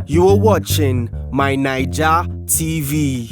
You are watching My Naija TV.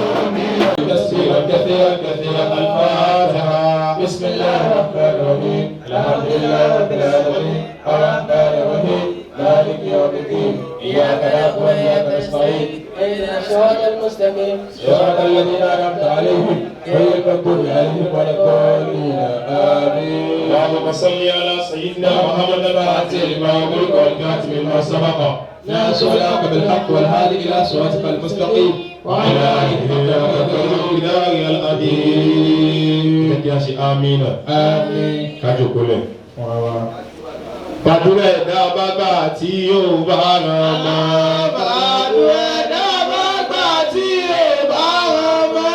كثيرا كثيرا كثيرا. الفاتحة. بسم الله الرحمن الرحيم. الحمد لله رب العالمين، الرحمن الرحيم، مالك يوم الدين، إياك نعبد وإياك نستعين، اهدنا الصراط المستقيم، صراط الذين أنعمت عليهم، غير المغضوب عليهم ولا الضالين، آمين. اللهم صل على سيدنا محمد الفاتح لما أغلق والكاتب لما سبق ناصر الحق بالحق والهادي إلى صراطك المستقيم وعلى آله حق قدره العظيم. آمين. آمين. Kájòkólẹ̀. Gbàdúrà ẹ̀dá bá gbà tí yóò bá ràn mọ́. Gbàdúrà ẹ̀dá bá gbà tí yóò bá ràn mọ́.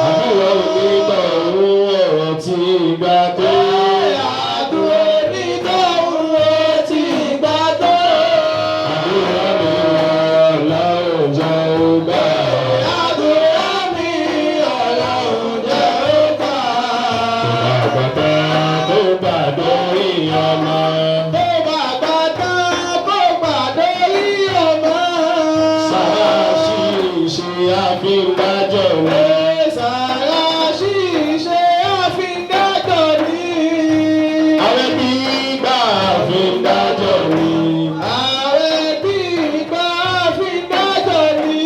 Àdúrà onítọ̀hún ọ̀rọ̀ tí gbà tó. Àdúrà onítọ̀hún ó ti gbà tó. Àdúrà mi Ọlọ́run jẹ́ ó gbà. Àdúrà mi Ọlọ́run jẹ́ ó gbà. Àgbàtà tó gbà dórí ọmọ. Tó bá gbà tán kó gbà dórí ọmọ. Sáà ṣì ṣe àfihàn ní. Sàrà ṣíṣe àfíndájọ́ ni. Àwọn ẹbí gbà àfihàn ní. Ààrẹ bí ìgbà àfíndájọ́ ni.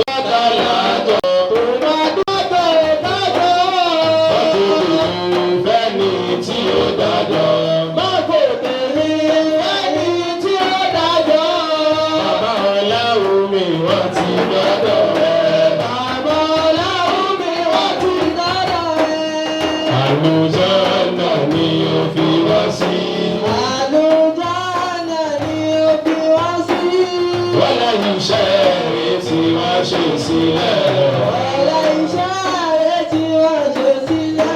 Bàtà lájọ. Tó bá dájọ́ dájọ́. Fẹ́ni tí ó dájọ́. Má kò tẹ̀lé ẹni tí ó dájọ́. Bàbá ọláwùn mi wọ́n ti gbọ́dọ̀ rẹ̀. Bàbá ọlọ́run mi wọ́n ti dájọ́ rẹ̀. Àlùjánnà ni ó fi wá sí. Àlùjánnà ni ó fi wá sí. Wọ́n lẹ́yìn iṣẹ́ rẹ̀ tí wọ́n ṣe sílẹ̀. Ọ̀la iṣẹ́ rẹ̀ tí wọ́n ṣe sílẹ̀.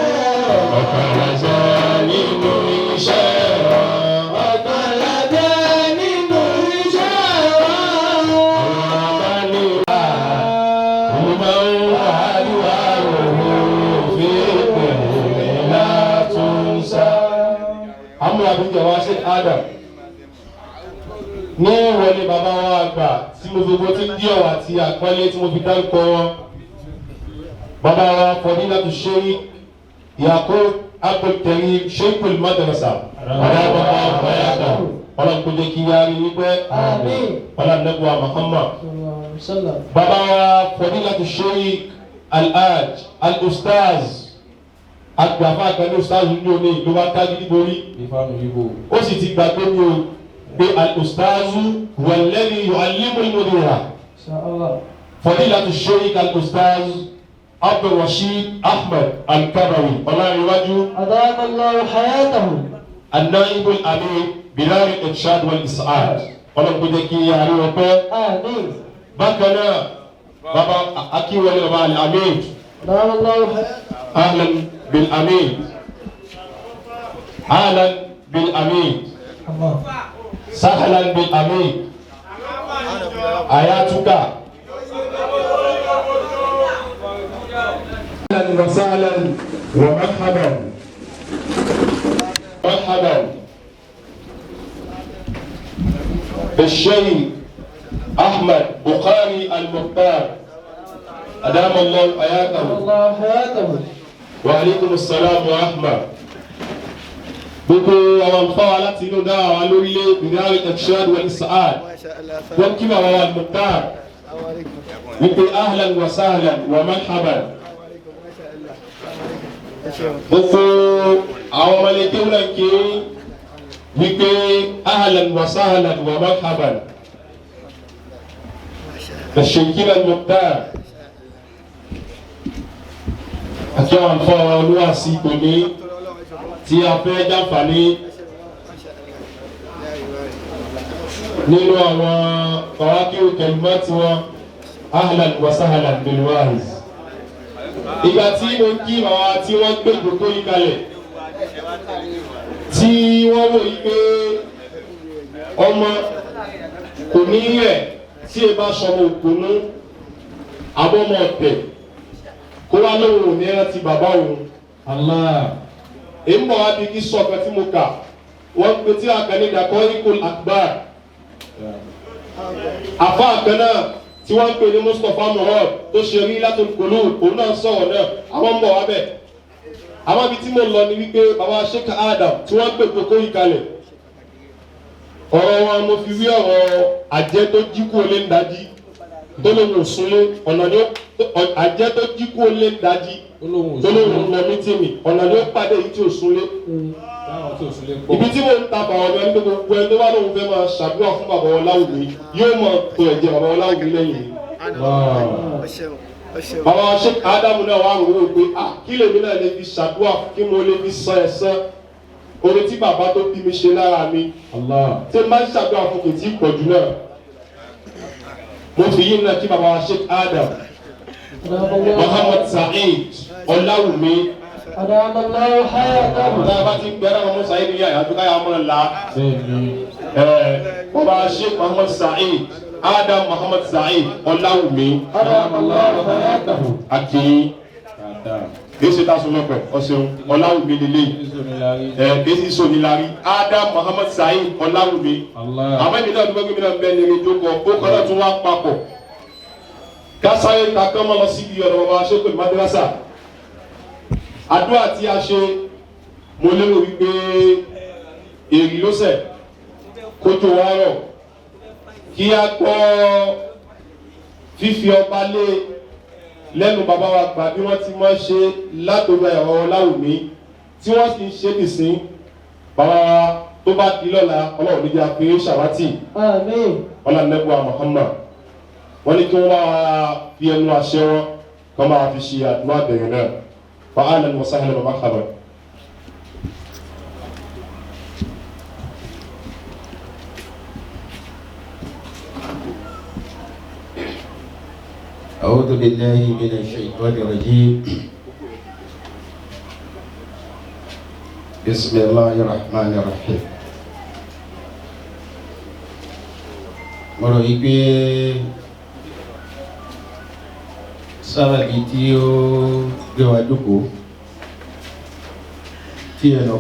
Ọ̀kan làjẹ́ nínú iṣẹ́ wọn. Ọ̀kan la jẹ́ nínú iṣẹ́ wa. Àwọn abániwá, òun máa ń wá àdúrà òun fi pèlè látúnṣá. Amúra àbújá wa ṣe Adam ní ìwọlé bàbá wa àgbà tí mo fi bó ti ń dí ọ̀wà àti àpọ́nlé tí mo fi dárúkọ wọn. Bàbá wa Fadilatu Sheikh Yakub Abdulkareem Sheikhul Madrasa. Ọ̀rẹ́ bàbá ọ̀rẹ́ ọlọ́run kò jẹ́ kí yá rí wípé Àmín. ọlọ́run nẹ́bùwà Muhammad. Sallam. Bàbá wa Fadilatu Sheikh Alhaj Al-Ustaz àgbàfà kan ní Ustaz ní omi ló bá ká gidi borí, ó sì ti gbàgbé ní o pé Al-Ustazu walladhi yu'allimu al-mudira. Inshallah. Fadilatu Sheikh Al-Ustaz Abdulrasheed Ahmed Al-Kabawi Ọlárẹ̀wájú, أدام الله حياته. An-Naib al-Amir Bilal al-Irshad wal-Is'ad, ọlọ́run kò jẹ́ kí àárín ọpẹ́. آمين. Bákan náà, bàbá Akíwọlé, bàbá Al-Amir. أدام الله حياته. Ahlan bil-Amir, ahlan bil-Amir. الله. Sahlan bil-Amir ayatuka. Ahlan wa sahlan wa marhaban, marhaban بالشيخ أحمد بخاري المختار، أدام الله حياته. الله حياته. وعليكم السلام ورحمة. Gbogbo àwọn àlùfáà láti inú dáhà wa lórílẹ̀ ìdárí irshad wa isaad, wọ́n kí bàbá wa Mukhtar wípé ahlan wa sahlan wa marhaban. Gbogbo àwọn ọmọlẹ́kẹ́ wọn kí wípé ahlan wa sahlan wa marhaban. Shekina Mukhtar àti àwọn àlùfáà olúwàsí tòní tí a fẹ́ jàǹfààní nínú àwọn fàwákìrù kẹlímọ́tì wọn, ahlan wa sahlan bil wahiz. Ìgbà tí mo ń kí bàbá tí wọ́n gbé ìjókòó yìí kalẹ̀, tí wọ́n wò yí pé ọmọ kò ní rẹ̀ tí e bá sọmọ òkúnú abọ́mọ ọ̀tẹ̀ kó wá lóhùn òní rántí bàbá òun. Allah. Èyí ń bọ̀ wá bí kí sọ̀kan tí mo kà, wọ́n pe tí a kàn ní Daqaiqul Akhbar. Àfa kan náà tí wọ́n ń pè ní Mustapha Murad tó ṣe rí Rihlatul Qulub, òun náà sọ̀rọ̀ náà, àwọn ń bọ̀ wá bẹ̀. Àwọn ibi tí mo lọ ni wípé bàbá Sheikh Adam tí wọ́n gbé kókó yìí kalẹ̀, ọ̀rọ̀ wọn mo fi wí ọ̀rọ̀ àjẹ́ tó jí kú olé ń dájí tó lóun ò súnlé ọ̀nà ni ó àjẹ́ tó jí kú olé ń dájí tó lóun ò lọ mítìmì ọ̀nà ni ó pàdé yìí tí ò súnlé. Ibi tí mo ń ta bàbá ọmọ ẹni gbogbo ẹni tó bá lóun fẹ́ máa ṣàdúrà fún bàbá Ọláwùmí yóò máa tó ẹ̀jẹ̀ bàbá Ọláwùmí lẹ́yìn. Bàbá Sheikh Ádámù náà wà wò ó pé ah, kí lèmi náà lè fi ṣàdúrà, kí mo lè fi san ẹ̀san oore tí bàbá tó bí mi ṣe lára mi tí n bá ń ṣàdúrà fún kò tí ì pọ̀jù náà. Mo fi yín náà kí bàbá Sheikh Adam Muhammad Saheed Ọláwùmí. Tá a bá ti ń gbẹ́rẹ́ ọmọ Saheed ní yàrá tó káyà máa la bàbá Sheikh Muhammad Saheed Adam Muhammad Saheed Ọláwùmí àti kìí ta sọlọ pẹ ọsẹun Ọláwùmí lélẹyìn ẹ kìí sọnilárí Adam Muhammad Saheed Ọláwùmí. Àmọ́ èmi náà dúpẹ́ pé mi náà bẹ́ẹ̀ ní ẹjọ́ kọ ó kọ́ náà tún wá papọ̀ kásáyé ta kán mọ́ lọ síbi ọ̀dọ̀ bàbá sẹ́kọ̀ọ́ madrasa. Àdúrà tí a ṣe, mo lérò wípé èrì ló sẹ̀ kójú wa rọ̀ kí a gbọ́ fífi ọba lé lẹ́nu bàbá wa gbà bí wọ́n ti máa ń ṣe látòrí àyàwó Ọláwùmí tí wọ́n sì ń ṣe nìsín. Bàbá wa tó bá di lọ́la, Ọlọ́run níjà pé ṣàwátì. Àmín. Ọlọ́nẹ́gbà Muhammad, wọ́n ní kí wọ́n máa fi ẹnu àṣẹ wọn kọ́ máa fi ṣe àdúrà bẹ̀rẹ̀ náà. Fa ahlan wa sahlan wa marhaban. أعوذ بالله من الشيطان الرجيم. بسم الله الرحمن الرحيم. Mo rò yí pé sábàbí tí ó gbé wa jókòó tí ẹnì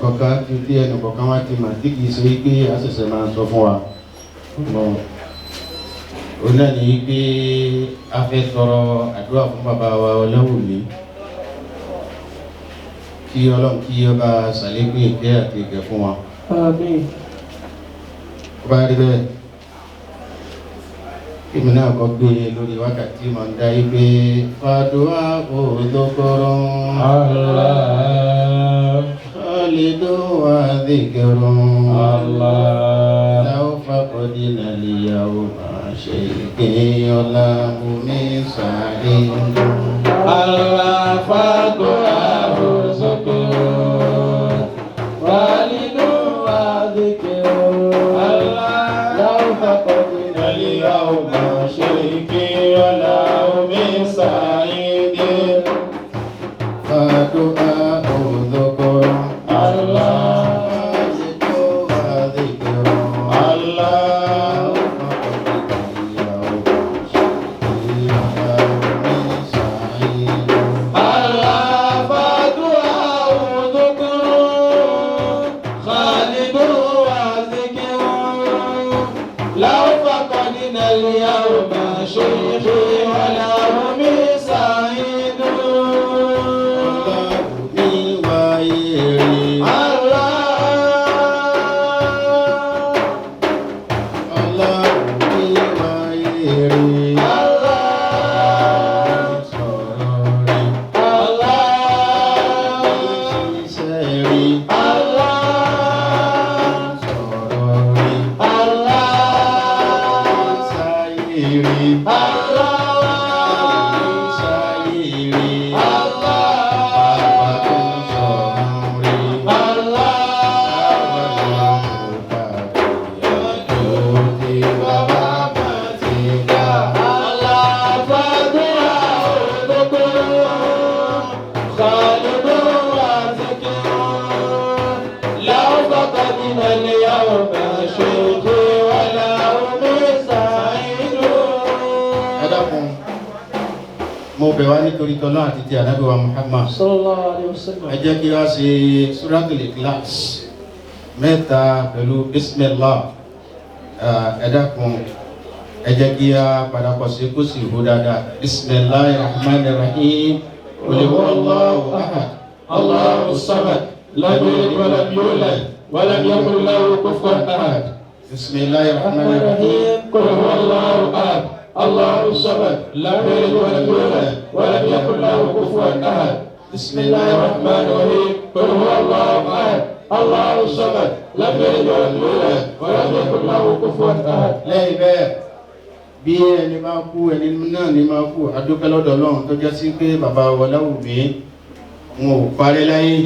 kọ̀ọ̀kan wá ti mà tí kìí ṣe pé a ṣẹ̀ṣẹ̀ máa sọ fún wa, òun náà ní pé a fẹ́ tọrọ àdúrà fún bàbá wa Ọláwùmí, kí Ọlọ́run kí ó bá ṣàlékún ìkẹ́ àti ìgẹ̀ fún wa. Àmín. Ó bá rí bẹ́ẹ̀, èmi náà kọ́ gbé e lórí wákàtí màá ń dá yí pé fàdúrà òdòkòrò Allah. khalidu wa dhikru Allah. law faqadna al-yawma shay'in Ọláwùmí Saheed. Allah fàdúrà òdòkòrò khalidu wa dhikru. Allah law faqadna al-yawma shay'in Ọláwùmí Saheed. Fàdúrà òdòkòrò Allah. khalidu wa dhikru. Allah. Allah fàdúrà òdòkòrò khalidu wa dhikru. Law faqadna al-yawma shay'in Ọláwùmí Saheed. Allah. Allah. Allah. Allah. Allah. bẹ̀ wá nítorí tọ́lọ́ àti ti ànábì wa Muhammad. Sallallahu alayhi wa sallam. Ẹ jẹ́ kí wá ṣe Suratul Ikhlas mẹ́ta pẹ̀lú Bismillah. Ẹ dákun, ẹ jẹ́ kí a padà pọ̀ sí kó sì hó dáadáa. Bismillahir Rahmanir Rahim. Qul huwallahu ahad. Allahu samad. Lam yalid wa lam yulad wa lam yakul lahu kufuwan ahad. Bismillahir Rahmanir Rahim. Qul huwallahu ahad. Allahu samad. Lam yalid wa lam yulad wa lam yakul lahu kufuwan ahad. Bismillahir Rahmanir Rahim. Qul huwallahu ahad. Allahu samad. Lam yalid wa lam yulad wa lam yakul lahu kufuwan ahad. Lẹ́yìn bẹ́ẹ̀, bí ẹni bá kú, ẹni náà ní máa kú. Adúpẹ́ lọ́dọ̀ Ọlọ́run tó jẹ́ sí pé bàbá Ọláwùmí wọn ò parí láyé.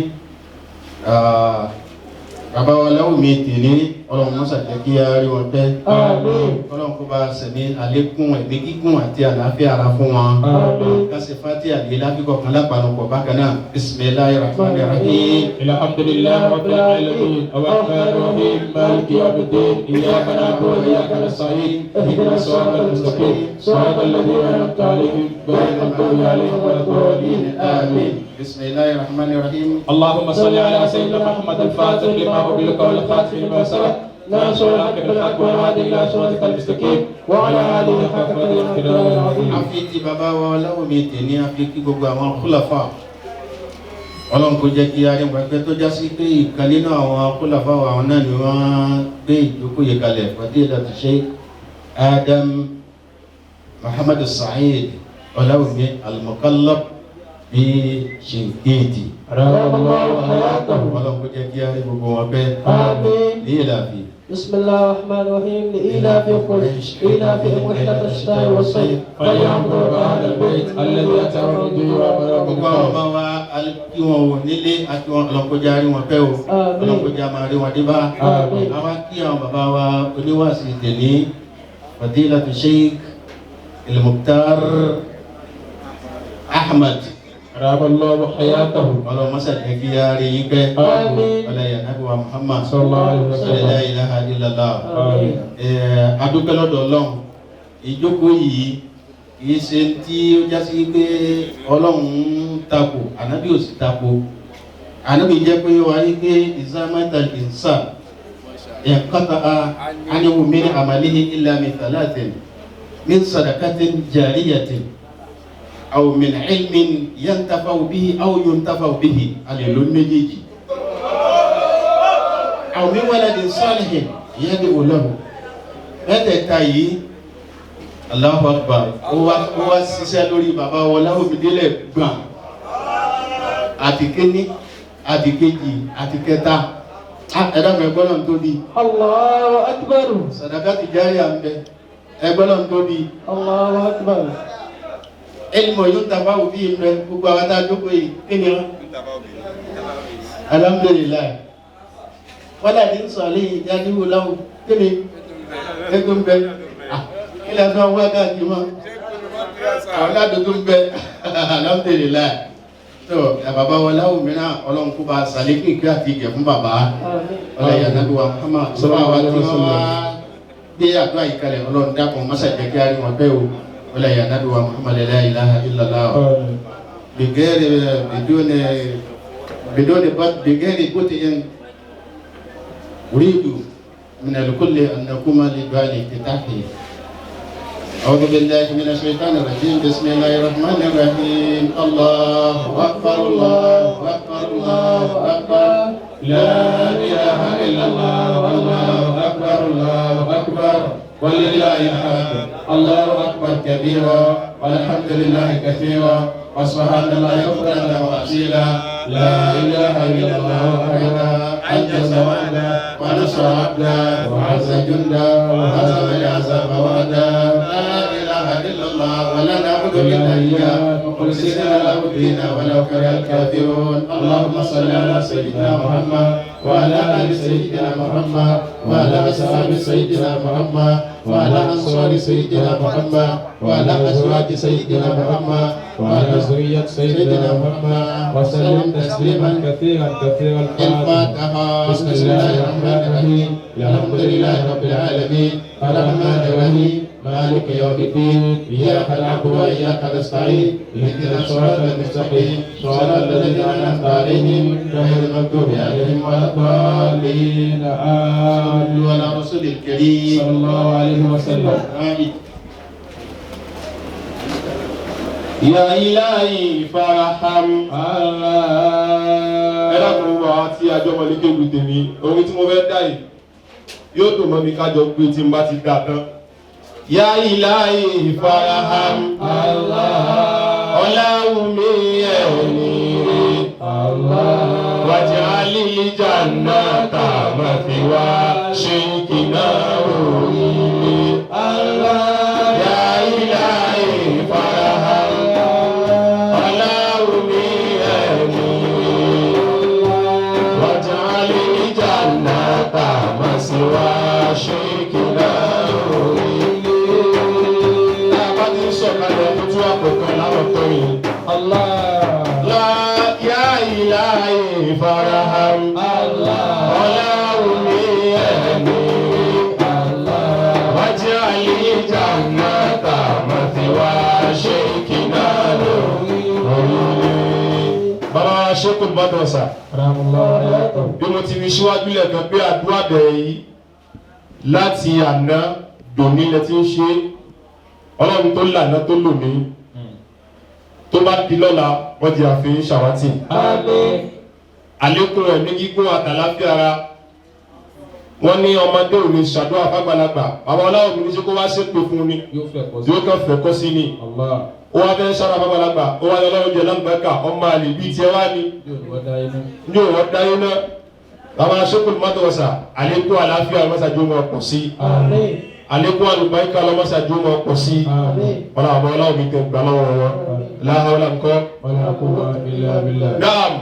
Bàbá Ọláwùmí tèmi, Ọlọ́run mọ́sà jẹ́ kí á rí wọn pẹ́. Àmín. Ọlọ́run kó bá sẹ̀mí àlékún ẹ̀mí gígùn àti àlàáfíà ara fún wọn. Àmín. Kásì fati àlè láfikọ̀ kan lápapọ̀ bákan náà. Bismillahir Rahmanir Rahim. Alhamdulillahi rabbil alamin. Arrahmanir rahim. Maliki yawmiddin. Iyyaka na'budu wa iyyaka nasta'in. Ihdinas siratal mustaqim. Siratal ladzina an'amta alaihim ghayril maghdubi alaihim waladdallin. Amin. Bismillahir Rahmanir Rahim. اللهم صل على سيدنا محمد الفاتح لما أغلق والخاتم لما سبق ناصر الحق بالحق والهادي إلى صراطك المستقيم وعلى آله حق قدره العظيم. A fi ti bàbá wa Ọláwùmí tèmi, a fi kí gbogbo àwọn khulafa. Ọlọ́run kò jẹ́ kí aríwọ̀n ẹgbẹ́ tó já sí pé ìkan nínú àwọn khulafa àwọn náà ni wọ́n gbé ìjókòó yìí kalẹ̀, Fadilatu Sheikh Adam Muhammad Sa'id Ọláwùmí al-Muqallab bí Shinkiti. Ọlọ́run kò jẹ́ kí arí gbogbo wọn bẹ́ẹ̀. Àmín. Ní ìlàfi. بسم الله الرحمن الرحيم. لإيلاف قريش إيلافهم رحلة الشتاء والصيف. فليعبدوا رب هذا البيت الذي أطعمهم من جوع وآمنهم من Gbogbo àwọn خوف. ọmọ wa, kí wọn ò nílé àti wọn, ọlọ́kọjá rí wọn pẹ́ o. Àmín. Ọlọ́kọjá máa rí wọn dé bá. Àmín. Àwa kí àwọn bàbá wa oníwàásí tèmi, Fadilatu Sheikh El-Mukhtar Ahmad. Raballahu hayatahu. Ọlọ́run mọ́sá jẹ́ kí á rí yín pẹ́. Àmín. Ọlọ́yà nàbí wa Muhammad. Sallallahu alaihi wasallam. La ilaha illallah. Àmín. Adúpẹ́ lọ́dọ̀ Ọlọ́run. Ìjókòó yìí kìí ṣe tí ó já sí pé Ọlọ́run ń takò, ànábì ò sì takò. Ànábì jẹ́ pé wà á pé ìzámẹ́ta ìnsà inqata'a anhu min amalihi illa min thalathin min sadaqatin jariyatin aw min ilmin yantafa'u bihi aw yuntafa'u bihi, alẹ́ ló méjèèjì, aw min waladin salihin yad'u lahu. Mẹ́tẹ̀ẹ̀ta yìí, Allahu Akbar, ó wá ṣiṣẹ́ lórí bàbá Ọláwùmí délẹ̀ gbọ̀n, àti kéní, àti kejì, àti kẹta. Ẹ̀dá kan, ẹgbọ́n náà tóbi. Allahu Akbar. Sàdákà ti járe à ń bẹ, ẹgbọ́n náà tóbi. Allahu Akbar. Ẹnìmọ̀ yóò ń tàbá òbí rẹ. Gbogbo àwọn tá a jókòó yìí, kí ni wọn? Alhamdulillahi. Wọ́n dàbí ń sọ̀rọ̀ yìí jáde wò láwù, kí ni ètò ń bẹ? Kí ni a tún wá káàkiri mọ́ àwọn aládùn tó ń bẹ? Alhamdulillahi. Tó bàbá wọn láwù mìíràn, Ọlọ́run kó bá sàlékún ìkẹ́ àti ìgẹ̀ fún bàbá. Àmín. Ọlọ́yà nàbí wa Muhammad sọ́wọ́n àwọn tí wọ́n wá gbé àdúrà yìí kalẹ̀, Ọlọ́run dákun mọ́sá jẹ́ kí á rí wọn pẹ́ o. Ọlọ́yà nàbí wa Muhammad, la ilaha illallah. بغير بدون بدون بغير بطء أريد من الكل أن نقوم لدعاء الافتتاح. أعوذ بالله من الشيطان الرجيم. بسم الله الرحمن الرحيم. الله أكبر، الله أكبر، الله أكبر. لا إله إلا الله، الله أكبر، الله أكبر، ولله الحمد. الله أكبر كبيرا والحمد لله كثيرا وسبحان الله بكرة وأصيلا. لا إله إلا الله وحده أنجز وعده ونصر عبده وعز جنده وهزم الأحزاب وحده. لا إله إلا الله ولا نعبد إلا إياه مخلصين له الدين ولو كره الكافرون. اللهم صل على سيدنا محمد وعلى آل سيدنا محمد وعلى أصحاب سيدنا محمد وعلى أنصار سيدنا محمد وعلى أزواج سيدنا محمد وعلى ذرية سيدنا محمد وسلم تسليما كثيرا كثيرا. الفاتحة. بسم الله الرحمن الرحيم. الحمد لله رب العالمين. الرحمن الرحيم. مالك يوم الدين إياك نعبد وإياك نستعين اهدنا الصراط المستقيم صراط الذين أنعمت عليهم غير المغضوب عليهم ولا الضالين آمين. صلوا على رسول الكريم صلى الله عليه وسلم. يا إلهي فارحم. Allah. Ẹ dákun wá tí ajọ́ mọ́lé kéwì tèmi orin tí mo fẹ́ dá yìí yóò dùn mọ́ mi kájọ pé tí n bá ti dá tán. Ya Ilahi faraham. Allah. Ọláwùmí ẹni rè. Allah. Waj'alil jannata mathwa shaykhina oríire. Allah. Ya Ilahi faraham. Ọláwùmí ẹni rè. Waj'alil jannata mathwa shaykhina oríire. Tá a bá ti ń sọ̀kalẹ̀ tuntun àkọ́kọ́ láwọn tó yìí. Allah. La ya ilahi faraham. Allah. Ọláwùmí ẹni. Allah. Waj'alil jannata mathwa shaykhina oríire. Bàbá Ṣékùn Bàdọ̀sà, bí mo ti fi síwájú lẹ́ẹ̀kan pé àdúrà bẹ̀rẹ̀ yìí láti àná dòní lẹ ti ń ṣe Ọlọ́run tó lànà tó lò mí tó bá di lọ́la wọ́n di àfihàn ṣàwátì. Àmín. Àlékún ẹ̀mí gígùn àtàláfíà ara wọ́n ní ọmọdé ò lè ṣàdúrà fàgbàlagbà bàbá ọláwọ̀ mi ní ṣe kó wá ṣépè fún ni Yóò fẹ́ kọ́ sí. yóò kàn fẹ́ kọ́ sí ni Allah. ó wá fẹ́ ṣàdúrà fàgbàlagbà ó wá ní Ọlọ́run jẹ lágbàkà ọmọ àlè bíi tiẹ̀ wá ní Yóò ní wọ́n dá inú. ní òwò dáyé náà bàbá sókòlù mọ́tòwọ́sà àlékún àlàáfíà ọlọ́mọṣáájú wọn pọ̀ sí Àmín. àlékún àlùbáríkà ọlọ́mọṣáájú wọn pọ̀ sí Àmín. ọlọ́wọ́ àbọ̀ ọlọ́wọ́ mi tẹ gbà lọ́wọ́ wọn láhàólà ńkọ́. Wala quwwata illa billah. Naam,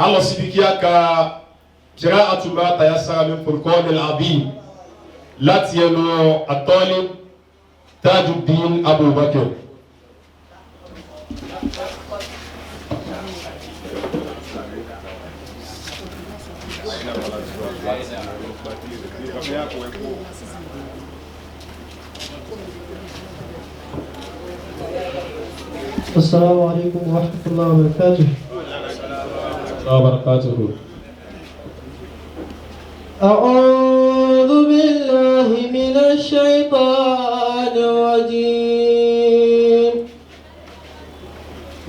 a lọ síbi kí a ka qira'atu ma tayassara min Furqanil Azim láti ẹnu àtọ́lé Tajuddin Abubakar. السلام عليكم ورحمة الله وبركاته. Wa barakatuhu. أعوذ بالله من الشيطان الرجيم.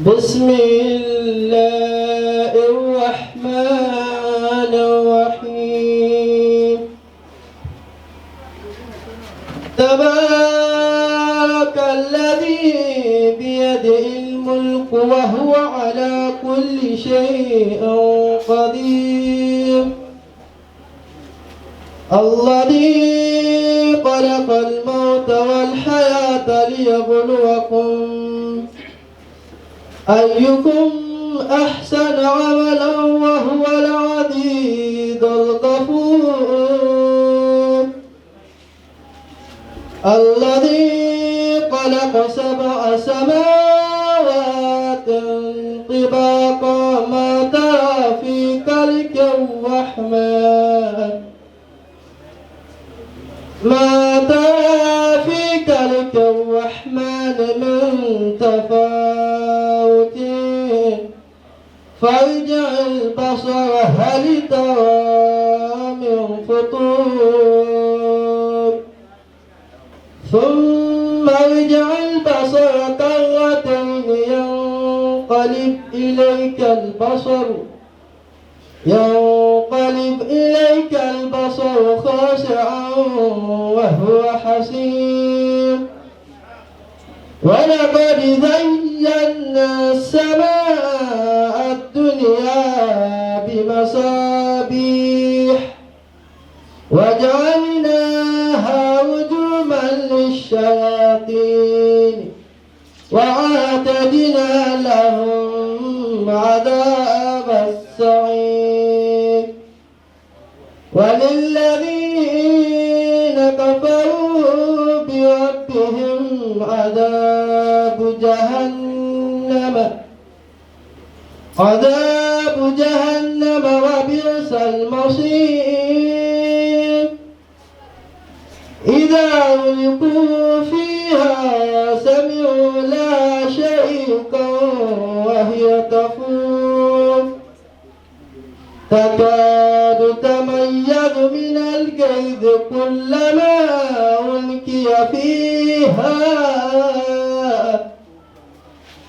بسم الله الرحمن الرحيم. تبارك الذي بيده الملك وهو على كل شيء قدير. الذي خلق الموت والحياة ليبلوكم أيكم أحسن عملا وهو العزيز الغفور. الذي خلق 7 سماوات طباقا ما ترى في خلق الرحمن ما ترى في خلق الرحمن من تفاوت فارجع البصر هل ترى من فطور. ثم ارجع البصر كرتين ينقلب إليك البصر خاشعا وهو حسير. ولقد زينا السماء الدنيا بمصابيح وجعلناها رجوما للشياطين وأعتدنا لهم عذاب السعير. وللذين كفروا بربهم عذاب جهنم وبئس المصير. إذا ألقوا فيها سمعوا لها شيئا وهي تفور تكاد تميز من الغيظ كلما ألقي فيها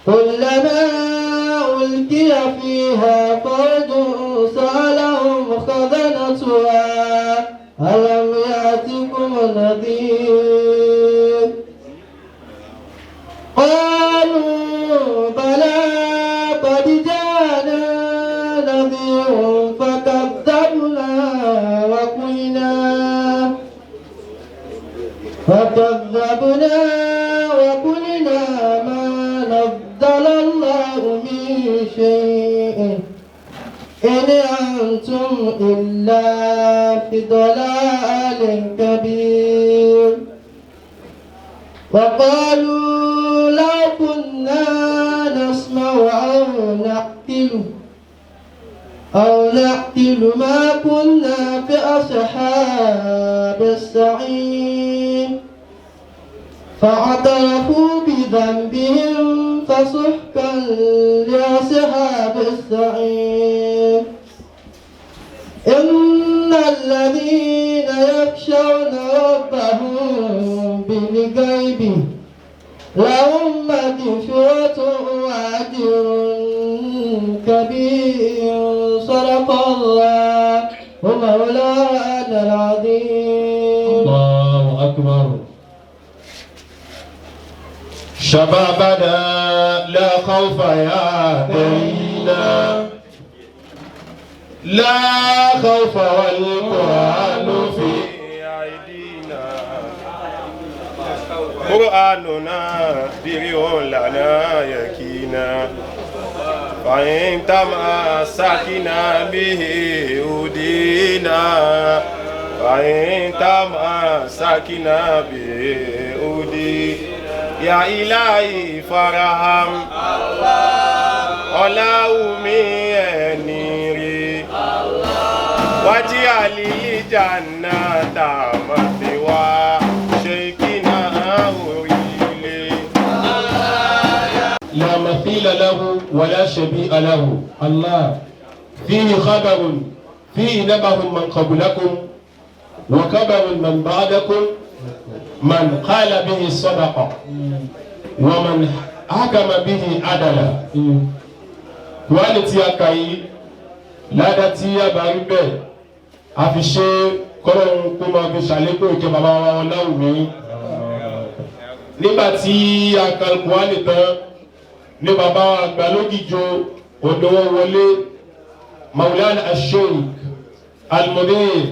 كلما ألقي فيها فوج سألهم خزنتها ألم يأتكم نذير قالوا بلى قد جاءنا نذير فكذبنا وقلنا ما نزل الله من شيء إن أنتم إلا في ضلال كبير وقالوا لو كنا نسمع أو نعقل ما كنا في أصحاب السعير فاعترفوا بذنبهم فسحقا لأصحاب السعير إن الذين يخشون ربهم بالغيب لهم مغفرة وأجر كبير صدق الله مولانا العظيم. الله أكبر. شبابنا لا خوف يا دينا لا خوف والقرآن في أيدينا قرآننا درع لنا يكينا فإن تمسكنا به هدينا فإن تمسكنا به هدينا يا إلهي فرحم Ọláwùmí ẹni rí wájí àlìlíjànà tàmátìwá ṣe kí náà orílẹ̀. لا مثيل له ولا شبيه له. الله. فيه خبر فيه نبأ من قبلكم وخبر من بعدكم من قال به صدقة ومن حكم به عدلا. Kùránì tí a kà yìí ládàá tí a bá rí bẹ́ẹ̀ a fi ṣe kọ́lọ́hún kó máa fi ṣàlékún ìkẹ́ bàbá wa Ọláwùmí. Nígbà tí a ka Kùránì tán ní bàbá wa àgbà lógìjò òdòwò wọlé Maulana Asheik Almudir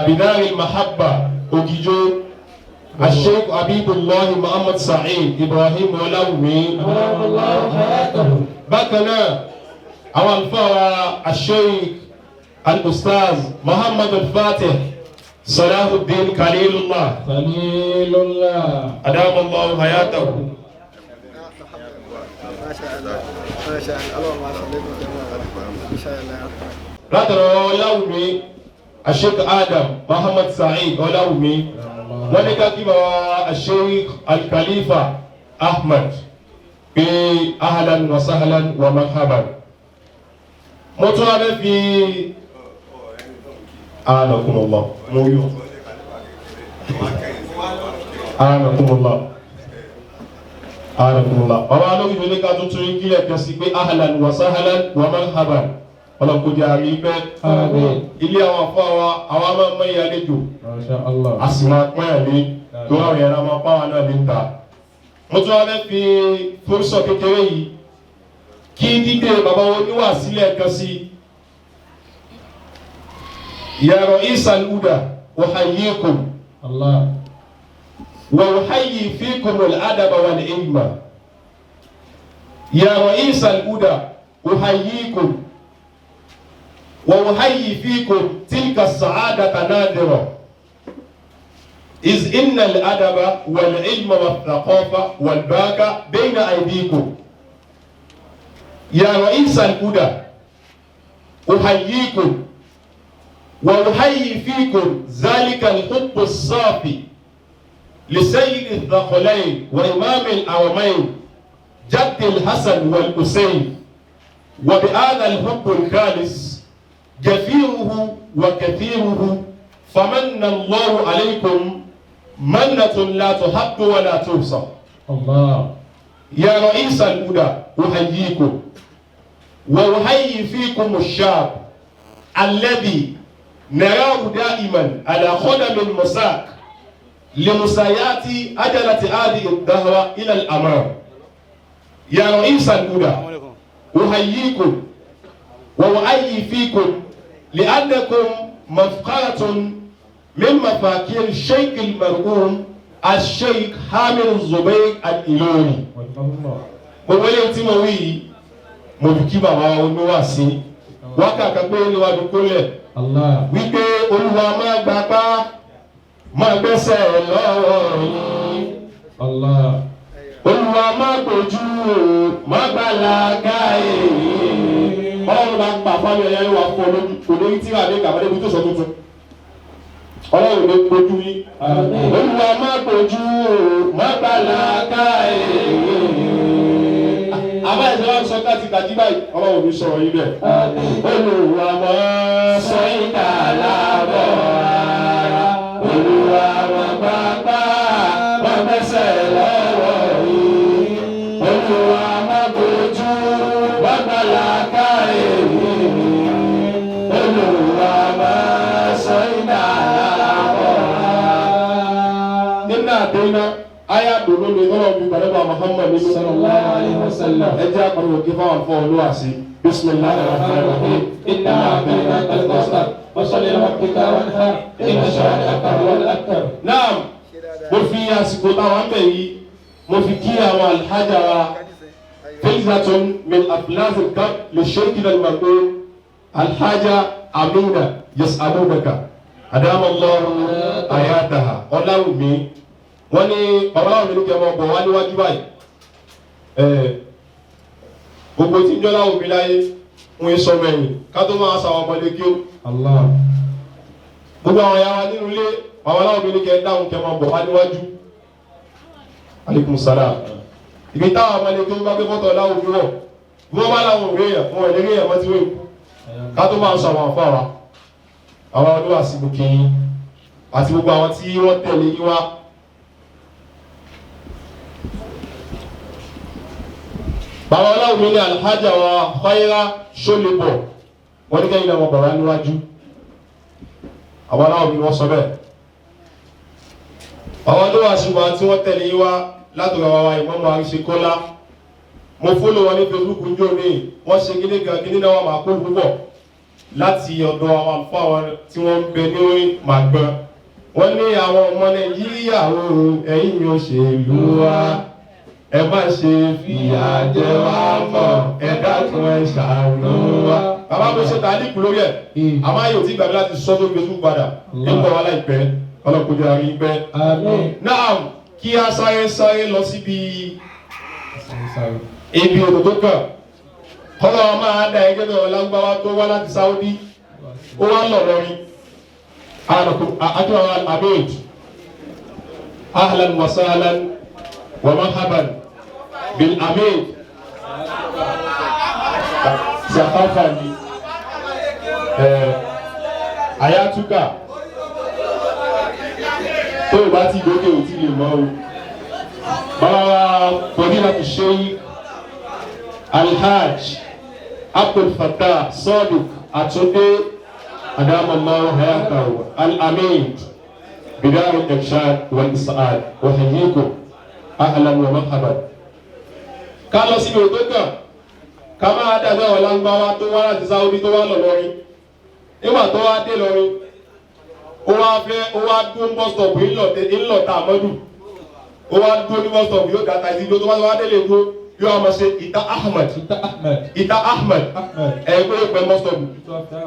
Binari Mahabba Ògìjò Asheik Habibullahi Muhammad Sa'id Ibrahim Ọláwùmí. Bákan náà àwọn àlùfáà wa Asheik Al-Ustaz Muhammad Al-Fatih Salahuddin Khalilullah. Khalilullah. Adamu Allahu hayatahu. ما شاء الله ما شاء الله اللهم صل ما شاء الله. Látọ̀rọ̀ Ọláwùmí Asheik Adam Muhammad Sa'id Ọláwùmí wọ́n ní ká kí bàbá Asheik Al-Khalifa Ahmad pé ahlan wa sahlan wa marhaban. Mo tún wá fẹ́ fi anakumullah mo yọ anakumullah anakumullah. Bàbá alóyún mi ní ká tuntun kílẹ̀ kan sí pé ahlan wa sahlan wa marhaban, ọlọ́kùnrin àrí bẹ́ẹ̀. Àmín. Ilé àwọn afọ àwa àwa máa ń mọ ìyàlejò. Masha Allah. A sì máa pọ́n ẹ̀ lé tó àwọn yàrá máa pa wà náà lè ta. Mo tún wá fẹ́ fi fúrúsọ kékeré yìí kí dídé bàbá wo níwà sílẹ̀ kan sí. Ya Ra'is al-Huda uhayyikum. Allah. Wa uhayyi fikum al-adaba wal-ilma. Ya Ra'is al-Huda uhayyikum wa uhayyi fikum tilka as-sa'adata nadira. إذ إن الأدب والعلم والثقافة والباقة بين أيديكم. يا رئيس الهدى أحييكم وأحيي فيكم ذلك الحب الصافي. لسيد الثقلين وإمام الحرمين جد الحسن والحسين وبهذا الحب الخالص جفيره وكثيره فمن الله عليكم منة لا تحد ولا تحصى. Allah. يا رئيس الهدى أحييكم وأحيي فيكم الشاب الذي نراه دائما على خدم المساق لمسايات عجلة هذه الدهوة إلى الأمام. يا رئيس الهدى أحييكم وأحيي فيكم لأنكم مفخرة من مفاكير الشيخ المرحوم الشيخ حامد الزبير الإيلوري. Rahimahullah. Gbogbo eléyìí tí mo wí yìí, mo fi kí bàbá oníwàásí wákàtí pé níwájú kólẹ̀ Allah. wípé Olúwa máa gbapá máa gbẹ́sẹ̀ lọ́wọ́ yín. Allah. Olúwa máa gbójú o, máa gbà làákàyè yín. Ọlọ́run bá pa fáwọn ẹ̀yà yóò wá fún ọ lójú kò ní tí wàá ní kàbọ́dé ibi tó sọ tuntun. Ọlọ́run ló gbójú yín. Àmín. Olúwa máa gbójú o, máa gbà làákàyè yín. Àbá ìṣẹ́ wa ń sọ káàtì kàjí báyìí, Ọlọ́run ò ní sọ̀rọ̀ yín bẹ́ẹ̀. Àmín. Olúwa máa sọ ìdá lábọ̀ ara. Olúwa máa gbàgbà máa gbẹ́sẹ̀ lọ́wọ́ yìí. Olúwa máa bójú máa gbà làákàyè yìí. Olúwa máa sọ ìdá lábọ̀ ara. Nínú àdéhùn ayé àdùnnú ni Ọlọ́run fi gbàdúrà Muhammad nínú. Sallallahu alayhi wa sallam. Ẹ jẹ́ àpàrọ̀ òkè fáwọn afọ olúwa sí. Bismillahir rahmanir rahim. إنا أعطيناك الكوثر فصل لربك وانحر إن شانئك هو الأبتر. Naam, mo fi àsìkò táwọn ń bẹ̀ yìí, mo fi kí àwọn alhaja wa filzatun min aflaz al-kab li sheikhina al-marhum Alhaja Amina yasalunaka adama Allahu ayataha. Ọláwùmí wọ́n ní babaláwo mi ní kí ẹ máa bọ̀ wá níwájú báyìí. Gbogbo tí ń jọ́ láwùmí láyé ń sọ mẹ́yìn ká tó máa sàwọn ọmọdé kí ó Allah. gbogbo àwọn ya wa nínú ilé, babaláwo mi ní kẹ dáhùn kẹ máa bọ̀ wá níwájú. Aleykum salaam. Ibi táwọn ọmọdé tó ń bá gbé fọ́tò láwùjọ wọ̀ bí wọ́n bá láwọn òwe yẹn wọn ò lè rí yẹn wọ́n ti wé ikú ká tó máa sọ àwọn àfa wa àwọn olúwa sí mo kí yín àti gbogbo àwọn tí wọ́n tẹ̀lé yín wá. Bàbá ọlọ́run mi ní alhaja wa Khaira Ṣólébọ̀ wọ́n ní kẹ́yìn náà wọ́n bọ̀ wá níwájú. Àwọn aláwọ̀ mi wọ́n sọ bẹ́ẹ̀. Àwọn olówó àṣùwọ̀n tí wọ́n tẹ̀lé yín wá látọ̀rọ̀ wa ìmọ̀mọ́ àríṣekọ́lá, mo follow wọn ní Facebook ń jò ní wọ́n ṣe kíní kan kíní náà wà máa kó púpọ̀ láti ọ̀dọ̀ àwọn àlùfáà wọn tí wọ́n ń bẹ ní Màgbọ́n. Wọ́n ní àwọn ọmọ Nàìjíríà o, ẹ̀yin òṣèlú wa, ẹ má ṣe fìyà jẹ wá mọ́, ẹ dákun ẹ ṣàánú wa. Bàbá mi ṣe tàlíkù lórí ẹ̀, àmọ́ ayò tí gbàgbé láti sọ tó Facebook padà nípa wa láìpẹ́, ọlọ́kùnrin àrí pẹ́. Àmín. Naam, kí a sáré sáré lọ síbi ibi odò tó kàn. Kọ́lá wa máa da ẹgbẹ́ náà lágbáwá tó wá láti Saudi, ó wá lọ lọ́rin. Àtúwọ̀n Abed, ahlan wa sahlan wa marhaban bil Abed. Sàfáfà ni Ayatuka tó o bá ti gòkè ò tí lè mọ o. Bàbá wa Fadilatu Sheikh Alhaj Abdul Fattah Sadiq Atunde Adamallahu hayatahu Al-Amin bidar al-irshad wal-isaad wa hayyikum ahlan wa marhaban. Ká lọ síbi òtó kan, ká máa dàgbà ọ̀làǹgbáwá tó wá láti Saudi tó wá lọ lọ́rin. Nígbà tó wá dé lọ́rin, ó wá fẹ́ ó wá dún bus stop ńlọta Amadu. Ó wá dúró ní bus stop yóò gàtà ìdíjọ́ tó wá délé dúró yóò wá máa ṣe Ìta Ahmed. Ìta Ahmed. Ìta Ahmed. Ahmed. Ẹ̀ pé ó pẹ́ bus stop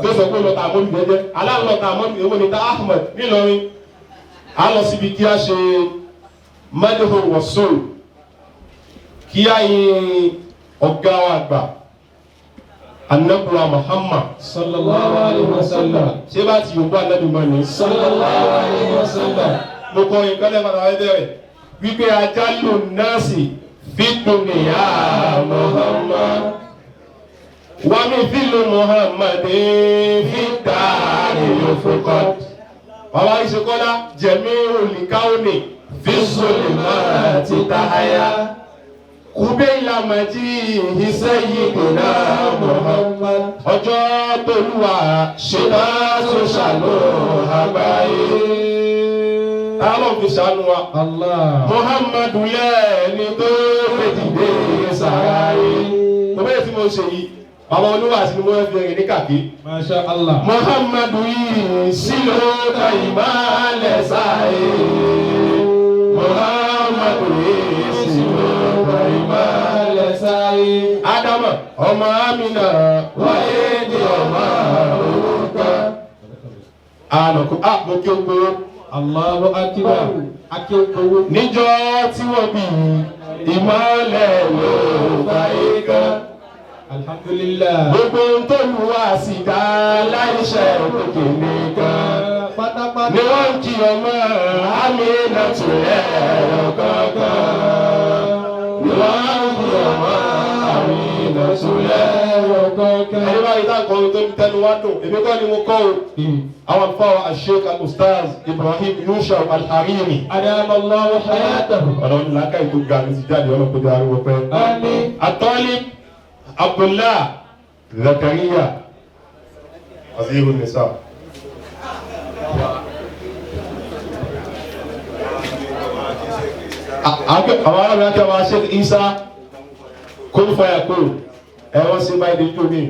tó sọ pé lọ́ta Amadu jẹ́jẹ́ aláǹlọ́ta Amadu èwo ni Ìta Ahmed nílọrin. A lọ síbi kí a ṣe madihu rasul, kí a yin ọ̀gá wa àgbà Anabuwa Muhammad Sallallahu alayhi wa sallam. Ṣé bá ti yòókù anabi mọ́ ni? Sallallahu alayhi wa sallam. Mo kọ nǹkan lẹ́ẹ̀kan náà bẹ̀rẹ̀ wípé ajálù nọ́ọ̀sì fi dunya Muhammad wàmí fílù Muhammad fi dáàrí yòókù. Bàbá Ìṣekọ́lá jẹ̀mí olùkáwọ́nì fi sọlẹ̀ ti táyà. Kúbẹ́ ìlàmàjì sayyidina Muhammad. Ọjọ́ tolúwa ṣe náà tó ṣàlù àgbáyé. Ta ló fi ṣàánú wa? Allah. Muhammadu lẹ́ni tó fèjìdé sàráyé. Mo bẹ́ẹ̀ tí mo ṣe yìí, bàbá olúwa sí ni mo fi rìn ní kàkí. Masha Allah. Muhammadu yìí sílò ka ìmọ̀lẹ̀ sáyé. Muhammadu yìí sílò ka ìmọ̀lẹ̀ sáyé. Ádámà ọmọ Amina wáyé di ọmọ òrukàn. Ànàkú mo kí o gbowó. Allahu akbar. Akéwòkòwò. Níjọ́ tí wọ́n bí ìmọ̀lẹ̀ ló bá yé kan. Alhamdulillah. Gbogbo ohun tó lù wá sí dá láìṣẹ́ òkè nìkan. Pátápátá. Ni wọ́n ń kí ọmọ Amina tó lẹ́rọ kankan. Ni wọ́n ń kí ọmọ Amina tó lẹ́rọ kankan. Ẹni báyìí tá a kọ ohun tó ń tẹnu wá dùn, èmi kọ́ ni mo kọ́ o. Àwọn afọ Sheikh Al-Ustaz Ibrahim Yusuf Al-Harimi. Adama Allahu hayatahu. Ọlọ́run làákàyè tó ga ní ti jáde ọlọ́run kó jẹ́ arúgbó pẹ́. Àmín. Atọ́lí Abdullah Zakariya Aziru Nisa. Àwọn arábìnrin àti àwọn Sheikh Isa kún fàyà kúrò ẹ wọ́n ṣe báyìí lójú mi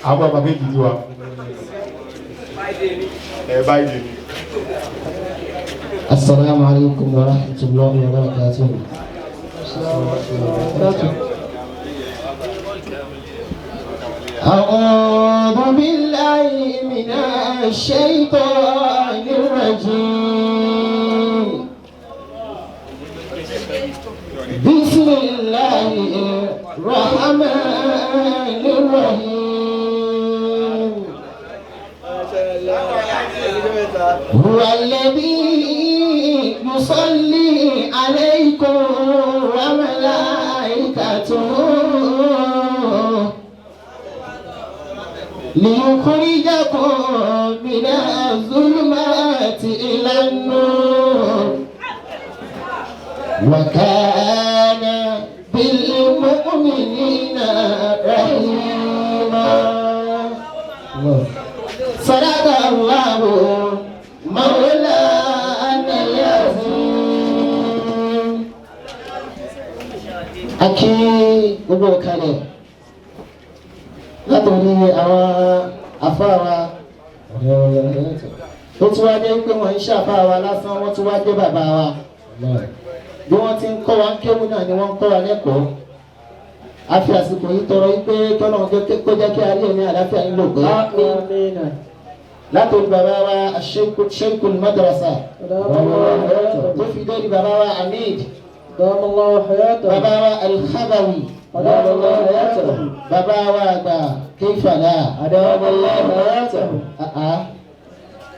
àwọn bàbá méjì ti wa ẹ báyìí lè ní. السلام عليكم ورحمة الله وبركاته. أعوذ بالله من الشيطان الرجيم. بسم الله الرحمن الرحيم. هو الذي يصلي عليكم وملائكته ليخرجكم من الظلمات إلى النور وكان بالمؤمنين رحيما. صدق الله مولانا العظيم. Akí gbogbo kalẹ̀ látòrí àwọn afáwa tó tún wá dé pé wọ́n ń ṣàfáwa lásán, wọ́n tún wá dé bàbá wa. Bí wọ́n ti ń kọ́ wa ń kéwú náà ni wọ́n ń kọ́ wa lẹ́kọ̀ọ́. A fi àsìkò yìí tọrọ yìí pé kọ́lọ́run kó jẹ́ kí a rí ẹ̀mí àlàáfíà ń lò pé. Látòrí bàbá wa Sheikhul Madrasa tó fi dórí bàbá wa Hamid, bàbá wa Al-Khabawi, bàbá wa àgbà Keifala,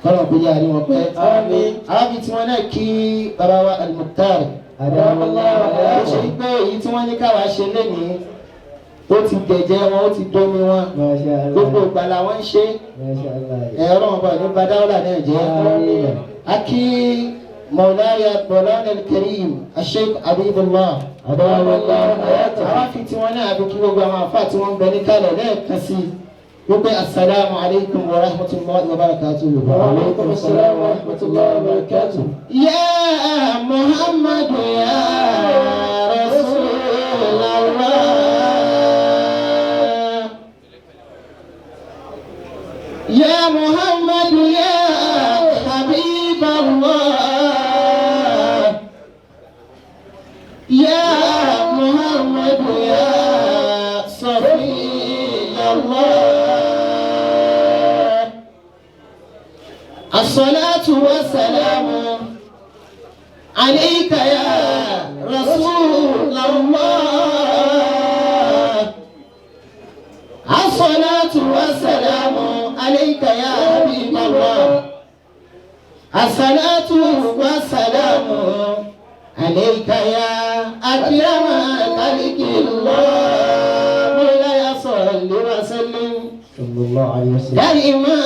kọ́lọ́run kó jẹ́ àrí wọn pẹ́. Àwọn tí wọ́n náà kí bàbá wa Al-Mukhtar. Ó ṣe pé èyí tí wọ́n ní káwa ṣe lénìí ó ti dẹ̀jẹ̀ wọn, ó ti dómi wọn, gbogbo ìgbà làwọn ń ṣe ẹ̀rọ ọba ní badáwọ́là náà jẹ́. Akí Mawlaya Mawlana Al-Karim Sheikh Habibullah. Àwọn fi tiwọn náà àbí kí gbogbo àwọn àfa tí wọ́n ń bẹ ní kálẹ̀ lẹ́ẹ̀kan sí wípé asalaamu alaykum wa rahmatulahi wa barakatuhu. Wa alaykum asalaam wa rahmatulahi wa barakatuhu. Ya Muhammadu ya Rasulallah. Ya Muhammadu ya Habiballah. Ya Muhammadu ya Safiyallah. الصلاة والسلام عليك يا رسول الله. الصلاة والسلام عليك يا أكرم خلق الله مولاي صل وسلم صلى الله عليه وسلم دائما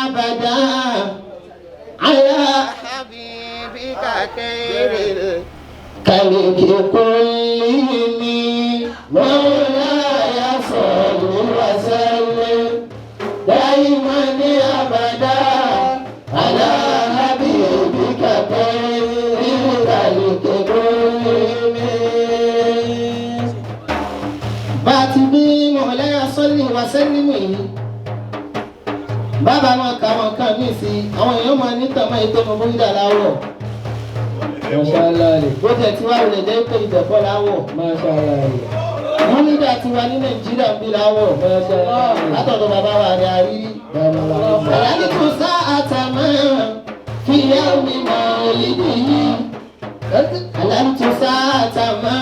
أبدا على حبيبك خير الخلق كلهم مولاي صل وسلم دائما أبدا على حبيبك خير الخلق كلهم. Bá ti bí مولاي صل وسلم yìí, bàbá máa ka àwọn nǹkan míì sí, àwọn èèyàn máa ní tàmá ètò ọmọ bóyá láwọ̀. Masha Allah. Bó tẹ̀ tí wàá rẹ̀ jẹ́ pé ìbẹ̀kọ́ láwọ̀. Masha Allah. Múlídà ti wà ní Nàìjíríà ń bí láwọ̀. Masha Allah. Látọ̀dọ̀ bàbá wa rẹ̀ àrírí. Bàbá. Àyájú sá àtàmọ́ fìyà omi mọ̀ òlìdí yìí. Àlàntù sá àtàmọ́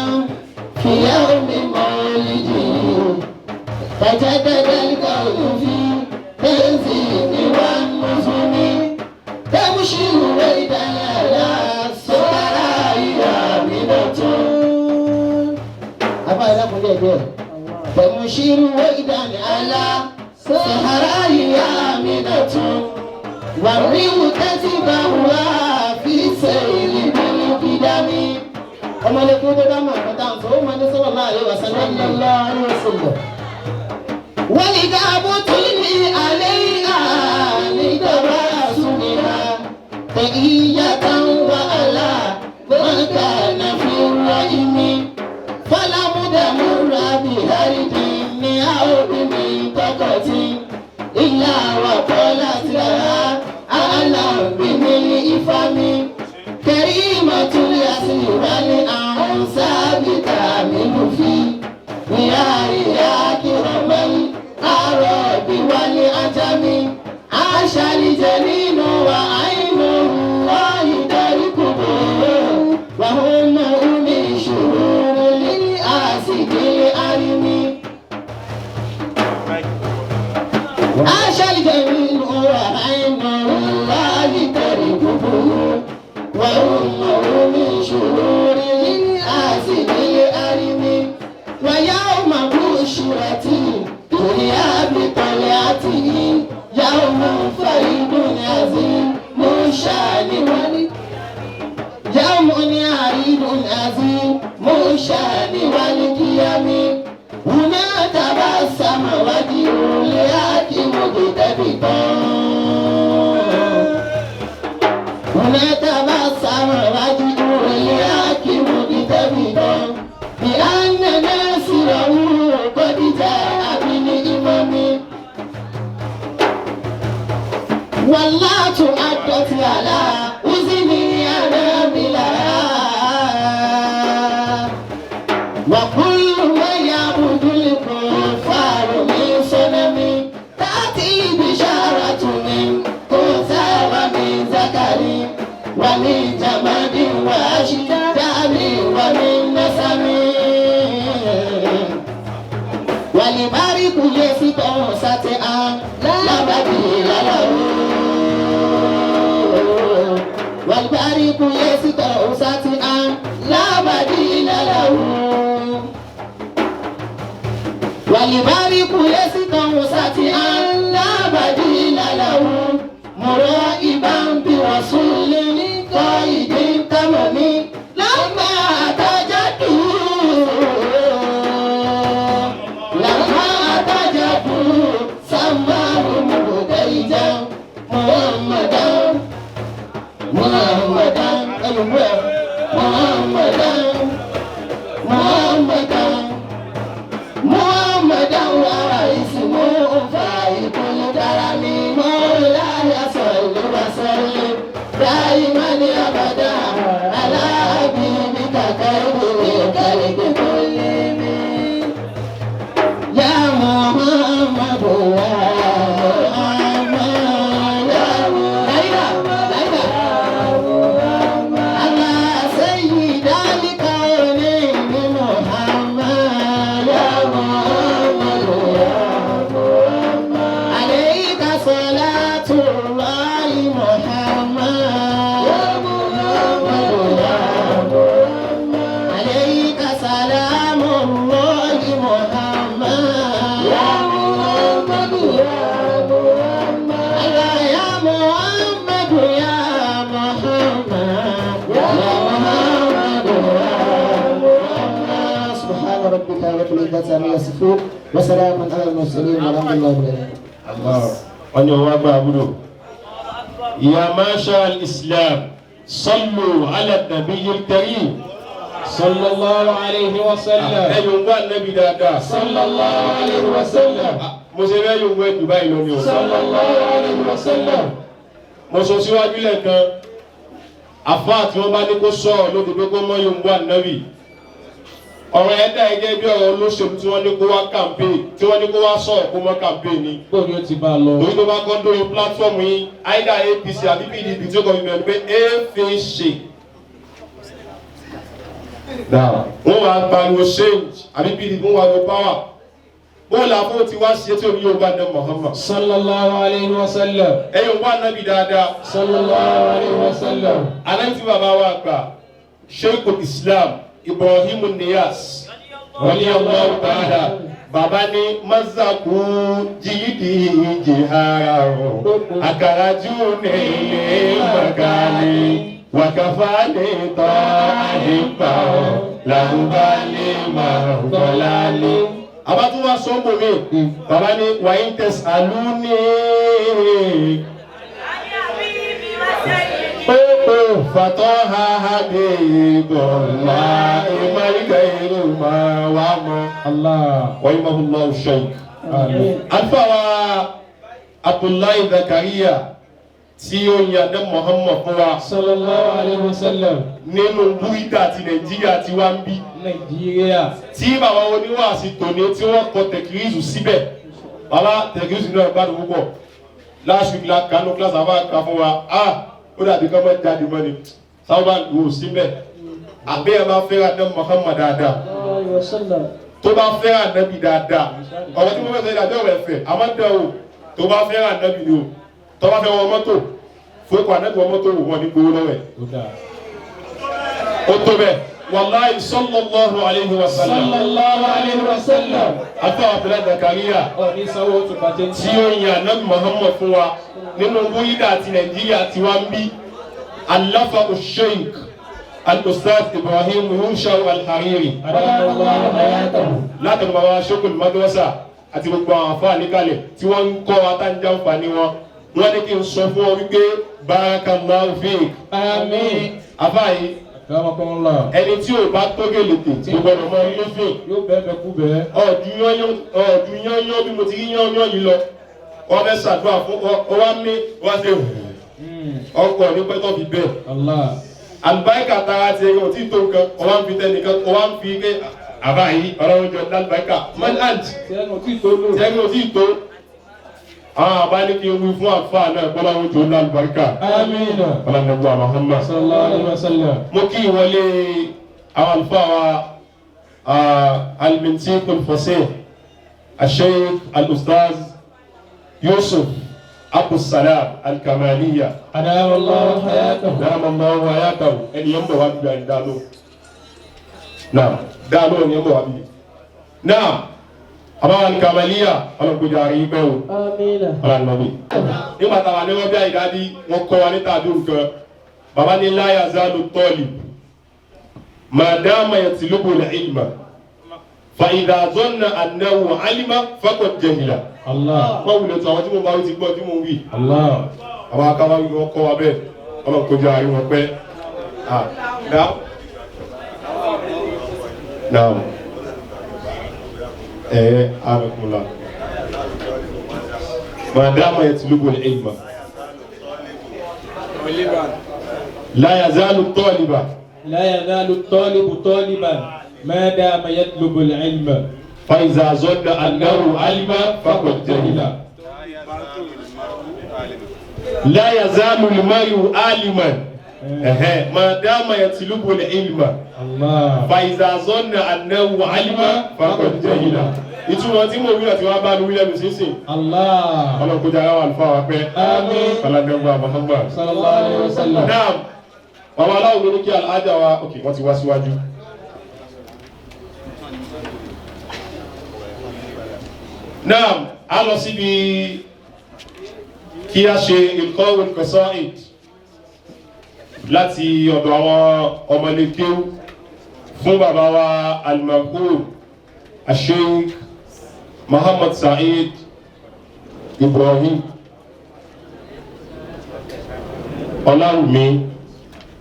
fìyà omi mọ̀ òlìdí yìí. Tàjẹ́dẹ́dẹ́ kọ́ òfin tẹ́sí ni wọ́n mú fún mi. Tẹ́mùsì ìwé ìdálẹ́lá sọ́ra ìyá mi lọ́tún. Àbá ìlàkùnrin ẹ̀jẹ̀. Tẹ́mùsì ìwé ìdálẹ́lá sọ́ra ìyá mi lọ́tún. Wàríwù tẹ́tí bá wà fi ṣe ìlú bídámì. Ọmọlẹ́kùn tó bá mọ̀ ọ̀kan táwọn sọ, ó máa ní sallallahu alaihi wasallam. Sallallahu alaihi wasallam. ولدابتني عليها لدراسها تحية وعلى ما كان في الرحم فلم تمر بهرج أو بمنطقة إلا وقالت لها أعلم بملء كريمة اليسير والأنساب تعمل في نيارها كرما الأعراب والعجم عاش الجنين وعين الله تركبه وهم من شرور للآسد الأرم. عاش الجنين وعين الله تركبه وهم من شرور للآسد الأرم. ويوم بشرة دنيا بطلعته يوم فريد عظيم مشان يوم عريض عظيم مشان والقيام هنا تبسم وجه الحاكم مجتبتا هنا تبسم وجه الحاكم مجتبتا بأن ناصره قد جاء بالإمام. والله أدت على أذني أناملها وكل ما يعبد الكفار من صنم تأتي بشارة من أنثى ومن ذكر ومن جماد وأشجار ومن نسم. والبارك يسطع سطعا لا بديل له. والبارك يسطع سطعا لا بديل له. والبارك يسطع سطعا لا بديل له. مرائبا برسول قائد تمام لما تجدوا لما تجدوا سماه مهديجا محمدا محمدا محمدا محمدا محمدا واسمه فائق الكرم. مولاي صل وسلم دائما ابدا على حبيبك خير الخلق كلهم. يا محمد يا محمد يا محمد على سيد الكونين محمد يا محمد يا محمد عليك صلاة الله محمد. رب العزة عما يصفون وسلام على المرسلين والحمد لله رب العالمين. Wọ́n ní ọwọ́ agbára àbúrò. Ya masha al-Islam sallu ala nabiyil karim. Sallallahu alayhi wa sallam. Ẹ yóò wá nẹ́bi dáadáa. Sallallahu alayhi wa sallam. Mo ṣe fẹ́ yóò wẹ́ Dubai lọ ni o. Sallallahu alayhi wa sallam. Mo sọ síwájú lẹ́ẹ̀kan, àfáà tí wọ́n bá ní kó sọ̀rọ̀ lóde pé kó mọ́ yóò wá nẹ́bi. Ọ̀rọ̀ ẹ̀ dà gẹ́gẹ́ bí ọ̀rọ̀ olóṣèlú tí wọ́n ní kó wá campaign, tí wọ́n ní kó wá sọ̀rọ̀ kó mọ́ campaign ni. Bóyá o ti bá a lọ. Torí tó bá kọ́ dórí platform yín, either APC àbí PDP tí ó kọ́ fi bẹ̀rẹ̀ pé AFC. Wọ́n wá pariwo change àbí PDP wọ́n wá lo power. Bóòlù àfọwọ́ ti wá ṣe tí omi yóò bá dé Muhammad. Sallallahu alayhi wa sallam. Ẹ̀yin wá nábì dáadáa. Sallallahu alayhi wa sallam. Aláǹtí tí bàbá wa gbà Sheikhul Islam Ibrahim Niyas radiyallahu ta'ala. Bàbá ní Mazaku jíìdì jìhara o, àkàràjú ní ilé mọ̀gálí, wàkàfà lè tọ́ àyípa o, làǹbálẹ̀ máa ń gbọ́lálé. Àbátúwá sọ́mbò mi, bàbá ní wàyí tẹ̀sálú ní. Pépè fàtọ́ ha ha bí bọ̀lá ìmọ̀lẹ́kẹ̀ ìlú máa wà mọ́. Allah. Rahimahullahu Sheikh. Àmín. Alfa wa Abdullahi Zakariya tí ó yan ní Muhammad fún wa Sallallahu alayhi wa sallam. nínú Búídà ti Nàìjíríà ti wá ń bí. Nàìjíríà. Tí bàbá oníwàásí tòní tí wọ́n kọ tẹ̀kírísù síbẹ̀. Bàbá tẹ̀kírísù náà gbádùn púpọ̀. Last week la kanu class àbá kà fún wa. Ah! Ó dàbí kọ́ mọ́ jáde mọ́ ni. Sábà wò síbẹ̀. Àbí ẹ máa fẹ́ràn ní Muhammad dáadáa. Tó bá fẹ́ràn Ànábì dáadáa. Ọ̀rọ̀ tí mo fẹ́ sọ yìí dàbí ọ̀rọ̀ ẹ̀fẹ̀. Àmọ́ dẹ̀ o, tó bá fẹ́ràn Ànábì ni o. Tó bá fẹ́ wọ mọ́tò, fún Ànábì wọ mọ́tò wò wọ́n ní gbowó lọ́wọ́ ẹ̀. Ó dáa. Ó tó bẹ́ẹ̀. Wàláhì sallallahu alayhi wa sallam. Sallallahu alayhi wa sallam. Àtọ́ Abdullahi Zakariya Ọ̀ní sanwó tó bàjẹ́ tí ó yan Ànábì Muhammad fún wa nínú Búídà àti Nàìjíríà tí wá ń bí. Alafa Sheikh Al-Ustaz Ibrahim Yushau Al-Hariri. Látọ̀dọ̀ bàbá Sheikhul Madrasa àti gbogbo àwọn àfáà níkàlẹ̀ tí wọ́n ń kọ́ wa tá ń jàǹfààní wọn. Wọ́n ní kí n sọ fún ọ wípé Barakallahu fik. Àmín. Àfáà yìí Akramakumullah. ẹni tí ò bá tó gèlètè kò gbọdọ̀ mọ lófin. Yóò bẹ́ẹ̀ bẹ́ẹ̀ kú bẹ́ẹ̀. Ọ̀dù yányán bí mo ti rí yányán yìí lọ. Wọ́n fẹ́ ṣàdúrà fún ọ wá mí wá ṣe ọkọ̀ ní pẹ́tọ́ fi bẹ́ẹ̀. Allah. Àlùbáríkà tara ti ẹ̀yàn tí tó nǹkan ọ wá ń fi tẹnìkan ọ wá ń fi pé àbá yìí ọlọ́run jọ lálùbáríkà man ant Tí ẹnu tí tó lò. tẹ́gbẹ́ ò tí tó. Àwọn àbá ní kí n wí fún àlùfáà náà kọ́lọ́run jọ lálùbáríkà. Àmín. Ọlọ́run ẹgbẹ́ Muhammad. Sallallahu alayhi wa sallam. Mo kí ìwọlé àwọn àlùfáà wa al-Mintiq al-Fasih al-Sheikh al-Ustaz Yusuf Abdulsalam al-Kamaliya. Adama Allahu hayatahu. Dáàmà máa ń wáyà kàwé ẹni yẹn ń bọ̀ wá bí i dáa ló. Náà dáa ló ẹni yẹn ń bọ̀ wá bí i. Náà àbáwá al-Kamaliya ọlọ́gbọ́dọ̀ àrí pẹ́ o. Ọlọ́nàbí. Nígbà táwa ní wọ́n bí àyídádi wọ́n kọ́ wa ní tàbí nǹkan. Bàbá ní la yazalu talib ma dama yatlubu al-ilma fa idha dhanna annahu alima faqad jahila. Allah. Wọ́n wulẹ̀ tó àwọn tí mo bá wí ti gbọ́ tí mo wí. Allah. Àwọn akáwá wí wọ́n kọ́ wa bẹ́ẹ̀. Ọlọ́run kò jẹ́ àárín wọn pẹ́. Náà. Náà. Ẹ̀ẹ́ àrẹ̀kùnlá. Ma dama yatlubu al-ilma. La yazalu taliba. La yazalu talibu taliban ma dama yatlubu al-ilma. Fa iza zanna annahu alima faqad jahila. La yazalu al-mar'u aliman. Ma dama yatlubu al-ilma. Allah. Fa iza zanna annahu alima faqad jahila. Ìtumọ̀ tí mo wí àti wá bá mi wí lẹ́nu sínsìn. Allah. Ọlọ́run kó jẹ́ ara àlùfáà wa pẹ́. Àmín. Ọlọ́dẹ́gbà Muhammad. Sallallahu alayhi wa sallam. Naam. Bàbá aláwọ̀ ló ní kí alájà wa ok wọ́n ti wá síwájú. Naam, a lọ síbi kí a ṣe ìkọ́wé qasaid láti ọ̀dọ̀ àwọn ọmọlẹ́kẹ́wù fún bàbá wa al-marhum Sheikh Muhammad Saheed Ibrahim Ọláwùmí.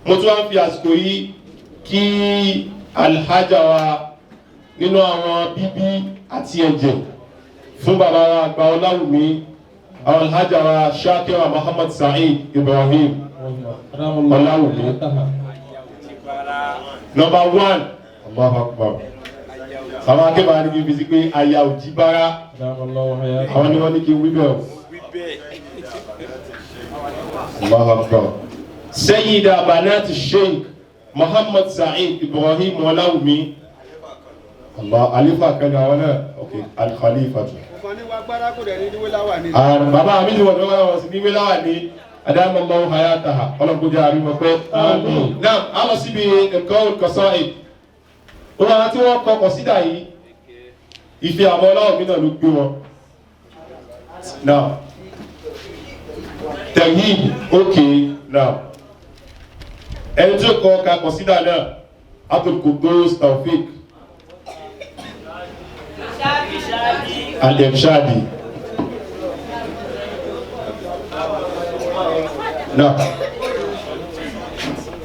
Mo tún wá ń fi àsìkò yìí kí alhaja wa nínú àwọn bíbí àti ẹ̀jẹ̀ fún bàbá wa àgbà Ọláwùmí, àwọn alhaja wa Shakira Muhammad Saheed Ibrahim Ọláwùmí. Number one, Allahu Akbar. Àwọn akẹ́bàá ní kí n fi sí pé aya òjì bára, àwọn ni wọ́n ní kí n wí bẹ́ẹ̀ o. Allahu Akbar. Sayyida Banat Sheikh Muhammad Saheed Ibrahim Ọláwùmí. Allah alifa kan ní àwọn náà, ok, al-Khalifa tù. Bàbá mi ti wọ̀ ní wọ́n sì ní wíláwà ní adamallahu hayataha, ọlọ́kùnrin àríwọ̀ pé. Náà, a lọ síbi ẹ̀kọ́ olùkọ́sọ́. Wọn àwọn tí wọ́n kọ kọ̀sídà yìí, ìfẹ́ àwọn Ọláwùmí náà ló gbé wọn. Now, tẹ̀yìn, okay, now. Ẹni tí ó kọ ka kọ̀sídà náà, Abdul Qudus Taofik Al-Irshadi. Now.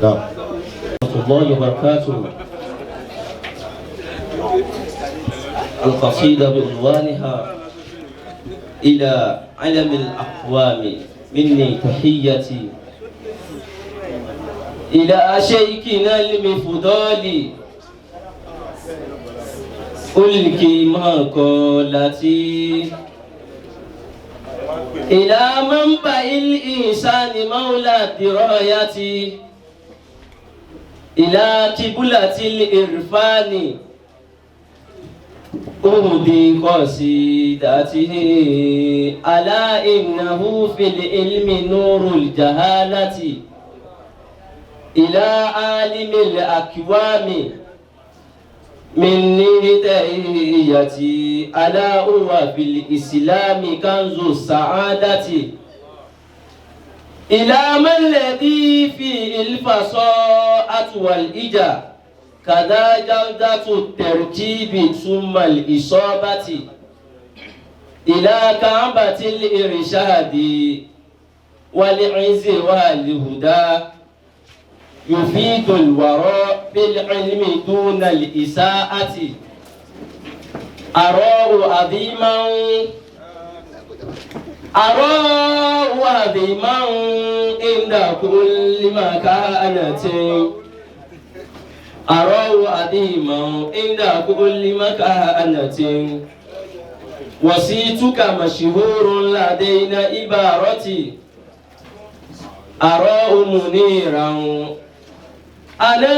Now. الله وبركاته. القصيدة بعنوانها إلى علم الأقوام مني تحيتي إلى شيخنا المفضال ألقي مقالتي إلى منبع الإنسان مولى الدراية إلى قبلة الإرفان أهدي قصيدته ألا إنه في العلم نور الجهالة إلى عالم الأكوام مني تحيتي ألا هو في الإسلام كنز السعادة إلى من الذي فيه الفصاحة والإجا كذا جودة الترتيب ثم الإصابة إلى كعبة الإرشاد والعز والهدى يفيد الوراء بالعلم دون الإساءة أراه عظيما أراه عظيما عند كل مكانة أراه عظيما عند كل مكانة وصيتك مشهور لدينا عبارتي أراه منيرا أنا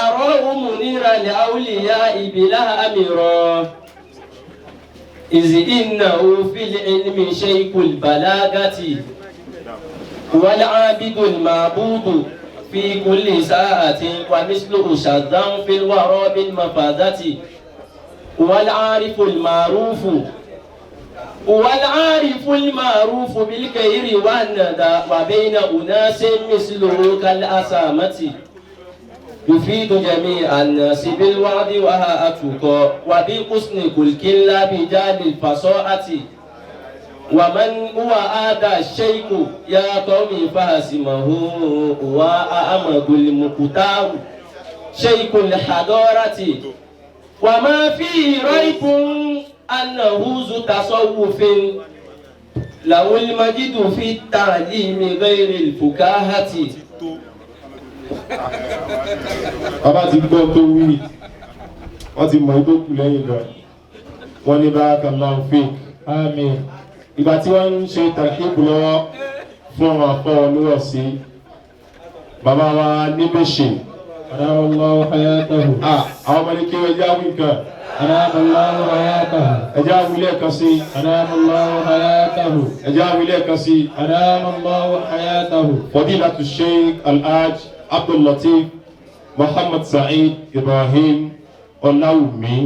أراه منيرا لأولياء بلا أميرا إذ إنه في العلم شيخ البلاغة والعابد المعبود في كل ساعة ومثله شذا في الورى بالمفازة والعارف المعروف والعارف المعروف بالخير والندى وبين أناس مثله كالأسامة يفيد جميع الناس بالوعد وهاتك وبحسن خلق لا بجال الفصاحة ومن هو هذا الشيخ يا قوم فاسمه هو أحمد المختار شيخ الحضارة وما فيه ريب أنه ذو تصوف له المجد في التعليم غير الفكاهة. Bàbá ti gbọ́ tó wí, wọ́n ti mọ̀ tó kù lẹ́yìn lọ, wọ́n ní barakallahu fik. Àmín. Ìgbà tí wọ́n ń ṣe tàkìbù lọ́wọ́ fún àwọn afọ́ olúwọ̀ sí bàbá wa níbẹ̀ṣẹ̀. Adamallahu hayatahu. Àwọn ọmọdé kí wọ́n jáwé nǹkan. Adamallahu hayatahu. Ẹjẹ́ àwílẹ̀ kan sí. Adamallahu hayatahu. Ẹjẹ́ àwílẹ̀ kan sí. Adamallahu hayatahu. Fadilatu Sheikh Alhaj Abdul Latif Muhammad Saheed Ibrahim Ọláwùmí.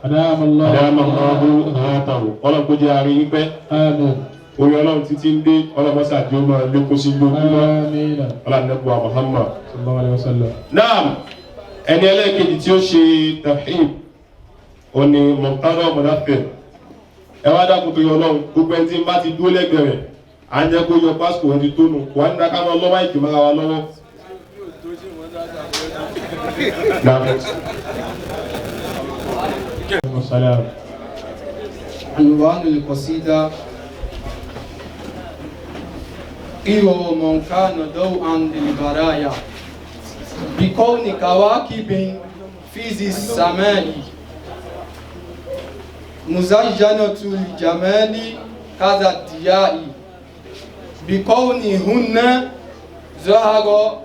Adamallahu hayatahu. Ọlọ́run kó jẹ́ àárín yín pẹ́. Àmín. Orí Ọlọ́run títí ń dé, ọlọ́mọṣà tí ó máa lékún sí lójúmọ́. Àmín. Ọlọ́run nẹ́bùwà Muhammad. Sallallahu alayhi wa sallam. Naam, ẹni ẹlẹ́ẹ̀kejì tí ó ṣe tarhib Ó ní Mọ̀tánà Mọ̀dáfẹ́. Ẹ wá dákun tó yọ Ọlọ́run, gbogbo ẹni tí ń bá ti dúró lẹ́gbẹ̀ẹ́ rẹ̀, à ń jẹ́ kó yọ pásítọ̀ ẹni tó nù, wà á ní ká máa lọ́wọ́ ìkì mọ́ra wa lọ́wọ́. عنوان القصيدة إيو من كان ضوءا للبرايا بكون كواكب في ذي السماء مزينة الجمال كذا الضياء بكونهن ظهر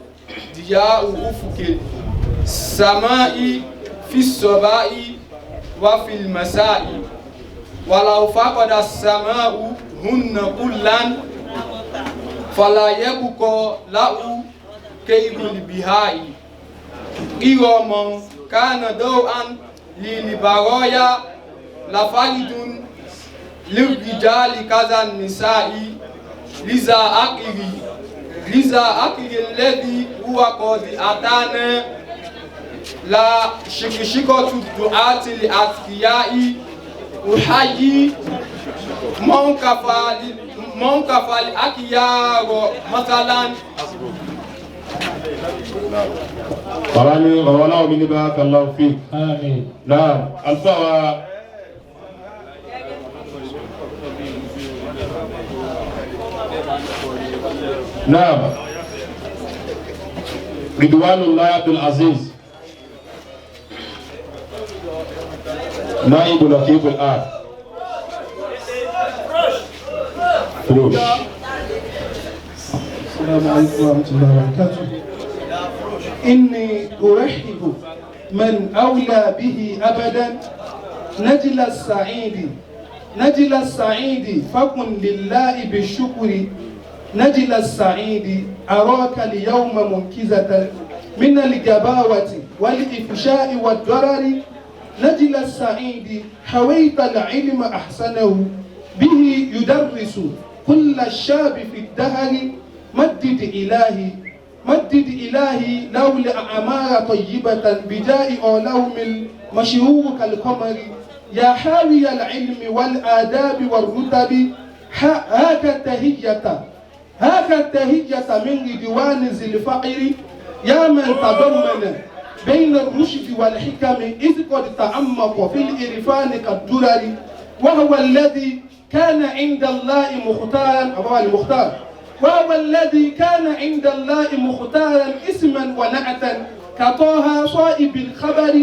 ضياء أفق السماء في الصباح وفي المساء ولو فقد السماء هن كلا فلا يبقى له كيد البهاء إرم كان ضوءا للبرايا لفرد للرجال كذا النساء لذا أكل الذي هو قد أتانا لا شكشكة الدعاة الأذكياء أحيي من كفى الأكيار مثلا. Bàbá ní ọ̀rọ̀ aláwọ̀ mi ní barakallahu fik. Náà, àlùfáà wa. Náà, Ridwanullah Abdul Aziz. نائب نقيب الآن. فروش. السلام عليكم ورحمة الله وبركاته. إني أرحب من أولى به أبدا نجل السعيد نجل السعيد فكن لله بالشكر نجل السعيد أراك اليوم منكزة من الجباوة والإفشاء والضرر نجل السعيد حويت العلم أحسنه به يدرس كل الشاب في الدهر مدد إلهي مدد إلهي لولا أعمار طيبة بجاء أولهم المشهور كالقمر يا حاوي العلم والآداب والرتب هاك التهية هاك التهية من رضوان ذي الفقر يا من تضمن بين الرشد والحكم إذ قد تعمق في الإرفان كالدرر وهو الذي كان عند الله مختارا أبو المختار وهو الذي كان عند الله مختارا اسما ونعتا كطه صائب الخبر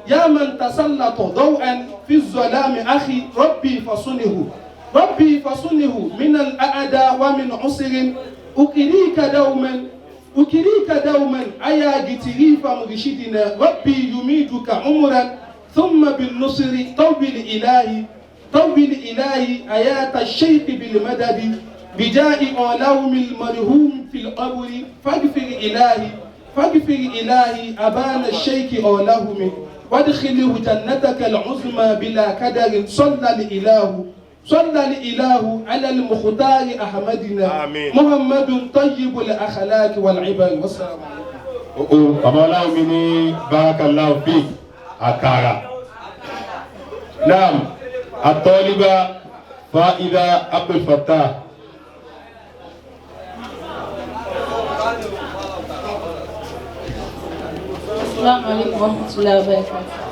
يا من تسلط ضوءا في الظلام أخي ربي فصنه ربي فصنه من الأعداء ومن عسر أكريك دوما أكريك دوما أيا جتريف مرشدنا ربي يميدك عمرا ثم بالنصر طوب الإله طوب الإله آيات الشيخ بالمدد بجاء أولوم المرهوم في القبر فاغفر إلهي فاغفر إلهي أبان الشيخ أولهم وادخله جنتك العظمى بلا كدر صلى الإله صلى الإله على المختار أحمدنا. آمين. محمد طيب الأخلاق والعباد والسلام عليكم. Bàbá ọláwọ̀ mi ní barakallahu fik àkàrà. Naam, àtọ́líbà Fáìdà Abdul Fattah. Assalamu alaikum warahmatullahi wabarakatuh.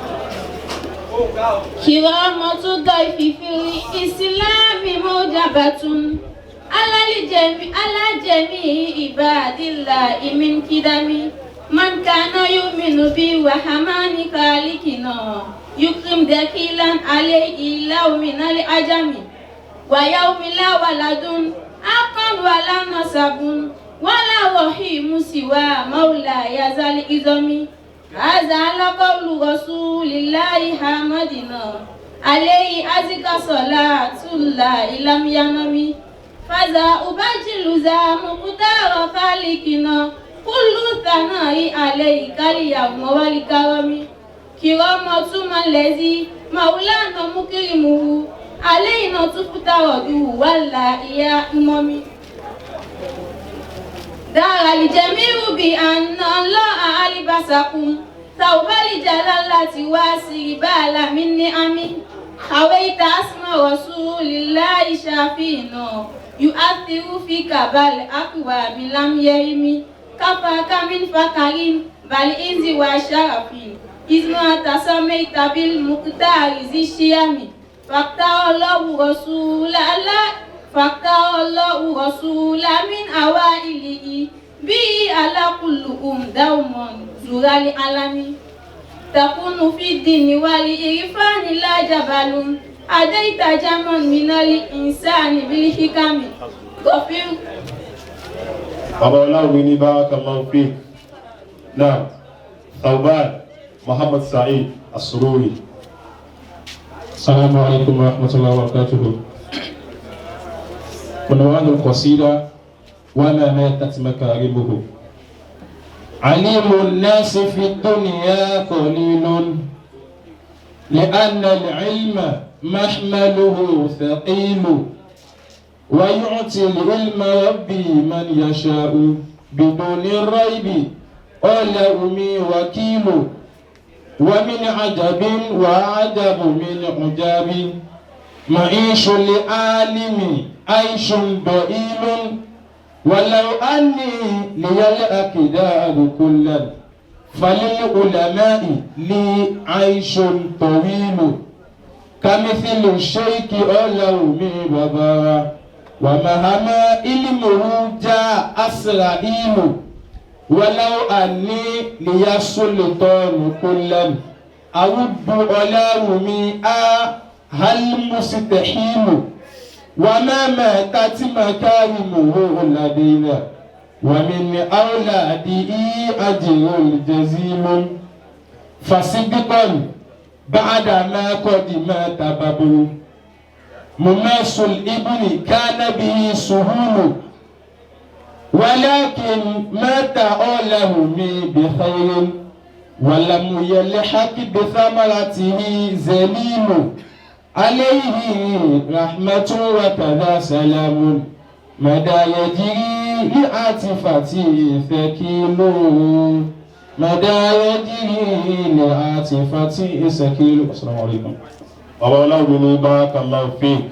كرامة الضيف في الإسلام موجبة على جميع عباد الله من كدم من كان يؤمن بي وحمان خالقنا يكرم دخيلا عليه لو من العجم ويوم لا ولد حقا ولا نسب ولا رحيم سوى مولاي ذا العظم هذا لقول رسول الله حمدنا عليه أزكى صلاة الله لم ينم فذا أبجل ذا مقدار خالقنا كل ثناء عليك اليوم والكرم كرامة من الذي مولانا مكرمه علينا تفترض ولا يا إمامي دار الجميع بأن الله ألبسكم ثوب الجلالة وسربال من نعم حويت اسم رسول الله شافينا يؤثر فيك بل أقوى لم يهم كفاك من فكر بل إنز وشرف إذ ما تسميت بالمقتار ذي الشيم فاختار الله رسول الله فاختار الله رسول من أوائله به على كلهم دوما زور العالم تكون في الدين والإرفان لا جبل أديت جمع من الإنسان بالحكم غفير. Bàbá Ọláwùmí ní barakallahu fik. Náà, Thawban Muhammad Sa'id As-Sururi. السلام عليكم ورحمة الله وبركاته. عنوان القصيدة: وما ماتت مكارمه. عليم الناس في الدنيا قليل، لأن العلم محمله ثقيل، ويعطي العلم ربي من يشاء بدون الريب قال أمي وكيل. ومن عجب وعجب من عجاب معيش لعالم عيش ضئيل، ولو أني لي الأكدار كلا فللعلماء لي عيش طويل. كمثل الشيخ أولومي بابا ومهما علمه جاء أسرائيل، ولو أني لي السلطان كلا أود أولومي هل مستحيل. وما ماتت مكارمه لدينا ومن أولاده أجر جزيل. فصدقا بعد ما قد مات بابه مماس الابن كان به سهول، ولكن مات أولهم بخير ولم يلحق بثمرته ذليل. عليه رحمة وكذا سلام مدى يجري لعاطفته ثقيل، مدى يجري لعاطفته ثقيل. السلام عليكم. Bàbá Ọláwùmí ní barakallahu fik.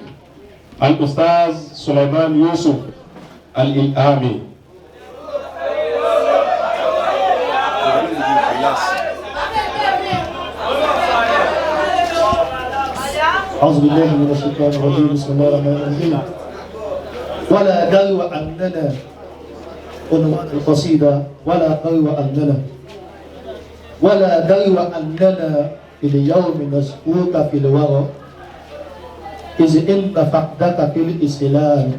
Al-Ustaz Sulaiman Yusuf Al-Ilhami. أعوذ بالله من الشيطان الرجيم. بسم الله الرحمن الرحيم. ولا درو أننا عنوان القصيدة: ولا درو أننا ولا درو أننا في اليوم نسقوك في الورى، إذ إن فقدك في الإسلام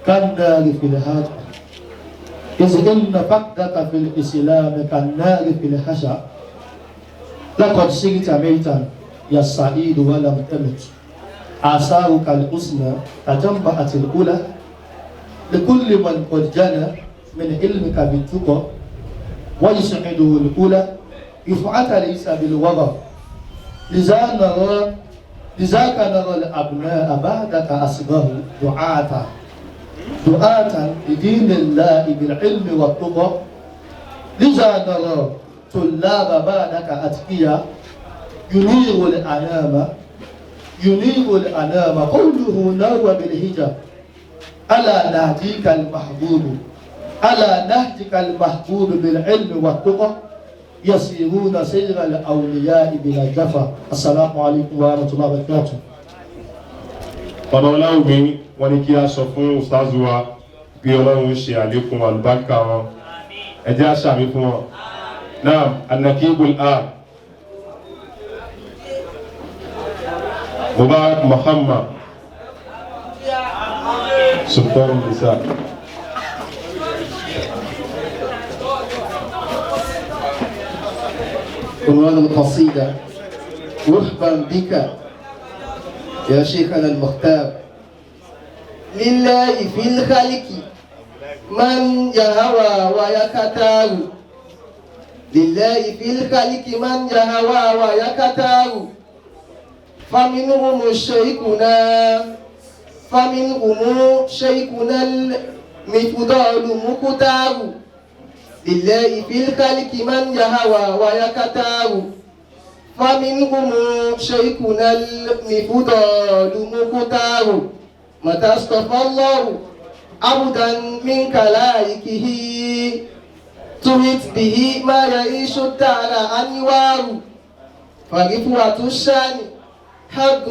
كالنار في الهجر، إذ إن فقدك في الإسلام كالنار في الحشا. لقد صرت ميتا يا السعيد ولم تمت، آثارك الحسنى تجمعت الأولى لكل من قد جنى من علمك بالتقى ويسعده الأولى رفعة ليس بالوغى. لذاك نرى الأبناء بعدك أصغر دعاة دعاة لدين الله بالعلم والتقى. لذا نرى طلاب بعدك أتقيا ينير الأنام ينير الأنام قوله نوى بالهجة. ألا نهديك المحبوب ألا نهدك المحبوب بالعلم والتقى يسيرون سير الأولياء بلا جفا. السلام عليكم ورحمة الله وبركاته. Bàbá Ọláwùmí wọ́n ní kí a sọ fún ustaz wa bí Ọlọ́run ṣe àlékún àlùbáríkà wọn. Ẹ jẹ́ àṣàmì fún wọn. Naam, An-Nakibul Am Mubarak Muhammad Sultan Nisa. عنوان القصيدة: رحبا بك يا شيخنا المختار. لله في الخلق من يهوى ويختار، لله في الخلق من يهوى ويختار. فمنهم شيخنا المفضال مختار. لله في الخلق من يهوى ويكتار فمنهم شيخنا المفضال مختار متى اصطفى الله عبدا من كلائكه تهت به ما يعيش الدار أنوار فرفوة الشان حق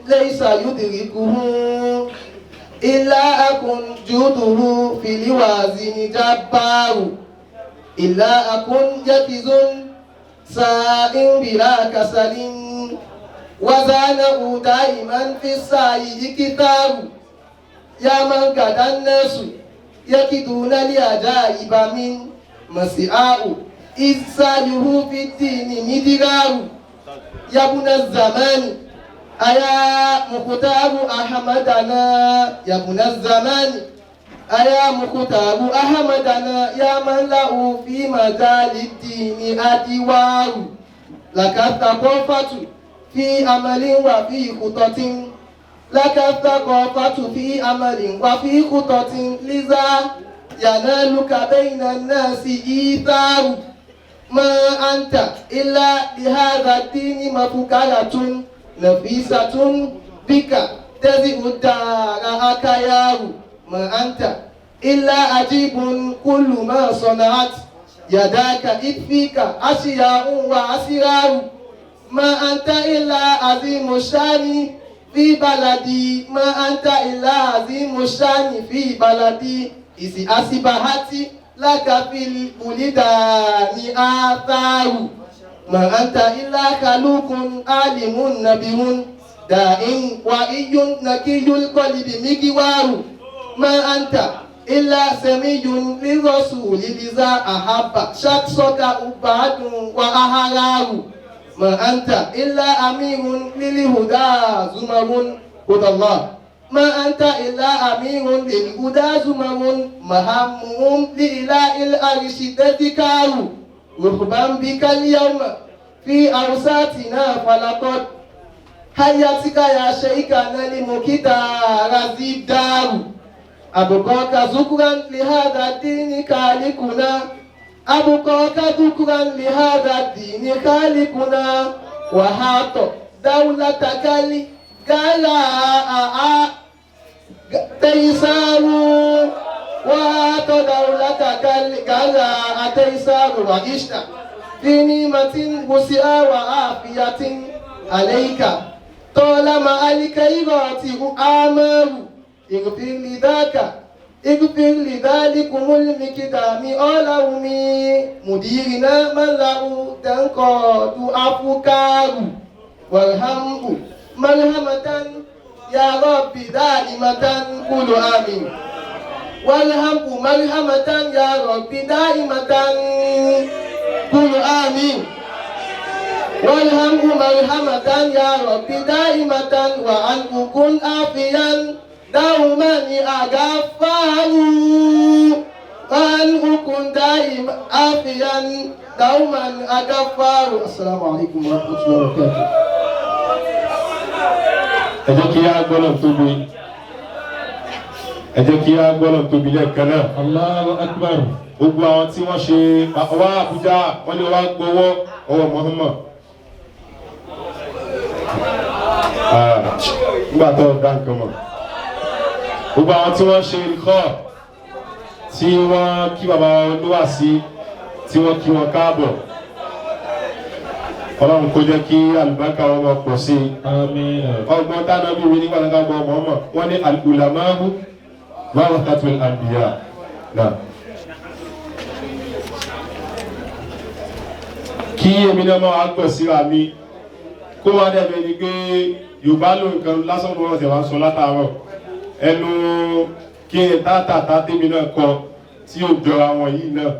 ليس يدركه إلا أكن جوده في الوازن جبار إلا أكن يكز سائر بلا كسل وزانه دائما في السعي كتاب يا من كاد الناس يكدون لعجائب من مسعاه إذ سعيه في الدين مدرار يا ابن الزمان أيا مختار أحمدنا يا ابن الزمان أيا مختار أحمدنا يا من له في مجال الدين أدوار لك الثقافة في عمل وفي خطط لك الثقافة في عمل وفي خطط لذا ينالك بين الناس إيثار ما أنت إلا لهذا الدين مفكرة نفيسة بك تزئ الدار أكيار ما أنت إلا عجيب كل ما صنعت يداك إذ فيك أشياء وأسرار ما أنت إلا عظيم الشان في بلدي ما أنت إلا عظيم الشان في بلدي إذ أصبحت لك في البلدان آثار ما أنت إلا خلوق عالم نبي داء وإي نكي القلب مجوار ما أنت إلا سمي للرسول لذا أحب شخصك أباد وأهرار ما أنت إلا أمير للهدى زمر هدى الله ما أنت إلا أمير للهدى زمر مهمهم لإله العرش تذكار رحبا بك اليوم في أوساطنا فلقد حياتك يا شيخنا لمكتار الدار أبقاك ذكرا لهذا الدين خالقنا أبقاك ذكرا لهذا الدين خالقنا وحاط دولتك الغلاء تيسار وحاط دولتك الغلاء تيسار وعشت في نعمة وسعة وعافية عليك طالما الخيرات آمر اغفر لذاك اغفر لذلكم المقدام أولومي مديرنا من له تنقاد أفكار وارحمه مرحمة يا رب دائمة قولوا آمين وارحمه مرحمة يا رب دائمة قولوا آمين وارحمه مرحمة يا رب دائمة وأن أكون عافيا دوما أغفار وأن أكون دائما عافيا دوما أغفار. السلام عليكم ورحمة الله وبركاته. Ẹ jẹ́ kí á gbọ́dọ̀ tóbi, ẹ jẹ́ kí á gbọ́dọ̀ tóbi lẹ́ẹ̀kan náà. Allahu Akbar. Gbogbo àwọn tí wọ́n ṣe wá Àbújá wọ́n ní wá gbowó ọwọ́ Muhammad. Nígbà tó dá nǹkan mọ̀. Gbogbo àwọn tí wọ́n ṣe ikọ́ tí wọ́n kí bàbá olúwa sí tí wọ́n kí wọn káàbọ̀. Ọlọ́run kó jẹ́ kí àlùbáríkà wọn máa pọ̀ sí i. Àmín. Ọgbọ́n táná bí mi nígbà tó gbọ́ ọmọ ọmọ wọ́n ní al-ulamahu warathatul anbiya. Náà. Kí èmi náà máa gbọ̀ síra mi kó wá dẹ̀bẹ̀ ni pé Yorùbá ló nǹkan lásán ló wọ́n ti wá sọ látàárọ̀ ẹnu kí n tátàtà tèmi náà kọ tí ò jọra wọn yìí náà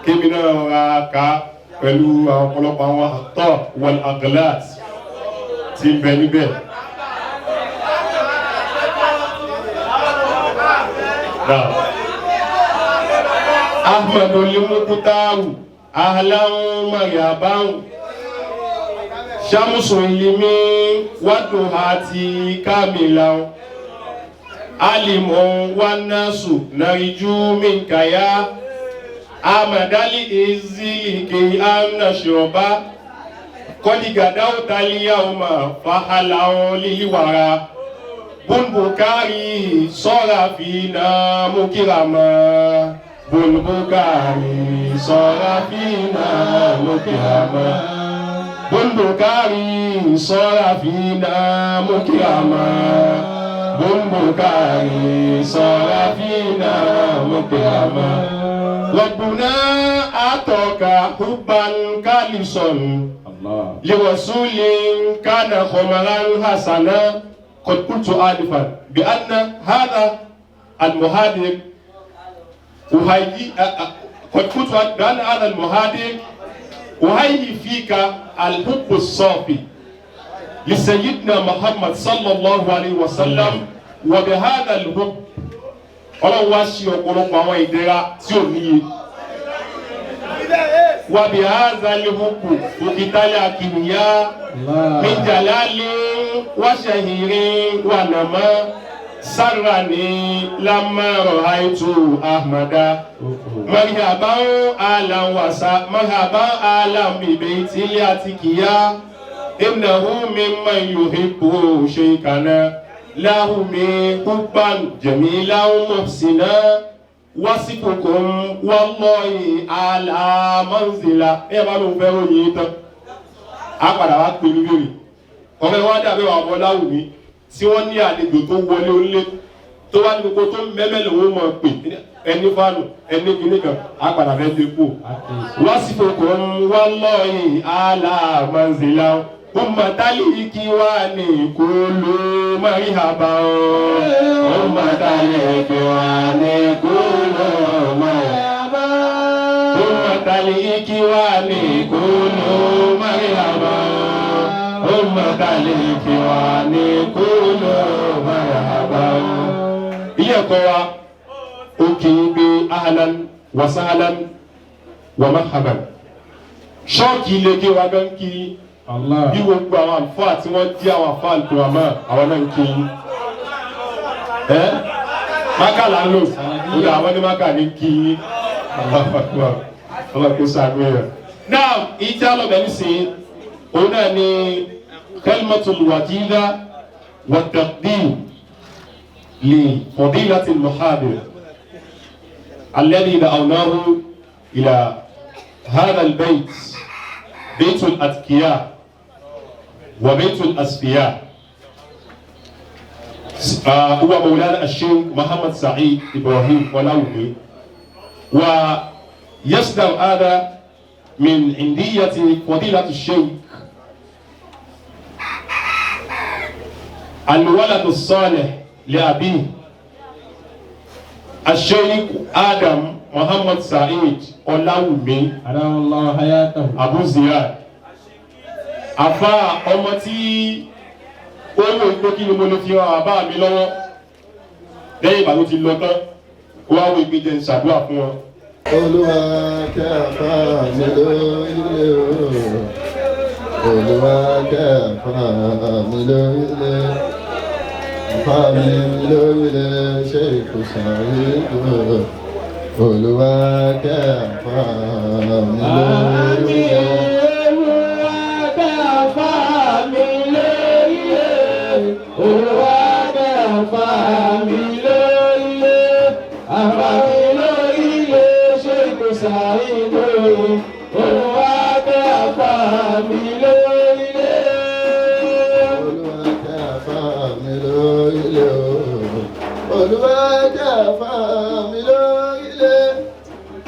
kémi náà ra ká pẹ̀lú àwọn ọ̀pọ̀lọpọ̀ àwọn àtọ̀ wal aglat tí ń bẹ níbẹ̀. Ahmadu limukutaru ahlan marhaban Shamsu ilimi waduhati kamilan alimu wanasu nariju minkaya Amadali izilike amnashoba kọ́dígàdáwò tálíyàwó fàhálàó líliwàrà bùnbùkárì sọ́ra fínà múkìrámà bùnbùkárì sọ́ra fínà múkìrámà bùnbùkárì sọ́ra fínà múkìrámà bùnbùkárì sọ́ra fínà múkìrámà. ربنا أعطاك حبا خالصا لرسول كان خمرا حسنا. قد قلت آنفا بأن هذا المهاجر أهيئ، قد قلت بأن هذا المهاجر أهيئ فيك الحب الصافي لسيدنا محمد صلى الله عليه وسلم، وبهذا الحب Ọlọ́run wá ṣe ọ̀pọ̀lọpọ̀ àwọn ìdẹ̀ra tí ò níye. Wàbí azalihuku òkìtálẹ̀ àkìníyá míjàlálẹ̀ wáṣẹ̀hìnrín wànàmọ́ sárani lámàrọ̀ àìtú ahmada. Marhaban alan wasa marhaban alan bìbẹ̀ ìtìlẹ̀ àti kìyà. Innahu mimman yuhibbu shaykhana. Lahumi hubban jamilan muhsina wasifukum wallahi ala manzila. Ẹ bá lóun fẹ́ ròyìn tán, á padà wá pè ní bèrè. Ọ̀rẹ́ wa dàbí àwọn ọmọ Ọláwùmí tí wọ́n ní àlejò tó wọlé onílé tó wá ní gbogbo tó mẹ́mẹ́ lòun mọ̀ pé ẹni fánù ẹni kìíní kan á padà fẹ́ dé kú. Wasifukum wallahi ala manzila. Ummatali kiwani kulu marihaba. Ummatali kiwani kulu marihaba. Ummatali kiwani kulu marihaba. Ummatali kiwani kulu marihaba. Ilé ẹ̀kọ́ wa ó kì í gbé ahlan wa sahlan wa marhaban. Ṣọ́ọ̀kì ilé kí wa gan kí bí gbogbo àwọn àlùfáà tí wọ́n jí àwọn àlùfáà àlùkùràmọ́ àwọn náà ń kí yín. Ẹ́ maka là ń lò ó dà àwọn ní maka ní kí yín. Ọlọ́run kó ṣàánú yẹn. Náà ìjà lọ́bẹ̀ nísìnyí òun náà ni kalimatul wajiza wa taqdim li fadilati al-muhadir alladhi da'awnahu ila hadha al-bayt بيت الأتقياء وبيت الأصفياء. هو مولانا الشيخ محمد سعيد إبراهيم ولاومي، ويصدر هذا من عندية فضيلة الشيخ الولد الصالح لأبيه الشيخ آدم Muhammad Saheed Ọláwùmí Abu Ziyad. Àfa ọmọ tí ó wò pé kí ni mo lè fi hàn bàbá mi lọ́wọ́ lẹ́yìn ìgbà tó ti lọ tán, ó wá wò pé jẹ́ n ṣàdúrà fún wọn. Olúwa kẹ́ àfá mi lórílẹ̀ o. Olúwa kẹ́ àfá mi lórílẹ̀. Àfá mi lórílẹ̀ ṣe kò sàrí o. Olúwa kẹ́ àfá mi lórílẹ̀. Olúwa kẹ́ àfá mi lórílẹ̀. Olúwa kẹ́ àfá mi lórílẹ̀. Àfá mi lórílẹ̀ ṣe kò sàrí o. Olúwa kẹ́ àfá mi lórílẹ̀. Olúwa kẹ́ àfá mi lórílẹ̀ o. Olúwa kẹ́ àfá mi lórílẹ̀.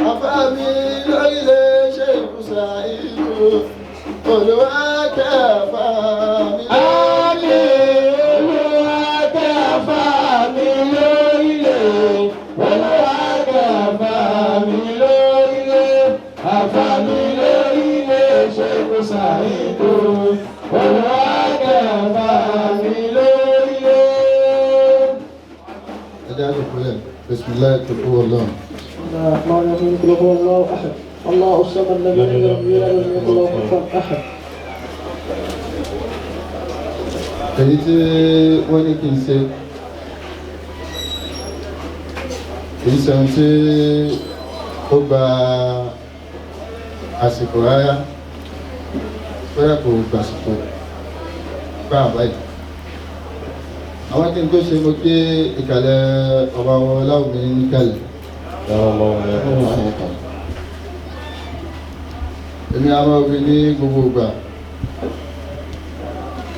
Àfá mi lórílẹ̀ ṣe kò sàrí o. Olúwa kẹ́ àfá mi lórílẹ̀. Olúwa kẹ́ àfá mi lórílẹ̀. Olúwa kẹ́ àfá mi lórílẹ̀. Àfá mi lórílẹ̀ ṣe kò sàrí o. Olúwa kẹ́ àfá mi lórílẹ̀. Ẹ jẹ́ àjòkó lẹ̀. Bismillah tó kú Ọlọ́run. الرحمن الرحيم قل هو الله احد الله الصمد لم يلد ولم يولد ولم يكن له كفوا احد. Èyí tí wọ́n ní kí n ṣe kì í ṣe ohun tí Ó gba àsìkò rárá, bóyá kò gbàsìkò gbà báyìí. Àwọn kí n tó ṣe, mo kí ìkàlẹ̀ ọba Ọláwùmí níkàlẹ̀. Èmi a máa wí ní gbogbo ìgbà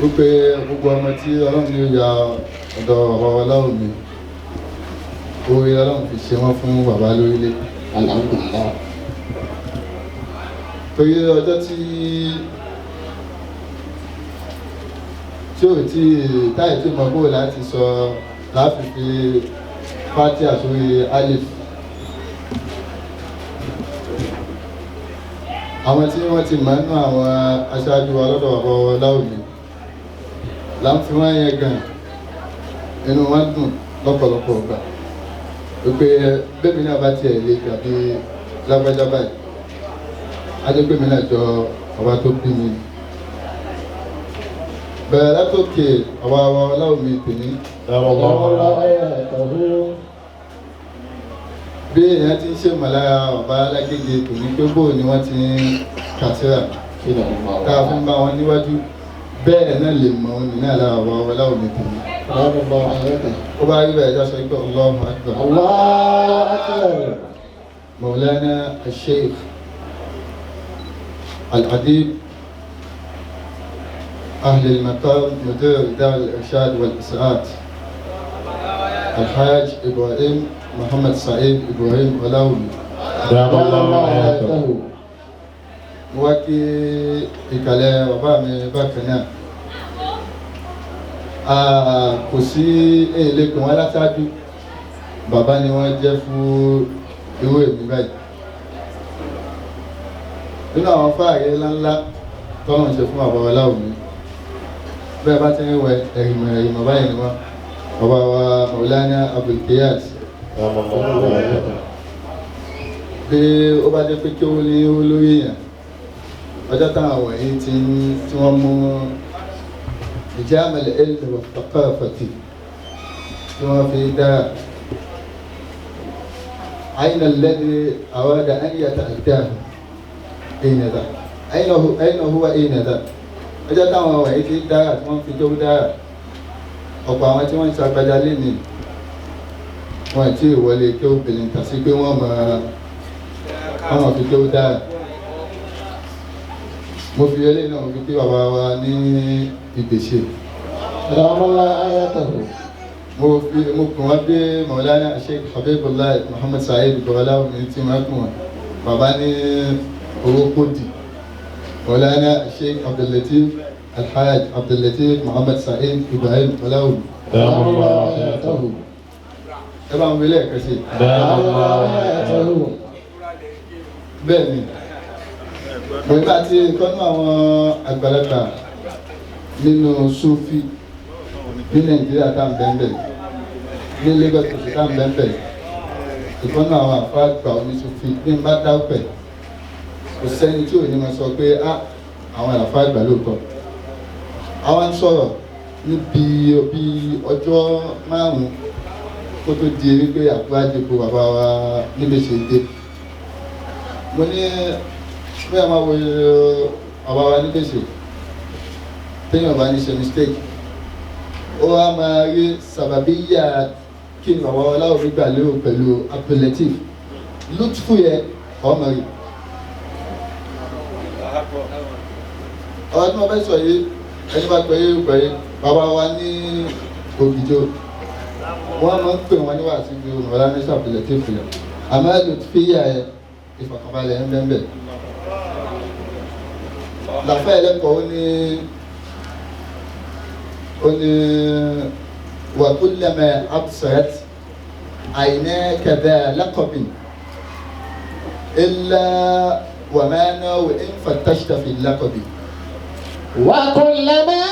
wípé gbogbo ọmọ tí Ọlọ́run ní ó ya ọ̀dọ̀ bàbá Ọláwùmí, oore Ọlọ́run fi ṣe wọ́n fún bàbá lórílẹ̀. Alhamdulillah. Torí ọjọ́ tí ò tí táyì tí mo bò láti sọ láti fi fatia sórí alif, àwọn tí wọ́n ti mọ̀ nínú àwọn aṣáájú wa lọ́dọ̀ bàbá Ọláwùmí là ń fi wọ́n yẹn gan, inú wọn dùn lọ́pọ̀lọpọ̀ ọgbà wípé bẹ́ẹ̀ náà bá tiẹ̀ lè tàbí lágbájá báyìí, adégbèmí náà jọ ọba tó bí mi. Bẹ̀rẹ̀ látòkè ọba Ọláwùmí tèmi. Bí èèyàn ti ń ṣe mọ̀lára ọba Alágége tòní pé bóò ni wọ́n ti ń kàtírà tá a fi ń bá wọn níwájú, bẹ́ẹ̀ náà lè mọ̀ ọ́n nínú àlá ọba Ọláwùmí tèmi. Ó bá rí bẹ́ẹ̀ já sọ pé Allahu Akbar. Allahu Akbar. Mawlana Sheikh Al-Adib أهل المقام مدير دار الإرشاد والإسعاد الحاج إبراهيم محمد سعيد إبراهيم Ọláwùmí. دام الله حياته. Mo wá kí ìkàlẹ̀ bàbá mi bákan náà. Kò sí èlé pé wọ́n látájú, bàbá ni wọ́n jẹ́ fún irú èmi báyìí. Nínú àwọn fáàrí ńláńlá tọ́lọ̀ ń ṣe fún bàbá Ọláwùmí, bẹ́ẹ̀ bá ti ń wẹ ẹ̀rìmọ̀ ẹ̀rìmọ̀ báyìí ni wọ́n, bàbá wa Maulana Abdulkiyas. Bí ó bá jẹ́ pé kí ó ní olórí èèyàn, ọjọ́ táwọn wọ̀nyí ti ń tí wọ́n mú ìjáàmẹ̀lẹ̀ ilmi wa thaqafati tí wọ́n fi dára. أين الذي أراد أن يتأتاه؟ أين ذا؟ أين هو أين ذا؟ Ọjọ́ táwọn wọ̀nyí ti dára tí wọ́n fi jó dára, ọ̀pọ̀ àwọn tí wọ́n ń ṣàgbájá lénìí wọn àti ìwọlé kí ó bìnrin tà sí pé wọ́n máa fi jó dára. Mo fi eléyìí náà fi kí bàbá wa ní ìgbèsè. Mo fi mo kùn wọ́n bí Maulana Sheikh Habibullah Muhammad Saheed Ọláwùmí tí wọ́n kùn wọ́n bàbá ní owó kódì. Maulana Sheikh Abdullatif Alhaj Abdullatif Muhammad Saheed Ibrahim Ọláwùmí. Ẹ bá ń wí lẹ́ẹ̀kan sí i. Bẹ́ẹ̀ ni, nígbà tí ìkọ́nú àwọn àgbàlagbà nínú Sufi ní Nàìjíríà tá ń bẹ́ẹ̀ ní Lagos tá ń bẹ́ẹ̀, ìkọ́nú àwọn àfáàgbà oníṣúfì ní bá dápẹ́, kò sẹ́ni tí ò ní máa sọ pé á àwọn àfáàgbà lóòótọ́. Àwọn ń sọ̀rọ̀ níbi bí ọjọ́ 5 kó tó di wípé àpò bàbá wa níbi ṣe dé. Mo ní bóyá máa wo bàbá wa níbi ṣe téèyàn bá ní ṣe mistake, ó wá máa rí sàbàbíyà kí ni bàbá wa Ọláwùmí gbà lérò pẹ̀lú Abdulateef lutfu yẹ ọmọ rẹ̀. Ọ̀rọ̀ tí mo fẹ́ sọ yìí, ẹni bá pẹ́ yóò gbọ́ yìí. Bàbá wa ní Ògìjò, wọ́n máa ń pè wọ́n ní wàásù ju ọ̀rọ̀ ní Abdulateef lọ, àmọ́ lutfiyà yẹ ìfọ̀kànbalẹ̀ ń bẹ́ẹ̀ bẹ́ẹ̀. Làfẹ́ ẹlẹ́kọ̀ọ́ ó ní wàkúlẹ̀mẹ̀ absarat àìnẹ́kẹ̀ dha laqabin illa wàmánà wà in fattashta fi laqabi. وكلما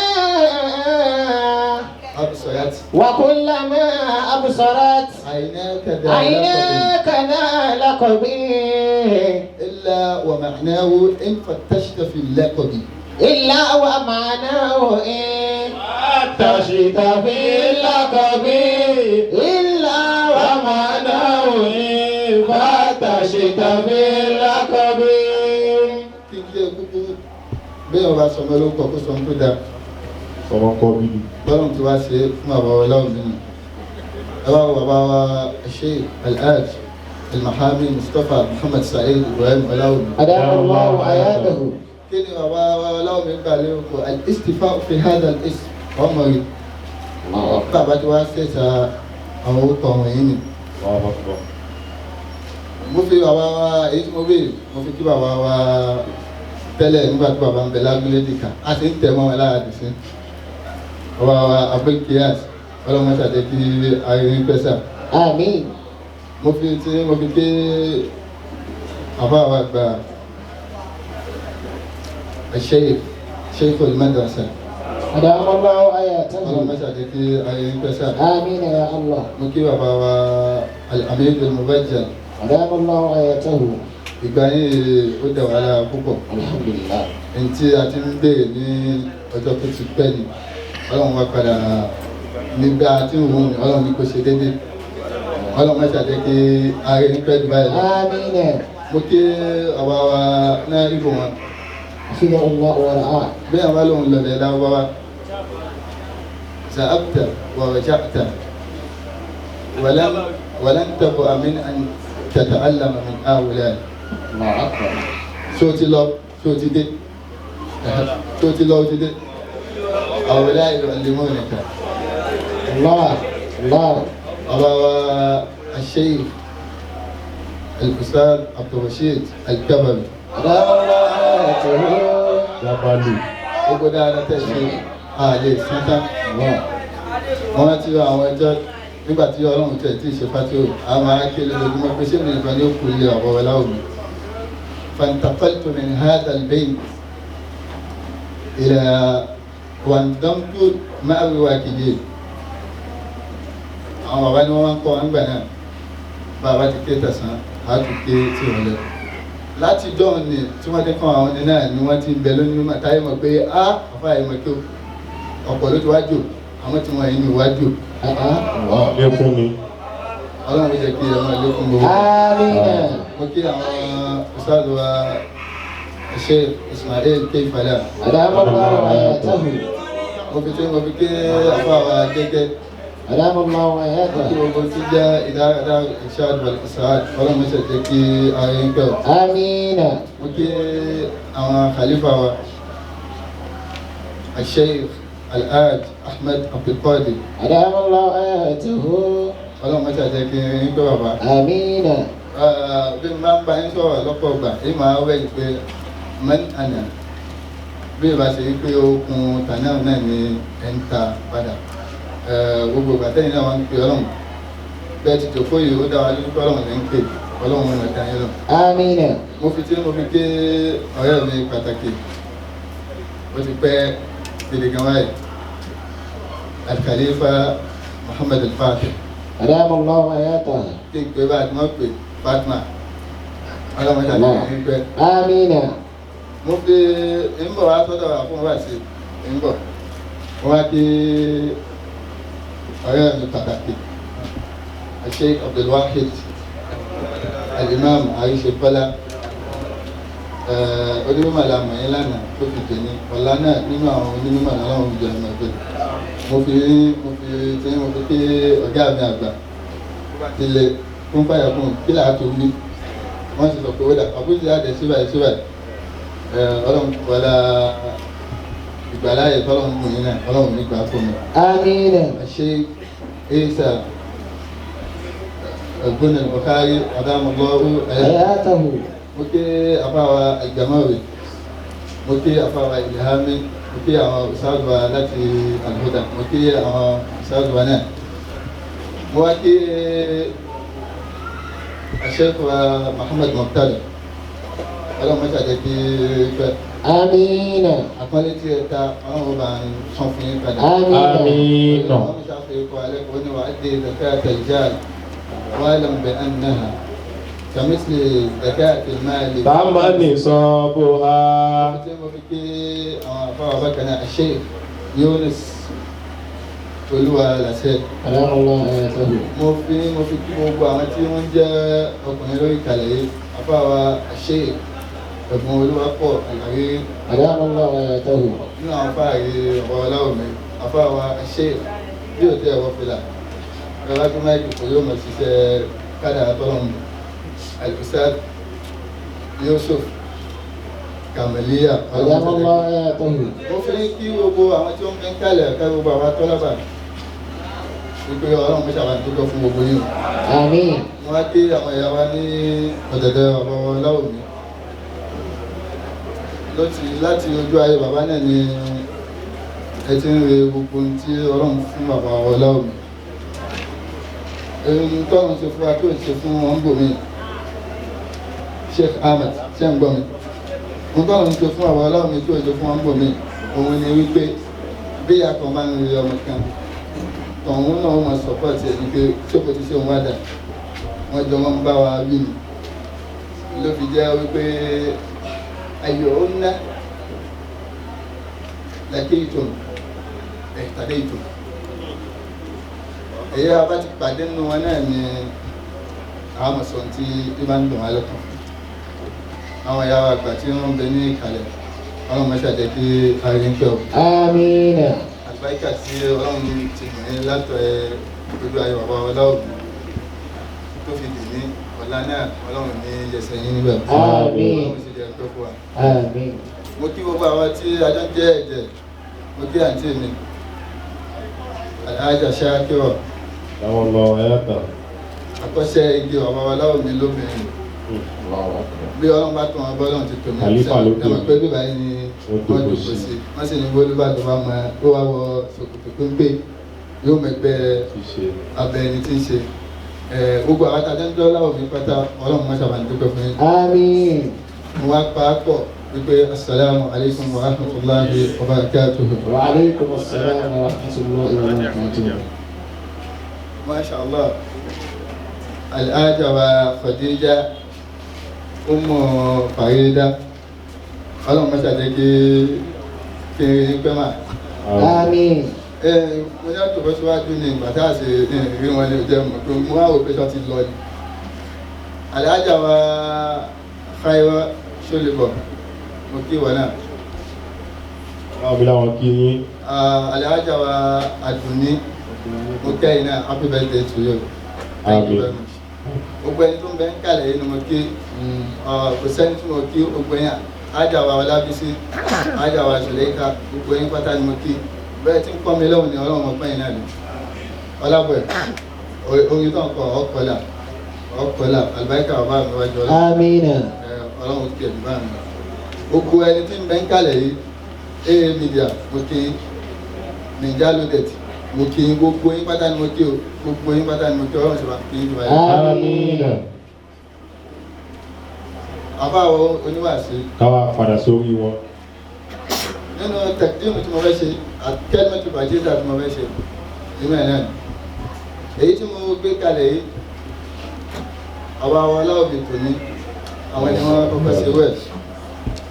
أبصرت وكلما أبصرت عيناك ذا عيناك ذا لقب إلا ومعناه إن فتشت في اللقب إلا ومعناه إن فتشت في اللقب إلا ومعناه إن فتشت في اللقب. Kí n jẹ́ kúkú bẹ́ẹ̀ ọba sọmọ lórúkọ kó sọmọ tó dáa. Sọmọ kọ́ bíbí. Bọ́lá tí wàá ṣe fún bàbá wa láwùjọ nínú. Ẹ bá wo bàbá wa Sheikh Alhaj Almahami Mustapha Muhammad Saheed Ibrahim Ọláwùmí. أدام الله حياته. Kí ni bàbá wa Ọláwùmí gbà lérò kọ al-istifa'u fi hadha al-ism ọmọ rẹ̀. Bàbá tí wàá ṣẹ̀ṣà àwọn orúkọ wọ̀nyí ni. Mo fi bàbá wa èyí tí mo béèrè mo fi kí bàbá wa tẹ́lẹ̀ nígbà tí bàbá ń bẹ lágbélé dìkà a sì ń tẹ̀ mọ́ wọn lára dì sí. Bàbá wa Abdul Kiyas ọlọ́mọ ṣàjẹ́ kí ayé pẹ́sà. Àmín. Mo fi tí mo fi ké bàbá wa gba Sheikh Sheikh al-Madrasa. أدام الله حياته. Ọlọ́mọ ṣàjẹ́ kí ayé pẹ́sà. آمين يا الله. Mo kí bàbá wa Al-Amir al-Mubajjal. أدام الله حياته. Ìgbà yìí ó dẹ̀ wá lára púpọ̀. Alhamdulillah. Ntí a ti ń béèrè ní ọjọ́ tó ti pẹ́ ni Ọlọ́run wá padà nígbà tí òun ní Ọlọ́run ní kò ṣe déédéé. Ọlọ́run má ṣàjẹ́ kí ààrẹ ní pẹ́ jù báyìí lọ. آمين. Mo kí ọba wa náà ibò wọn. حفظه الله ورعاه. Bí àwọn lòun lọlẹ̀ láwọ́wá. Za'abta wa raja'ta walam tabqa min an tata'allama min ha'ula'i. الله أكبر. Ṣé o ti lọ? Ṣé o ti dé? Ṣé o ti lọ? O ti dé? Ha'ula'i yu'allimunaka. الله الله. Ọba wa Sheikh Al-Ustad Abdulrasheed Al-Kabari. أدام الله حياته. Jabalu. Gbogbo dáadáa tẹ̀ ṣe àlè sántá. Wọ́n rántí àwọn ẹjọ́ nígbà tí Ọlọ́run tẹ̀ tí ì ṣe fátó àwọn akéde lójúmọ́ pé ṣé mi nìkan ní ó kú ilé ọ̀rọ̀ wọlé òní. فانتقلت من هذا البيت إلى وانضمت مع الواكدين. Àwọn bàbá ni wọ́n máa ń kọ́ wọn nígbà náà. Bàbá ti ké tẹ̀sán, a tún ké tí wọ́n lọ. Láti dọ́hùn ni tí wọ́n ti kọ́ àwọn ní náà ni wọ́n ti ń bẹ lónìí mímọ́ táyé mọ̀ pé á àfa yìí mọ̀ kí ọ̀pọ̀ ló ti wá jò àwọn tí wọ́n yìí ní wá jò. Lékún ni. Ọlọ́run jẹ́ kí ẹ máa lékún gbogbo. آمين. Mo kí àwọn ustaz wa Sheikh Ismail Keifala. أدام الله حياته. Mo fi tí mo fi ké àfa wa gẹ́gẹ́. أدام الله Mo kí حياته. gbogbo tí jẹ́ ìdáradá ìṣáàdù wal-Israad. Ọlọ́run ṣe jẹ́ kí ara yín pẹ́ o. آمين. Mo kí àwọn khalifa wa Sheikh Alhaj Ahmed Abdulkadir. أدام الله حياته. Ọlọ́run ṣe jẹ́ kí yín pẹ́ bàbá. آمين. Bí mo máa ń bá yín sọ̀rọ̀ lọ́pọ̀ ìgbà èyí máa wẹ̀ pé man ana bí ìbá ṣe rí pé okun tànáà náà ni ẹ̀ ń ta padà. Gbogbo ìgbà tẹ́yìn náà wọ́n ń pe Ọlọ́run bẹ́ẹ̀ ti jòkó yìí ó dá wa lójú pé Ọlọ́run lè ń pè Ọlọ́run ọ̀nà dá yín lọ. آمين. Mo fi tí mo fi ké ọ̀rẹ́ mi pàtàkì ó ti pẹ́ gidi gan báyìí Al-Khalifa Muhammad Al-Fatih. أدام الله حياته. Kí n pè bá a ti mọ̀ pé Fatma Ọlọ́run ṣàlàyé ní pẹ́. آمين. Mo fi ń bọ̀ wá sọ́dọ̀ àfọ̀n wá sí ń bọ̀ wọ́n wá kí ọ̀rẹ́ mi pàtàkì Sheikh Abdulwahid Al-Imam Àríṣekọ́lá onímọ̀ làmọ̀ yín lánàá tó fi dè ní ọ̀la náà nínú àwọn onímọ̀ làwọn ìjọ ìmọ̀ ẹgbẹ́ mo fi tí mo fi ké ọ̀gá mi àgbà tilẹ̀ fún fàyà fún kí làá tó wí wọ́n sì sọ pé ó dà àbújá àdẹ síbàyí síbàyí Ọlọ́run wọlá ìgbàláyè tọ́lọ́run mú yín náà Ọlọ́run nígbà fún mi. آمين. Sheikh Isa Ibn al-Bukhari adamallahu حياته. Mo kí afáwa Al-Gamawi, mo kí afáwa Ilhami, mo kí àwọn ustaz wa láti Al-Huda, mo kí àwọn ustaz wa náà. Mo wá kí Sheikh wa Muhammad Muqtada. Ọlọ́run mọ́ṣá jẹ́ kí pẹ́. آمين. Àpọ́nlé tí ẹ ta Ọlọ́run bá ń san fún yín padà. آمين. Àmín. Ọlọ́run ṣàfihàn kọ́ alẹ́ kó ní wàá dé zakat al-jal wa'lam bi annaha kamithli zakat al-mal. Tàmá ní sọ́bù ha. Tí mo fi ké àwọn afáwà bákan náà Sheikh Yunus Olúwa làṣẹ. Mo fi kí gbogbo àwọn tí wọ́n jẹ́ ọkùnrin lórí ìkàlẹ̀ yìí, àfáwa àṣẹ ẹ̀bùn Olúwapọ̀ àlàyé. Nínú àwọn afáàrí ọ̀rọ̀ Ọláwùmí, àfáwa àṣẹ bí ò tẹ́ ẹ̀wọ́ fìlà. Ẹ̀rọ tó máìkì kò yóò mọ̀ ṣiṣẹ́ kádàrá tọ́lọ́mù. Al-Ustad Yusuf Kamaliya. Mo fi kí gbogbo àwọn tí ó ń bẹ ń kálẹ̀ ká gbogbo àwọn atọ́lábà. Wípé Ọlọ́run mọ́ṣá wa dúpẹ́ fún gbogbo yín. Àmín. Wọ́n á kí àwọn ìyá wa ní ọ̀dẹ̀dẹ̀ ọ̀rọ̀ Ọláwùmí. Láti ojú ayé bàbá náà ni ẹ ti ń re gbogbo ohun tí Ọlọ́run fún bàbá Ọláwùmí. Ohun tọ́run ṣe fún wa tó ṣe fún wọn ń bò mí. Sheikh Ahmed ṣe ń gbọ́ mi. Ohun tọ́run ṣe fún bàbá Ọláwùmí tó ṣe fún wọn ń bò mí. Òun ni wípé bí ìyá kan bá ń re ọmọ kan, tọ̀hún náà wọ́n máa sọ̀pọ̀tì ẹ̀ ní pé ṣókò tí ṣe òun wá dà wọ́n jọ wọ́n ń bá wa wí ni ló fi jẹ́ wípé ayọ̀ ó ná làkè ìtò ẹ̀ tàdé ìtò èyí a bá ti pàdé nínú wọn náà ni àwọn mọ̀sán tí ó bá ń dùn wá lọ́kàn àwọn ìyá wa àgbà tí wọ́n ń bẹ ní ìkàlẹ̀ ọlọ́run mọ́ṣáà jẹ́ kí a rí ń pẹ́ o. Àmín. Àlùbáríkà tí Ọlọ́run ti mọ̀ ní látọ̀ ẹ ojú ayé bàbá Ọláwùmí tó fi dì ní ọ̀la náà Ọlọ́run ní yẹsẹ̀ yín níbẹ̀. Àmín. Ọlọ́run sì jẹ́ pẹ́ fún wa. Àmín. Mo kí gbogbo àwọn tí ajọ́ ń jẹ́ ẹ̀jẹ̀, mo kí àǹtí mi Alhaja Ṣakirọ̀. Láwọn lọ ẹ̀yàtà. Akọ́ṣẹ́ igi bàbá Ọláwùmí lóbìnrin. Bí Ọlọ́run bá tún wọn bọ́ Ọlọ́run ti tò mí. Àlífà ló pè mí. Ẹ mọ̀ pé bíbá yìí ni wọ́n dùn kò sí. Wọ́n sì ní bólúbàdàn bá mọ ó wá wọ ṣòkòtò péńpé yóò mẹgbẹ́ abẹ ẹni tí ń ṣe. Gbogbo àwọn tá a jẹ́ ń dọ́ Ọláwùmí pátá Ọlọ́run má ṣàbà ní dúpẹ́ fún yín. Àmín. Mo wá pa á pọ̀ wípé asalaamu alaykum wa rahmatulahi wa barakatuhu. Wa aleykum asalaam wa rahmatulahi wa barakatuhu. Masha Allah. Alhaja wa Khadija Umu Farida. Ọlọ́run mọ́ṣá jẹ́ kí n pẹ́ mà. Àmín. Mo ní àtòkọ́ síwájú ní ìgbà tá a ṣe rí wọn ní òjẹ́ mọ̀ pé mo wá wò pé sọ ti lọ ni. Alhaja wa Khaiwa Ṣólébọ̀, mo kí wọn náà. Báwo bí láwọn kí yín? Alhaja wa Àdùnní, mo kẹ́yìn náà, happy birthday to you. Thank you very much. Gbogbo ẹni tó ń bẹ ń kàlẹ̀ yìí ni mo kí, kò sẹ́ni tí mo kí gbogbo yẹn. Ájà wa Ọlábísí, ájà wa Ṣùlẹ́ká, gbogbo yín pátá ni mo kí. Bẹ́ẹ̀ tí ń kọ́ mi lọ́wọ́ ni Ọlọ́run ọpẹ́ yìí náà ni. Ọlábọ̀ẹ̀, orin tó ń kọ ọkọlà, ọkọlà, àlùbáríkà bàbá mi wájú Ọlọ́run. Àmín. Ọlọ́run kí ẹ̀dùn bá mi. Gbogbo ẹni tí ń bẹ ń kàlẹ̀ yìí, AA Media, mo kí yín. Naija Loaded, mo kí yín. Gbogbo yín pátá ni mo kí o. Gbogbo yín pátá ni mo kí Ọlọ́run ṣe máa kí yín jù báyìí. Àmín. Àbáwo oníwàásí. Káwa padà sórí wọn. Nínú tẹ̀kídìmù tí mo fẹ́ ṣe, àkẹ́lẹ́mẹ́tì bàjẹ́sà tí mo fẹ́ ṣe, inú ẹ̀ náà ni. Èyí tí mo gbé kalẹ̀ yìí, àwa Ọláwùmí tòní, àwọn ẹni wọn kọ́kọ́ ṣe wẹ̀,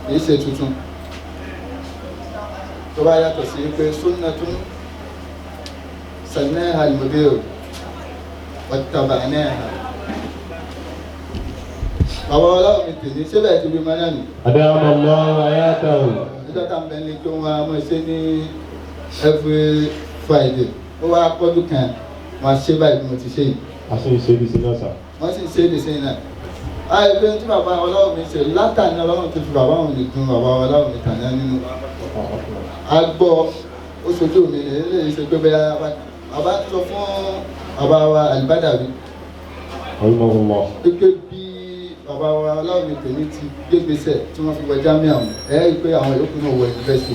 kì í ṣe tuntun. Tó bá yàtọ̀ sí pé sunnatun sannaha al-mudir wattaba'naha. Bàbá Ọláwùmí tòní, ṣé bẹ́ẹ̀ ti wí mọ́ náà nì? Adama Allahu hayatahu. Níjọ́ tá ń bẹ ní kí wọ́n á mọ̀ ṣe ní every Friday. Ó wá pọ́dún kan, wọ́n á ṣe báyìí bí mo ti ṣe yìí. A sì ń ṣe ibi sí náà sà. Wọ́n sì ń ṣe ibi sí náà. Àì pé tí bàbá Ọláwùmí ṣe látàní Ọlọ́run tó fi bàbá òun lè dun bàbá Ọláwùmí tàná nínú. A gbọ́ ó ṣojú mi ní eléyìí ṣe pé bẹ́ẹ̀ bàbá sọ fún bàbá wa Àlùbádàwí. Rahimahullah. Pé bí bàbá wa Ọláwùmí tèmi ti gbégbèsè tí wọ́n fi wọ jámíà wọn, ẹ rí i pé àwọn yòókù náà wọ yunifásitì.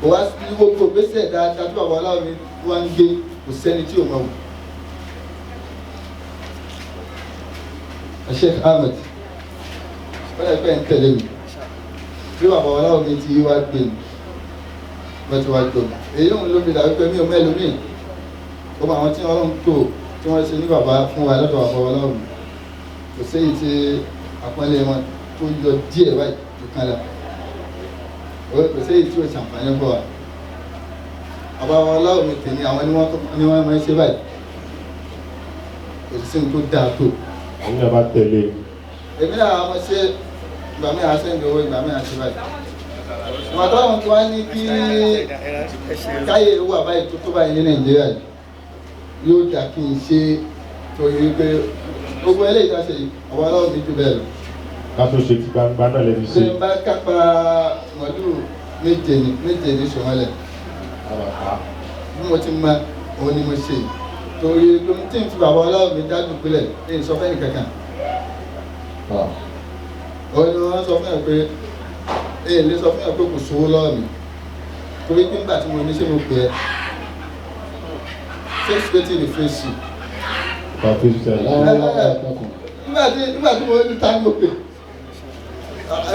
Kò wá sí gbogbo gbèsè dáadáa tí bàbá Ọláwùmí wá ń gbé, kò sẹ́ni tí ò mọ̀ wò. Sheikh Ahmed, wọ́n lè pẹ́ ń tẹ̀lé mi. Bí bàbá Ọláwùmí ti wá gbé mi, wọ́n ti wá gbé mi. Èyí òun ló fi dàbí pé mi ò mẹ́lòmíì. Gbogbo àwọn tí Ọlọ́run tò tí wọ́n ṣe ní bàbá fún wa lọ́dọ̀ bàbá Ọláwùmí. Kò séyìí tí àpọ́nlé wọn tó yọ díẹ̀ báyìí ju kan lọ. Kò séyìí tí ò ṣàǹfààní fún wa. Bàbá wọn láwùmí tèmi àwọn ni wọ́n máa ń ṣe báyìí. Kò sí ní tó dáa tó. Àwọn náà bá tẹ̀lé. Èmi náà àwọn ṣe ìgbà mi àá sẹ́ndì owó ìgbà mi àá ṣe báyìí. Ìgbà táwọn tí wọ́n ní kí káyé owó àbáyé tó tó báyìí ní Nàìjíríà yìí yóò dà kí n ṣe torí pé gbogbo eléyìí tá a ṣe yìí àwọn aláwọ̀ mi jù bẹ́ẹ̀ lọ. Ká tó ṣe ti gbangba náà lẹ́nu sí. Ṣé n bá kápá màlúù méje ní sọmọlẹ̀? Bí mo ti mọ òun ni mo ṣe yìí torí pé tí n fi bàbá aláwọ̀ mi dájú pílẹ̀ ní ìsọfẹ́ nìkankan. Òun ni wọ́n sọ fún ẹ pé èyí lè sọ fún ẹ pé kò sówó lọ́wọ́ mi torí pé nígbà tí mo ní ṣé mo pè é face wetin dey face you. Nígbà tí mo ní ta ni mo pè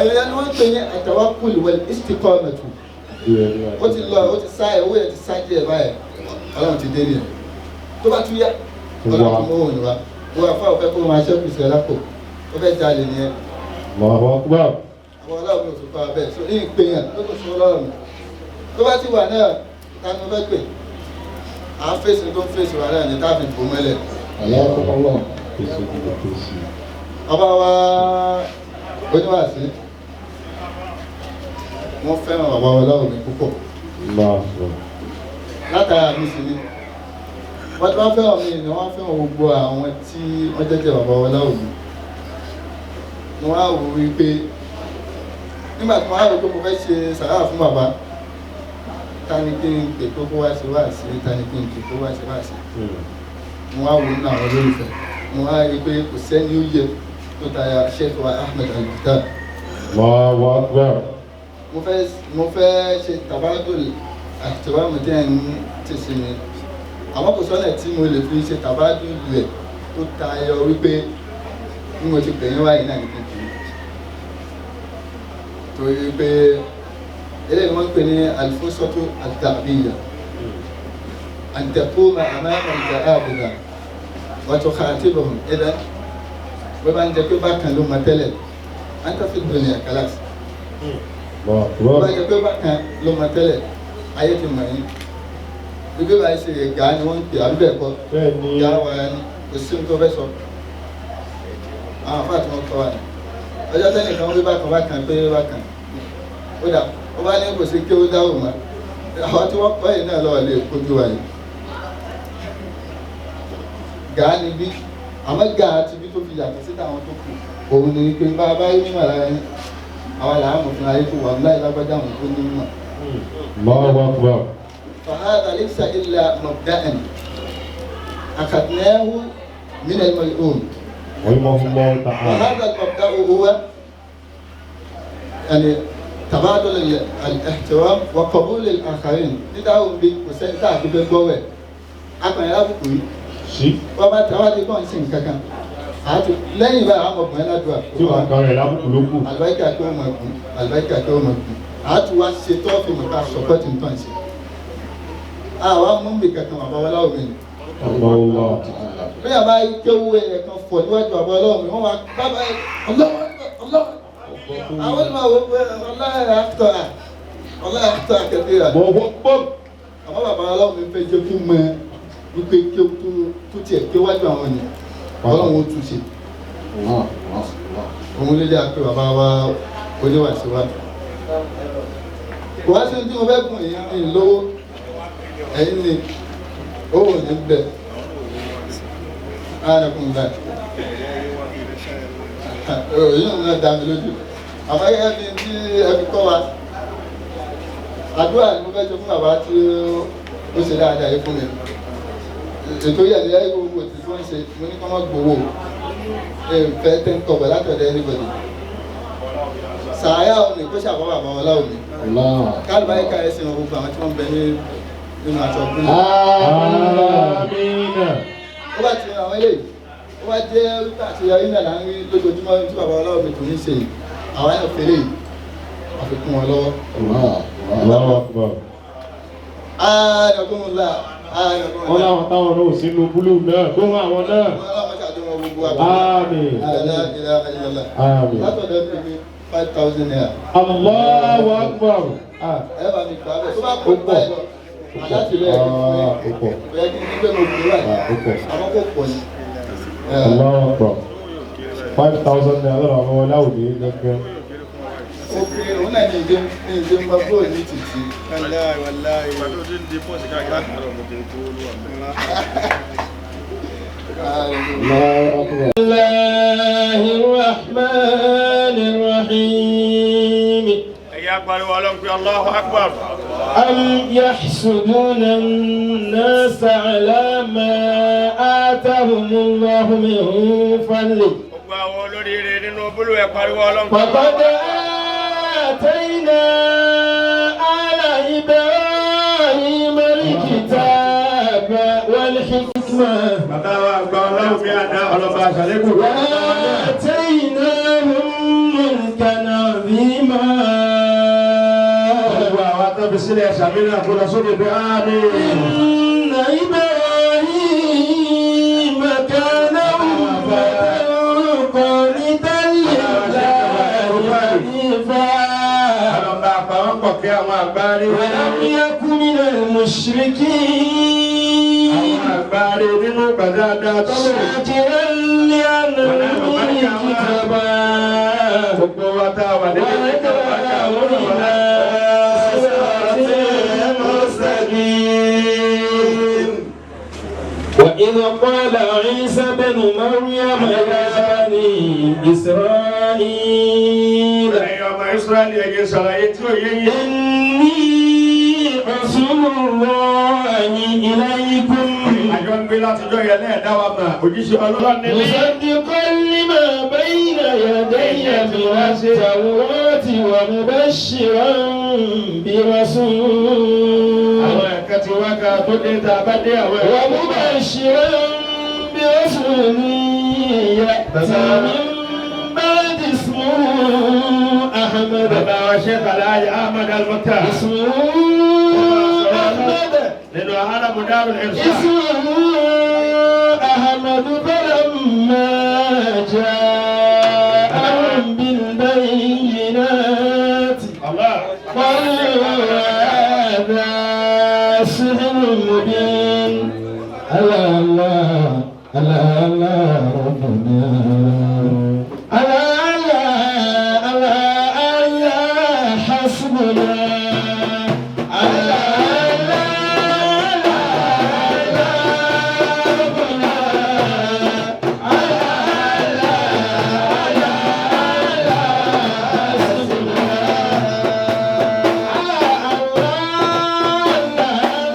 ẹ̀yẹ ni wọ́n ń pè ní àtawakkul wal istiqamatu. Ó ti lọ, ó ti sá ẹ̀, owó yẹn ti sá díẹ̀ báyẹn, Ọlọ́run ti dé nìyẹn. Tó bá tún yá, Ọlọ́run ti mú òun wá. Wọ́n afọ àwọn fẹ́ kó máa ṣẹ́kù sí ẹ lápò, ó fẹ́ jalè nìyẹn. Allahu Akbar. Àwọn Ọlọ́run mi ò tún kọ́ abẹ́ so ní ìpè yẹn tó kò sún Ọlọ́run mi. Tó bá ti wà náà, ta ni mo fẹ́ pè? À ń fèsì tó ń fèsì wà náà ní tá a fi bò mọ́lẹ̀. Ọba wa oníwàásí, wọ́n fẹ́ràn bàbá wa láwùmí púpọ̀. Látara mi sì ni, wọ́n ti wá fẹ́ràn mi ni wọ́n fẹ́ràn gbogbo àwọn tí wọ́n jẹ́jẹ́ bàbá wa láwùmí. Mo wá wò wípé nígbà tí mo wá rò pé mo fẹ́ ṣe sàrà fún bàbá, ta ni kí n pè kó wá ṣe wá sí, ta ni kí n pè kó wá ṣe wá sí. Mo wá wò nínú àwọn olólùfẹ́, mo wá rí i pé kò sẹ́ni ó yẹ tó taya Sheikh wa Ahmed Al-Mukhtar. Allahu Akbar. Mo fẹ́ ṣe tabadul àtìwámu tí ẹ̀ ń tẹ̀sí mi, àmọ́ kò sọ́nà tí mo lè fi ṣe tabadul rẹ̀ tó tayọ wípé bí mo ti pè yín wáyé náà ní kékeré. Torí pé eléyìí wọ́n ń pè ní al-fursatu ad-da'biyya an taquma amama al-ja'abida wa tukhatibuhum idhan bó bá ń jẹ pé bákan ló mọ tẹ́lẹ̀ anta fi dunya khalas. Bó bá ń jẹ pé bákan ló mọ tẹ́lẹ̀ ayé ti mọ̀ yín ibi báyìí ṣe gà ni wọ́n ń pè àbí bẹ́ẹ̀ kọ́ gà wà ní kò sí ohun tó fẹ́ sọ àwọn àfáà tí wọ́n kọ́ wa ni ọjọ́ tẹ́lẹ̀ kan wí bákan bákan pé bákan ó dà ó bá ní kò sí kí ó dáhùn mọ́ àwọn tí wọ́n kọ́ yìí náà lọ́wọ́ lè kojú wa yìí gà ni bí àmọ́ gà àti bí tó fi yàtọ̀ sí táwọn tó kù òun ni pé bá a bá rí mímọ̀ lára yín àwa làá mọ̀ fún ayé tó wà láì lágbájá àwọn tó ní mímọ̀. Allahu Akbar. فهذا ليس إلا مبدأ أخذناه من الملعون رحمه الله تعالى. وهذا المبدأ هو يعني تبادل الاحترام وقبول الآخرين. nígbà bí kò sẹ́ni tá a fi fẹ́ gbọ́ wẹ̀ akọ̀yìn lábùkù yìí wọ́n bá tàwa ti gbọ́n sí nǹkan kan àti lẹ́yìn báyìí àwọn ọmọkùnrin ládùúgbà tí wọ́n kàn rẹ̀ lábùkù ló kù. àlùbáríkà kí wọ́n mọ̀ gùn àlùbáríkà kí wọ́n mọ̀ gùn àti wá ṣe tọ́ọ̀fì mọ̀ ká sọ̀pọ̀tì nǹkan ṣe. Àwa mú mi kankan bàbá wa láwùmí ni. Bí a bá kéwú ẹ̀ kan fọ̀ níwájú bàbá ọlọ́run mi, wọ́n máa bàbá ẹ̀ ọlọ́run ọlọ́run. Àwọn olùmọ̀ wo pé ọlọ́run àtọ̀ à ọlọ́run àtọ̀ àkẹ́kẹ́ rà. Àmọ́ bàbá ọlọ́run mi fẹ́ jẹ́ kí n mọ wípé kéwú tó tiẹ̀ kéwájú àwọn ènìyàn. Ọlọ́run ó tún ṣe. Òun ló jẹ́ àpè bàbá wa oníwàṣíwá. Kò wá sí ohun tí mo fẹ́ gùn yín lówó ẹ̀yin ni owó ní bẹ ánàkùn bẹ èyí ń lọ dá mi lójú àmọ́ gẹ́gẹ́ bí tí ẹbí kọ́ wa àdúrà ni mo fẹ́ ṣe fún bàbá tí ó ṣe dáadáa yìí fún mi ètò yẹn ni ẹ̀yìn gbogbo tí wọ́n ṣe mo ní kọ́ mọ́ gbowó fẹ́ tẹ́ ń kọ̀bọ̀ látọ̀dọ̀ anybody sàáyà òní kó ṣàbọ̀ bàbá ọlá òní kálùbá yìí ká ẹsẹ̀ wọn gbogbo àwọn tí wọ́n bẹ ní nínú aṣọ ọdún. Ó bá ti ràn àwọn eléyìí ó bá jẹ́ wípé àṣeyọrí náà là ń rí lójoojúmọ́ tí bàbá ọlọ́run mi tò ní ṣe yìí àwa yóò fẹ́lẹ̀ yìí àfikún wọn lọ́wọ́. Wọ́n láwọn táwọn náà ò sínú búlù náà kó wọn àwọn náà. Àmín. Àmín. Látọ̀dọ̀ mi 5,000 naira. Allahu Akbar. Ẹ bá mi gbà bẹ́ẹ̀ tó bá kó báyìí lọ. Aláti ló yẹ kí n fún yín. Ó pọ̀. Ó yẹ kí n gbé mo gbé wáyé. Ó pọ̀. Àwọn kò pọ̀ ní. Allahu Akbar. 5,000 naira lọ́dọ̀ àwọn ọláwùmí gángan. Ó kéré, òun náà ní ìdí ní ìdí ń bá bóòlù ní títì. Wàláì wàláì. Allahu Akbar. الله الرحمن الرحيم Ẹ̀yà pariwo Ọlọ́run pé Allahu Akbar. أم يحسدون الناس على ما آتاهم الله من فضله Gbogbo àwọn olóríire nínú búlù ẹ̀ pariwo Ọlọ́run pé فقد آتينا آل إبراهيم الكتاب والحكمة Bàbá wa àgbà Ọlọ́run fi àdá ọlọ́ba àṣàlékún. وآتيناهم ملكا عظيما Gbogbo àwọn atọ́bi sílẹ̀ ṣàmì náà kó lọ sókè pé àmín. إن إبراهيم كان أمة قانتا لله حنيفا Ọlọ́ba àpamọ́ pọ̀ kí àwọn àgbáre. ولم يك من المشركين Àwọn àgbáre nínú gbàdáadáa tọ́lọ̀. شاكرا لأنعمه اجتباه Gbogbo wa tá a wà nílé وهداه إلى صراط مستقيم وإذ قال عيسى بن مريم يا بني إسرائيل Ẹ̀yin ọmọ Ísírẹ́lì ẹ̀jẹ̀ sàlàyé tí ó yé yín. إني رسول الله إليكم Àjọ ń gbé látijọ́ yẹn lẹ́ẹ̀dá wa mà òjíṣẹ́ Ọlọ́run ní mí. مصدقا لما بين يدي من التوراة ومبشرا برسول Àwọn ẹ̀ka ti wá ká tó dé tá a bá dé àwọn ẹ̀ka. ومبشرا برسول يأتي من بعد اسمه أحمد Bàbá wa Sheikh Alhaji Ahmad Al-Mukhtar. اسمه أحمد Nínú Haramu Darul Irshad. اسمه أحمد فلما جاءهم بالبينات Allah. قالوا هذا سحر مبين ألا الله ألا الله ربنا ألا الله ألا الله حسبنا ألا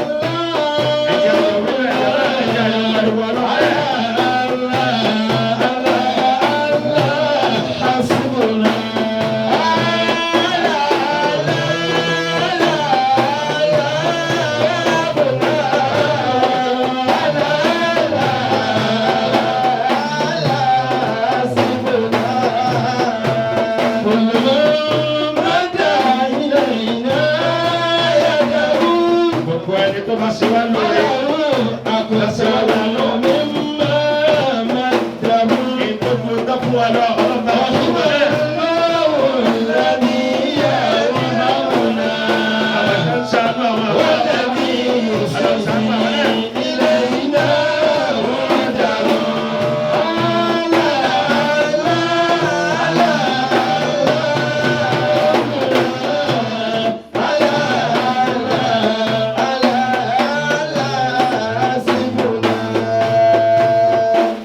Ẹ̀jẹ̀ ọ̀rọ̀ wíwẹ̀ ẹ̀jẹ̀ ọ̀rọ̀ حسبنا كل من مدى إلينا يده Gbogbo ẹni tó bá ṣe wá lóore. أقصر مما مده Ìtòkùn tó fún wa lọ ọlọ́ba wa fún wa náà. الله الذي يرحمنا Àwọn kan ń ṣàánú àwọn àwọn. والذي يصلي إلينا وحده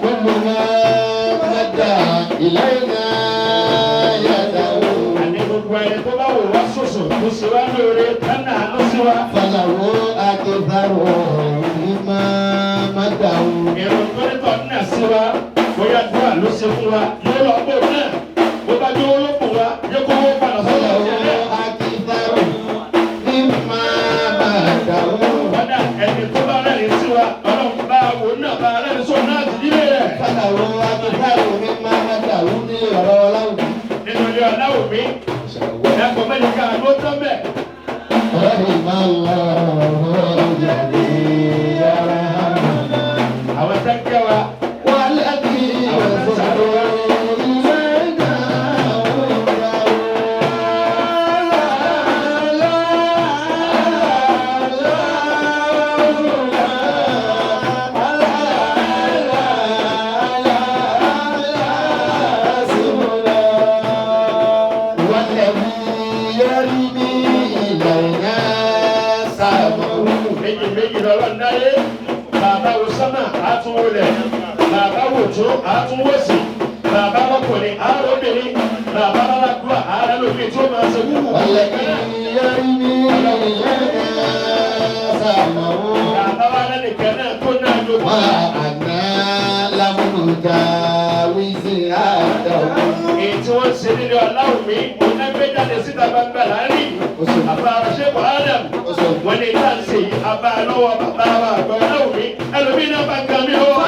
كل ما مد إلينا يده Àní gbogbo ẹni tó bá wò wá ṣoṣo tó ṣe wá lóore tánà àánú sí wa. فله أكثر مما مده Èrò tó ní tọ̀ náà sí wa bóyá dúrà ló ṣe fún wa yóò lọ bò náà. Bó bá jó owó ló bò wá yóò kó owó padà sọ́dọ̀ فله ọ̀jẹ̀ náà. أكثر مما مده Kọ́dà ẹni tó bá rẹ́rìn sí wa ọlọ́run bá wò náà bá rẹ́rìn sóun náà ti dílé rẹ̀. فله أكثر مما مده ní ọ̀rọ̀ ọlọ́run. Nínú ilé ọ̀làwùmí ẹ̀kọ́ mẹ́rin ká ló tán bẹ́ẹ̀. رحم الله الذي يرحمنا Àwọn tẹ́ ń kẹ́ wa والذي يصبر إلينا وحده. dáyé. Bàbá wo sánmà àtúnwò lẹ̀. Bàbá wo tún àtúnwò sí. Bàbá lọ́kùnrin àárọ̀bìnrin. Bàbá lálàdúrà àárẹ̀ lómi tí ó máa ṣe wúwú. Bàbá wa lẹ́nìkan náà tó náà ló kọ́. Èyí tí wọ́n ṣe nílé Ọláwùmí, òun náà gbé jáde síta gbangba láàrin. Àbá Ṣéèkù Adam, wọ́n ní tá à ń ṣe yìí, àbá lọ́wọ́ bàbá wa àgbà Ọláwùmí, ẹlòmíì náà bá ń gan mi lọ́wọ́.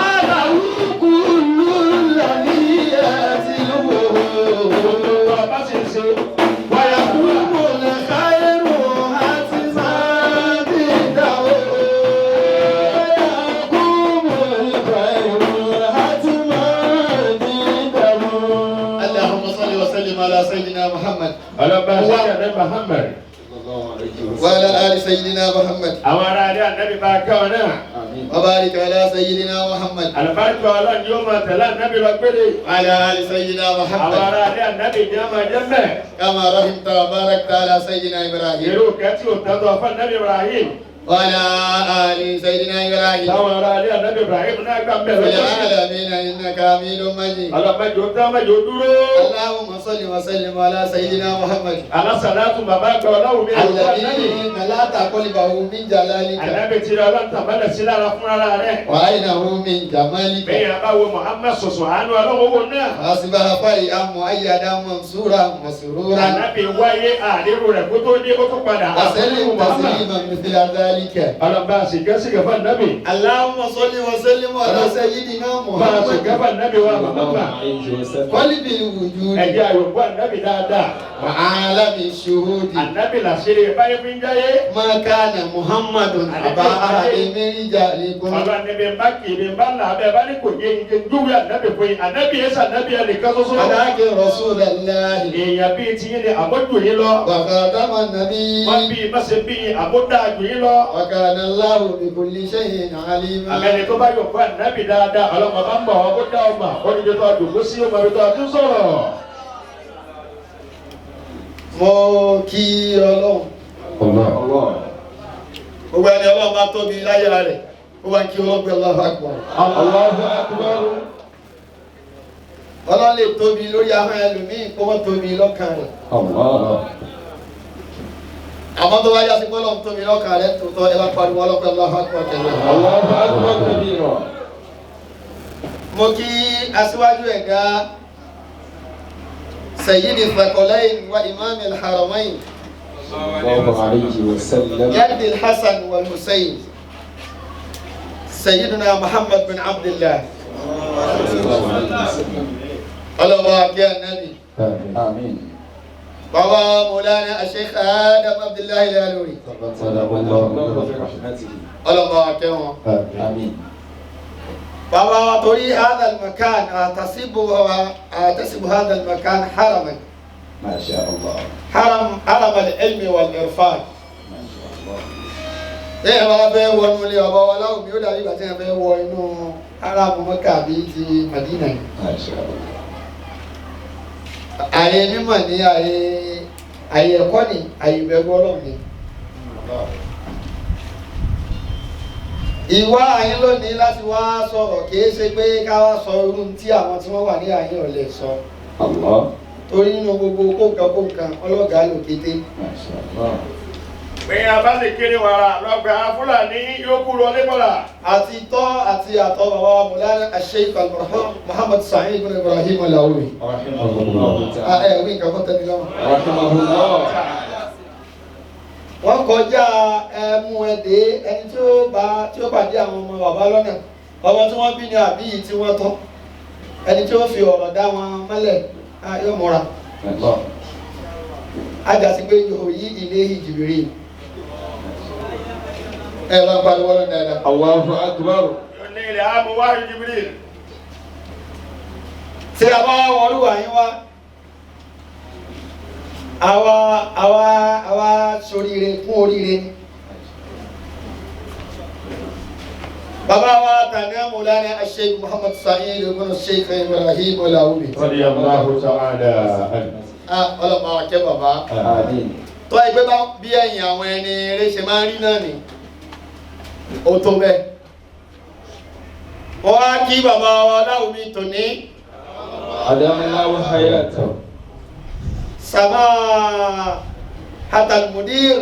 Bàbá sì ń ṣe wáyà kúrò. اللهم صل وسلم على سيدنا محمد Ọlọ́ba ṣẹ́yìn àná Muhammad. وعلى آل سيدنا محمد Àwọn ará ilé ànábì bá kẹ́ ọ náà. وبارك على سيدنا محمد Àlùbáríkà Ọlọ́run yóò máa tẹ̀lé ànábì lọ gbére. وعلى آل سيدنا Àwọn محمد ará ilé ànábì ní ọmọ ẹjẹ́ mẹ́. كما رحمت وباركت على سيدنا إبراهيم Irú kẹ́tì òtẹ́tọ̀ fún ànábì Ibrahim. وعلى آل سيدنا إبراهيم Táwọn ará ilé ànábì Ibrahim náà gbà ń bẹ̀ في lọ́jọ́ sí. العالمين إنك حميد مجيد Ọlọ́mọdé ó tán mẹ́jọ dúró. اللهم صل وسلم على سيدنا محمد Alásàlátù bàbá àgbà Ọláwùmí àlùkò ànábì. الذي ملأت قلبه من جلالك Ànábì tí Ọlọ́run tàbálẹ̀ sí lára fúnra rẹ̀. وعينه من جمالك Bẹ́ẹ̀ bá wo Muhammad sọ̀sọ̀ àánú Ọlọ́run owó náà. فأصبح فرحا مؤيدا منصورا مسرورا Ànábì wáyé àrírù rẹ̀ kó tó dé kó tó padà. وسلم تسليما مثل ذلك Ọlọ́ba àṣìkẹ́sìkẹ́ fún ànábì. اللهم صل وسلم على سيدنا Bá محمد àṣìkẹ́ fún ànábì wa Muhammad. قلب الوجود Ẹ̀jẹ̀ àyòkú ànábì dáadáa. وعالم الشهود Ànábì làṣírí báyé fi ń jáyé. ما كان محمد أبا أحد من رجالكم Ọlọ́run ní bí n bá kì í bí n bá là bẹ́ẹ̀ bá ní kò yé ike júwe ànábì fún yín. Ànábì yẹn sànábì yẹn nìkan ṣoṣo. ولكن رسول الله Èèyàn bíi tiyín ni àmójú yín lọ. وخاتم النبي Wọ́n bí mọ́sẹ̀ bí àmódájú yín lọ. وكان الله بكل شيء عليما Àmẹ́ni tó bá yọ̀ fún ànábì dáadáa, ọlọ́mọ bá ń bọ̀ ọ́ kó dá ọmọ, ó ní ibi tó àdùnkú sí ọmọ ibi tó àdún sọ̀rọ̀. Mo kí Ọlọ́run gbogbo ẹni Ọlọ́run bá tóbi láyé rẹ̀ ó bá ń kí Ọlọ́run pé Allahu Akbar. Allahu Akbar. Ọlọ́run lè tóbi lórí ahọ́n ẹlòmíì kó wọ́n tóbi lọ́kàn rẹ̀. Àmọ́ tó bá yá sí pé Ọlọ́run tóbi lọ́kàn rẹ̀ tòótọ́ ẹ bá pariwo Ọlọ́run pé Allahu Akbar tẹ̀lé. Allahu Akbar kabira. Mo kí aṣíwájú ẹ̀dá Sayyidi Thaqalayn wa Imam al-Haramayn Sallallahu alayhi wa sallam. Yadi al-Hasan wal-Husayn Sayyidina Muhammad bin Abdullah. Sallallahu alayhi wa sallam. Ọlọ́wọ́ akẹ́ ànábì. Amin. Bàbá Mawlana Sheikh Adam Abdullahi Al-Aluri. Sallallahu bi rahmatihi. Ọlọ́wọ́ akẹ́ wọn. Amin. Bàbá wa torí hadha al-makan àtàsíbù hadha al-makan haraman. Ma sha Allah. Haram haram al-ilmi wal-irfan. Ma sha Allah. Bẹ́ẹ̀ bá fẹ́ wọnú ilé ọba wa Láwùmí ó dàbí ìgbà tí wọ́n fẹ́ wọ inú haramu Mẹ́kà àbí ti Madina yìí. Ma sha Allah. Àyè mímọ̀ ní àyè àyè ẹ̀kọ́ ni àyè ìbẹ̀rù Ọlọ́run ni. Ìwá àyín lónìí láti wá sọ̀rọ̀ kìí ṣe pé ká wá sọ irú tí àwọn tí wọ́n wà ní àyín ò lè sọ. Allah. Torí nínú gbogbo kóǹkan ọlọ́gàá ló kété. Ma sha Allah. Bẹ́ẹ̀ abá sì kiri wàrà lọ́gbà Fúlàní yóò kú lọ lébọ̀là. Àti tọ́ àti àtọ́ bàbá wa Mawlana Sheikh Al-Marhum Muhammad Sa'id ibn Ibrahim Al-Alawi. Rahimahullah ta'ala. Ẹ wí nǹkan fún tẹ́mi lọ́wọ́. Rahimahullah. Wọ́n kọjá ẹmu ẹ̀dẹ́ ẹni tí ó bá tí ó pàdé àwọn ọmọ bàbá lọ́nà ọmọ tí wọ́n bí ní àbí yìí tí wọ́n tọ́ ẹni tí ó fi ọ̀rọ̀ dá wọn mọ́lẹ̀ á, yóò múra Allah. ajásí pé yóò yí ilé ìjìbìrì ẹ bá ń pariwo lọ́nà dáadáa. Allahu Akbar. Ní ilẹ̀ àmú wáyé Jibril. Tí a bá wọlúwà yín wá àwa àwa àwa soríire kún oríire ni. Bàbá wa tàní Mawlana Sheikh Muhammad Sa'id ibn Sheikh Ibrahim Al-Alawi. Radiyallahu ta'ala anhu. Ah, ọlọ́mọ wa kẹ́ bàbá. Amin. Tó ẹgbẹ́ bá bí ẹ̀yìn àwọn ẹni eré ṣe máa ń rí náà ni. Ó tó bẹ́ẹ̀. Wọ́n á kí bàbá wa Ọláwùmí tòní. Adamallahu hayata. Sàmà Hatal Mudir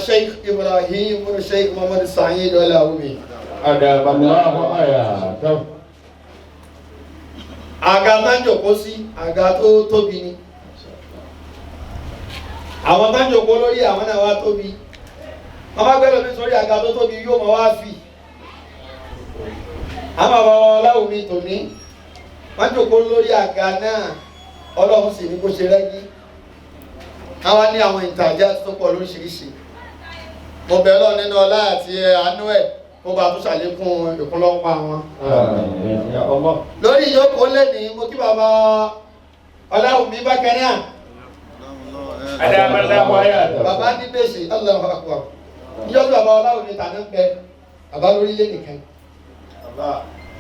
Sheikh Ibrahim bin Sheikh Muhammad Sa'id Ọláwùmí. Adamallahu hayata. Àga tá ń jòkó sí, àga tó tóbi ni. Àwọn tá ń jòkó lórí àwọn náà wá tóbi. Wọ́n bá gbẹ́rọ mi sórí àga tó tóbi yóò máa wá fì. Àwọn bàbá wa Ọláwùmí tòní wọ́n jòkó lórí àga náà, Ọlọ́run sì ní kó ṣe rẹ́gí. Àwa ní àwọn ìtajà tó pọ̀ lóríṣiríṣi. Mo bẹ̀ Ọlọ́run nínú ọlá àti àánú ẹ̀ kó bá tún ṣàlékún ìkúnlọ́pàá wọn. Lórí ìjókòó lẹ́nìí, mo kí bàbá Ọláwùmí bákan náà. Adamallahu hayata. Bàbá ní bèsè, Allahu Akbar. Níjọ́ tí bàbá Ọláwùmí tàná ń bẹ, bàbá lórílẹ̀ nìkan.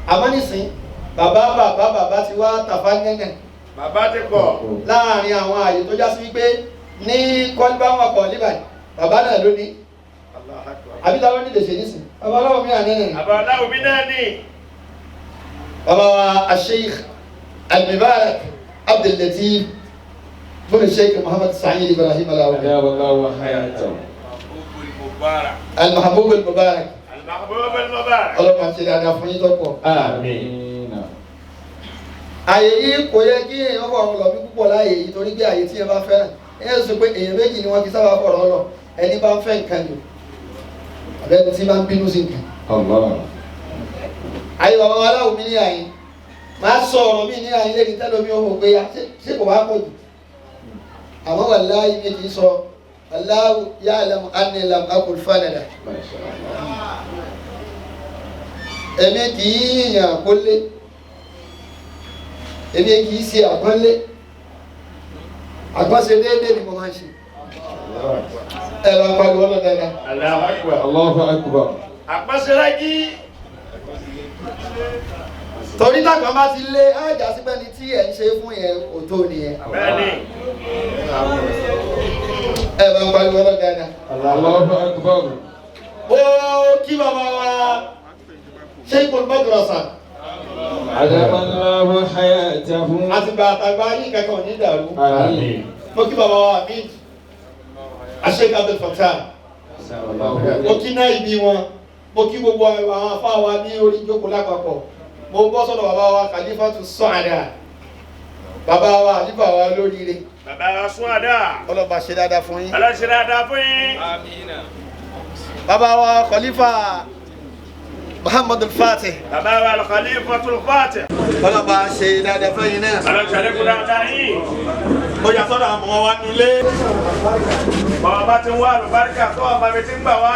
Àmọ́ nísìn, bàbá bàbá bàbá ti wá tàfá nẹ́nẹ̀. Bàbá ti pọ̀. Láàárín àwọn ààyè tó já sí wípé ní kọ́líbá wọn kọ̀ níbà, bàbá náà ló ní. Àbí ta ló ní lè ṣe nísìn? Bàbá Ọláwùmí àná nìyẹn. Bàbá Ọláwùmí náà ní. Bàbá wa Sheikh Al-Mubarak Abdul Latif bin Sheikh Muhammad Sa'id Ibrahim Ọláwùmí. Adamallahu hayata. Al-Mahbub Al-Mubarak. Al-Mahbub Al-Mubarak. Ọlọ́run àti dáadáa fún yín tọ́pọ̀. Àmín. Àyè yìí kò yẹ kí èèyàn fọ̀rọ̀ lọ bí púpọ̀ láàyè yìí torí pé àyè tí ẹ bá fẹ́ràn. Ẹ sọ pé èèyàn méjì ni wọ́n fi sábà fọ̀rọ̀ lọ. Ẹni bá ń fẹ́ nǹkan ni o. Àbẹ́ni tí máa ń bínú sí nǹkan. Allah. Àyè bàbá wa Ọláwùmí ní àyè. Máa sọ ọ̀rọ̀ mi ní àyè lẹ́ni tẹ́lómi ó wò pé ṣé kò wá pọ̀ jù. Àmọ́ wàláhì mi kì í sọ Allahu ya'lamu anni lam aqul fanada. Èmi kì í yàn àpọ́nlé, èmi kì í ṣe àpọ́nlé, àpọ́nṣe déédéé ni mo máa ń ṣe. Ẹ bá pariwo ọlọ́ dáadáa. Allahu Akbar. Allahu Akbar. Àpọ́nṣelájí. Torí dàgbà bá ti lé ájà síbẹ̀ ni tí ẹ̀ ń ṣe fún yẹn kò tó nìyẹn. Bẹ́ẹ̀ni. Ẹ bá pariwo ọlọ́ dáadáa. Allahu Akbar. Ó kí bàbá wa Sheikhul Madrasa. Adamallahu hayatahu. Àtìgbà àtàgbà yìí kankan ò ní dàrú. Àmín. Mo kí bàbá wa Hamid Sheikh Abdul Fattah. Mo kí náà ibi wọn. Mo kí gbogbo àwọn afá wa ní orí ìjókòó lápapọ̀. Mo bọ́ sọ́dọ̀ bàbá wa Khalifatu Su'ada. Bàbá wa àlífà wa lóríire. Bàbá wa Su'ada. Ọlọ́ba ṣe dáadáa fún yín. Ọlọ́run ṣe dáadáa fún yín. Bàbá wa Khalifa Muhammad al-Fatih. Bàbá wa Khalifatul Fatih. Ọlọ́ba ṣe dáadáa fún yín náà. Ọlọ́run ṣàlékún dáadáa yín. Mo yà sọ́dọ̀ àwọn ọmọ wa nulẹ̀. Bàbá bá ti ń wá àlùbáríkà tó ọba mi ti ń gbà wá.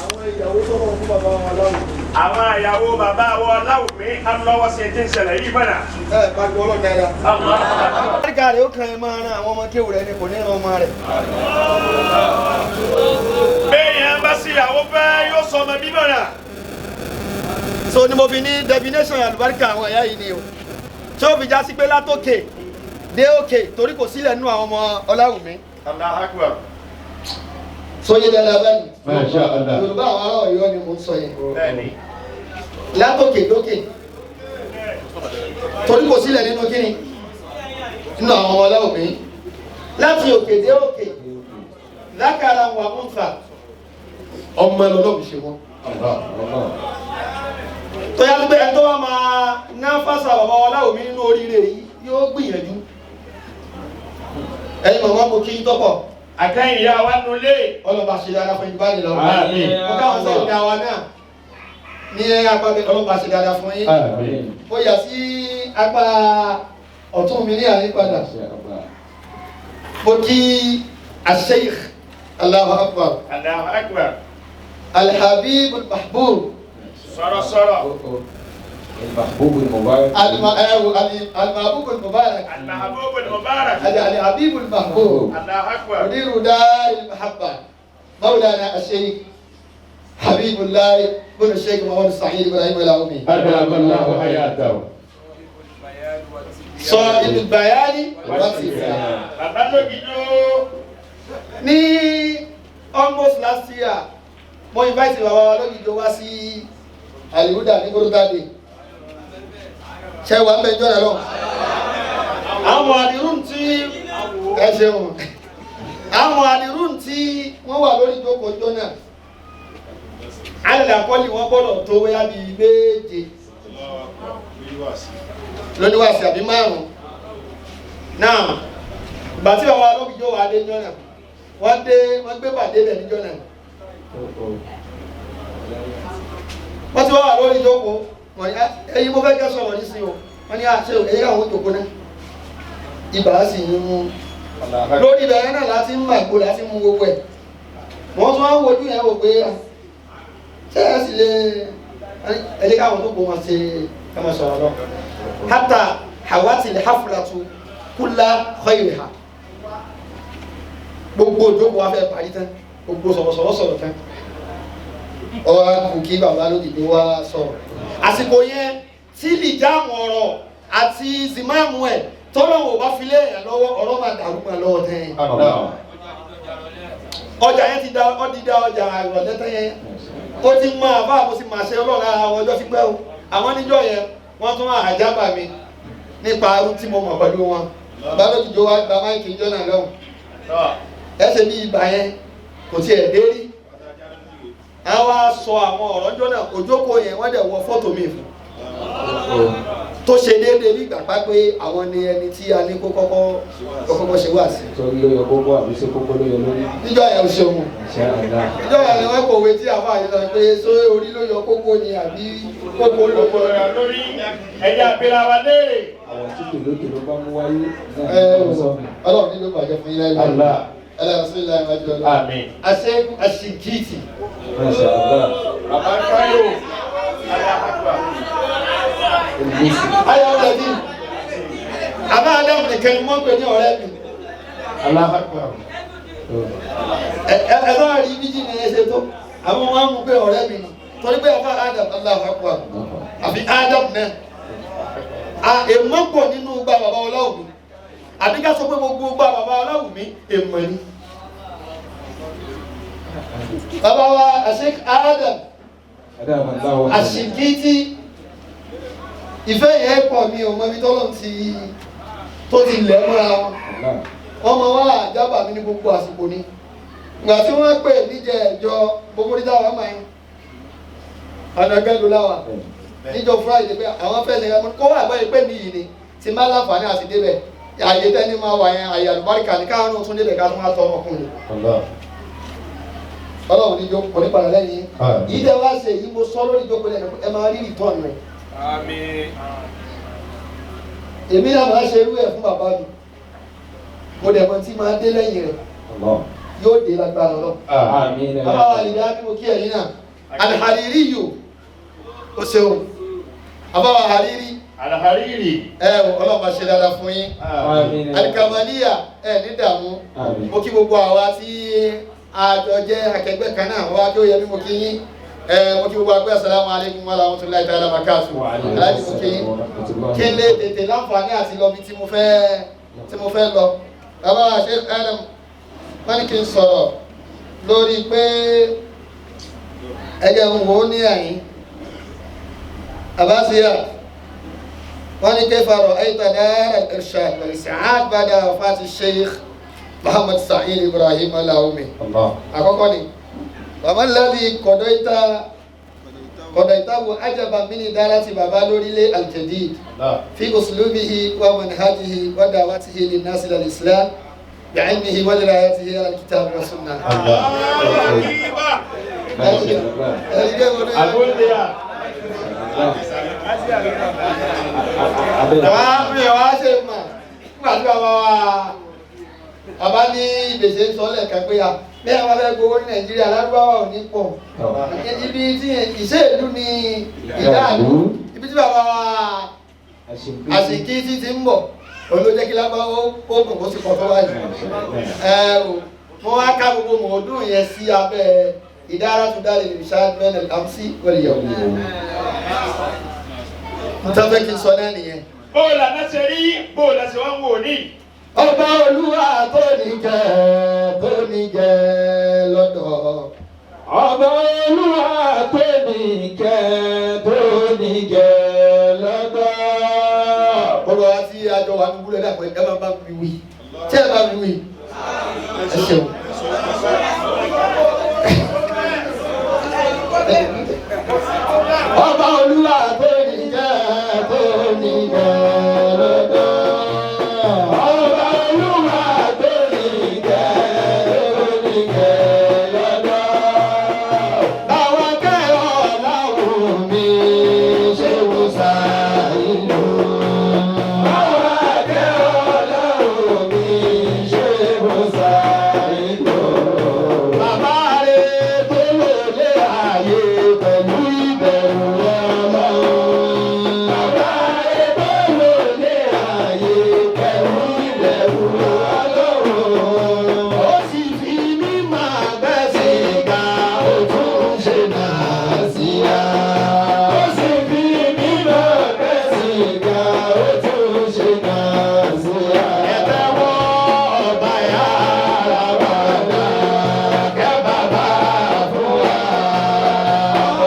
Àwọn ìyàwó tó wọ̀ fún bàbá wa Ọláwùmí. Àwọn ìyàwó bàbá wa Ọláwùmí á lọ́wọ́ sí ẹjẹ́ ìṣẹ̀lẹ̀ yìí mọ̀nà. Ẹ pariwo ọlọ́run dáadáa. Àlùbáríkà rẹ̀ ó kàn ẹ́ máa ran àwọn ọmọ kéwù rẹ̀ ni kò ní ran ọmọ rẹ̀. Béèyàn bá sí ìyàwó fẹ́ yóò sọ ọmọ bímọ náà. So ni mo fi ní definition àlùbáríkà àwọn ẹ̀yà yìí ni o. Tí ó fi já sí pé látòkè dé òkè torí kò sílẹ̀ nú àwọn ọmọ Ọláwùmí. Allahu Akbar. Sóyè dáadáa báyìí. Masha Allah. Yorùbá àwọn ará Ọ̀yọ́ ni mo ń sọ yẹn. Bẹ́ẹ̀ni. Látòkè dókè torí kò sílẹ̀ nínú kíni nínú àwọn ọmọ Ọláwùmí. Láti òkè dé òkè lákàrà wà ń fà ọmọ ẹlọ́lọ́run ṣe wọ́n. Tó yá pé ẹni tó wá máa ná fásà bàbá Ọláwùmí nínú oríire yìí yóò gbìyànjú. Ẹ̀yin màmá mo kí yín tọ́pọ̀. Àkẹ́yìn ìyá wa nulẹ̀. Ọlọ́ba ṣe dáadáa fún yín báyìí lọ. Àmín. Mo káwọn sẹ́yìn dá wa náà ní apá mi ọlọ́ba ṣe dáadáa fún yín. Àmín. Mo yà sí apá ọ̀tún mi ní àárín padà. Mo kí Sheikh Allahu Akbar. Allahu Akbar. Al-Habib Al-Mahbub. Sọ̀rọ̀sọ̀rọ̀. المحبوب المبارك Al-Mahbub Al-Mubarak. Al-Mahbub Al-Mubarak. Al-Habib Al-Mahbub. Allahu Akbar. مدير دار المحبة مولانا الشيخ حبيب الله بن الشيخ محمد السعيد إبراهيم العومي. أدام الله حياته. صاحب البيان والصفات. Bàbá lógijó. Ní almost last year Mo invite bàbá wa lójijì wá sí Alihuda ní Kúrútàdé. Ṣé wàá ń bẹ jọ́nà lọ? Àwọn àdìrún tí ẹ ṣeun. Àwọn àdìrún tí wọ́n wà lórí ìjókòó jọ́nà. Alẹ́ àkọ́lé wọn gbọ́dọ̀ tó wáyà bíi méje. Lóníwàsí àbí márùn-ún. Náà, ìgbà tí bàbá lójijì wà dé jọ́nà, wọ́n dé wọ́n gbé bàdé bẹ̀ níjọ́ náà. Wọ́n ti wá wà lórí ìjókòó, wọ́n ní ẹyin mo fẹ́ kẹ́ sọ̀rọ̀ nísìnyí o, wọ́n ní àṣẹ ẹ̀yìn àwọn ìjókòó náà. Ibà sì ń mú. Lórí ibẹ̀ yẹn náà láti ń màgbó láti mú gbogbo ẹ̀. Wọ́n tún wá ń wojú yẹn wò pé ṣé ẹ sì lè ẹ jẹ́ káwọn tó kó wọn ṣe ká máa sọ̀rọ̀ lọ. Hátà hawati lè haflatu kúlá khayriha. Gbogbo ìjókòó wa fẹ́ parí tán, gbogbo sọ̀rọ̀sọ̀rọ̀ sọ̀rọ̀ tán. Ọwọ́ kù kí bàbá lódìdó wá sọ̀rọ̀. Àsìkò yẹn tí lìjáàmù ọ̀rọ̀ àti zimáàmù ẹ̀ tọ́lọ́wọ̀ bá fi lé èèyàn lọ́wọ́ ọ̀rọ̀ máa dàrú máa lọ́wọ́ tán yẹn. Ọjà yẹn ti da ọ́ ti da ọjà ìrọ̀lẹ́ tán yẹn. Ó ti mọ àbá mo sì máa ṣe ọlọ́run ara àwọn ọjọ́ ti pẹ́ o. Àwọn níjọ́ yẹn wọ́n tún àjábà mi nípa arú tí mo mọ̀ pẹ̀lú wọn. Bàbá lódìdó wá gba máìkì ìjọ náà lọ́hùn. Ẹ ṣe bí ibà yẹn kò tiẹ̀ dé rí. A wá sọ àwọn ọ̀rọ̀ ńjọ́ náà òjókòó yẹn wọ́n dẹ̀ wọ fọ́tò mi fún tó ṣe déédéé bí ìgbà pé àwọn ni ẹni tí a ní kó kọ́kọ́ ṣe wá sí. Torí ló yọ kókó àbí ṣe kókó ló yọ lórí. Níjọ́ yẹn ò ṣeun. Ṣé àdá. Níjọ́ yẹn ni wọ́n kọ̀wé tí àfa yìí sọ pé ṣé orí ló yọ kókó ni àbí kókó ló yọ lórí. Ẹ̀yà àbíra wa léèrè. Àwọn tí tòlótòló bá mú wáyé Ẹ Ọlọ́run ní ló bàjẹ́ fún yín láìpẹ́. Àmín. Àṣẹ àṣìkìtì. Masha Allah. Bàbá Káyọ̀. Ayọ̀ ọ̀dẹ̀dì. Àbá Ádámù nìkan ni wọ́n pè ní ọ̀rẹ́ mi. Ẹ ẹ bá rí bíjì ní ẹsẹ̀ tó. Àwọn wọn á mú pé ọ̀rẹ́ mi nù. Torí pé àbá Ádámù Allahu Akbar. Àbí Ádámù náà. Èmọ̀ pọ̀ nínú gba bàbá Ọláwùmí. Àbí ká sọ pé gbogbo gba bàbá Ọláwùmí èmọ̀ ni. Bàbá wa Sheikh Adam Àṣìkìtì ìfẹ́ yẹn pọ̀ mi ò mọ ibi tọ́lọ́ ti tó ti lẹ̀ mọ́ra wọn. Wọ́n mọ wá àjábà mi ní gbogbo àsìkò ni. Ìgbà tí wọ́n pè níjẹ ẹ̀jọ gbogbo ní táwa máa ń ọ̀nà gẹ́gẹ́ láwà níjọ Friday pé àwọn fẹ́ ṣe kó wà gbọ́ pé mi yìí ni tí má láǹfààní àti débẹ̀ àyè tẹ́ni máa wà yẹn àyè àlùbáríkà ní káwọn náà tún débẹ̀ ká tún máa tọrọ ọkùnrin. Ọlọ́run ní jókòó ní padà lẹ́yìn yìí tẹ́ wá ṣe yìí mo sọ lórí ìjókòó lẹ́nu ẹ máa rí ìtọ́nù rẹ̀. Èmi náà máa ṣe irú ẹ̀ fún bàbá mi mo dẹ̀ mọ̀ tí máa dé lẹ́yìn rẹ̀ yóò dé lágbára lọ. Bàbá wa lè dá bí mo kí ẹ̀yin náà Al-Hariri yìí o ṣeun bàbá wa Hariri. Al-Hariri. Ẹ Ọlọ́run máa ṣe dáadáa fún yín. Al-Kamaliya ẹ ní dààmú mo kí gbogbo àwa tí àjọ jẹ́ akẹgbẹ́ kan náà wá kí ó yẹ bí mo kí yín. Mo kí gbogbo agbẹ́ assalamu alaikum wa rahmatullahi ta'ala wa barakatuh. Aláàjì mo kí yín kí n lè tètè láǹfààní àti lọ bí tí mo fẹ́ lọ. Bàbá wa Sheikh Adam wọ́n ní kí n sọ̀rọ̀ lórí pé ẹ̀jẹ̀ ń wò ó ní àyín. Àbáṣeyà wọ́n ní kayfa ra'ayta dar al-irshad wal-is'ad ba'da wafati Sheikh Muhammad Sa'id Ibrahim Alawumi. Àkọ́kọ́ ni bàbá lẹ́bi kọ̀dọ̀ìtàwò ajaba mini dára ti bàbá lórílẹ̀ al-jadid fi uslubihi wa manhajihi wa da'watihi linnasi lil-islam bi'ilmihi wa dirayatihi ala al-kitab wa sunnah. Bàbá ní ìbèsè ń sọ lẹ́ẹ̀kan pé bí àwọn afẹ́ gbowó ní Nàìjíríà lárúbáwá ò ní pọ̀ ibi tí ìṣe ìlú ni ìdáàlú ibi tí bàbá wa Àṣìkí tí ti ń bọ̀ olójẹ́ kí lábáwá ó gùn kó sì pọ̀ tó báyìí. Mo wá ká gbogbo mọ̀ọ́dún yẹn sí abẹ́ ìdára tó dá lè lè ṣáájú ẹ̀ àmsí wọlé yẹ̀wò. Mo tọ́ fẹ́ kí n sọ náà nìyẹn. Bóòlù àná ṣe rí bóòlù àṣẹ wọn wò ní. Ọba Olúwa tó ní jẹ́ tó ní jẹ́ lọ́dọ̀. Ọba Olúwa tó ní kẹ́ tó ní gẹ̀ lọ́dọ̀. Gbogbo wa tí a jọ wà ní gbúdọ̀ dàpọ̀ ẹ máa bá mi wí. Tí ẹ bá mi wí, ẹ ṣeun. Ọba Olúwa tó ní kẹ́ tó ní gẹ̀ lọ́dọ̀. Ọba Olúwa tó ní kẹ́ tó ní gẹ̀ lọ́dọ̀. Báwa kẹ́rọ̀ láwùn mi ṣé wò sáyìlú. Báwa kẹ́rọ̀ láwùn mi ṣé wò sáyìlú. Bàbá rẹ̀ tó lò lé ayé pẹ̀lú ìbẹ̀rù Ọlọ́run. Bàbá rẹ̀ tó lò lé ayé pẹ̀lú ìbẹ̀rù Ọlọ́run. Ó sì fi mímọ̀ gbẹ̀sìn ga, ó tún ṣe náà sí ya. Ó sì fi mímọ̀ gbẹ̀sìn ga, ó tún ṣe náà sí ya. Ẹ tẹ́wọ́ ọba yàrá bàdà, kẹ́ bàbá fún wa.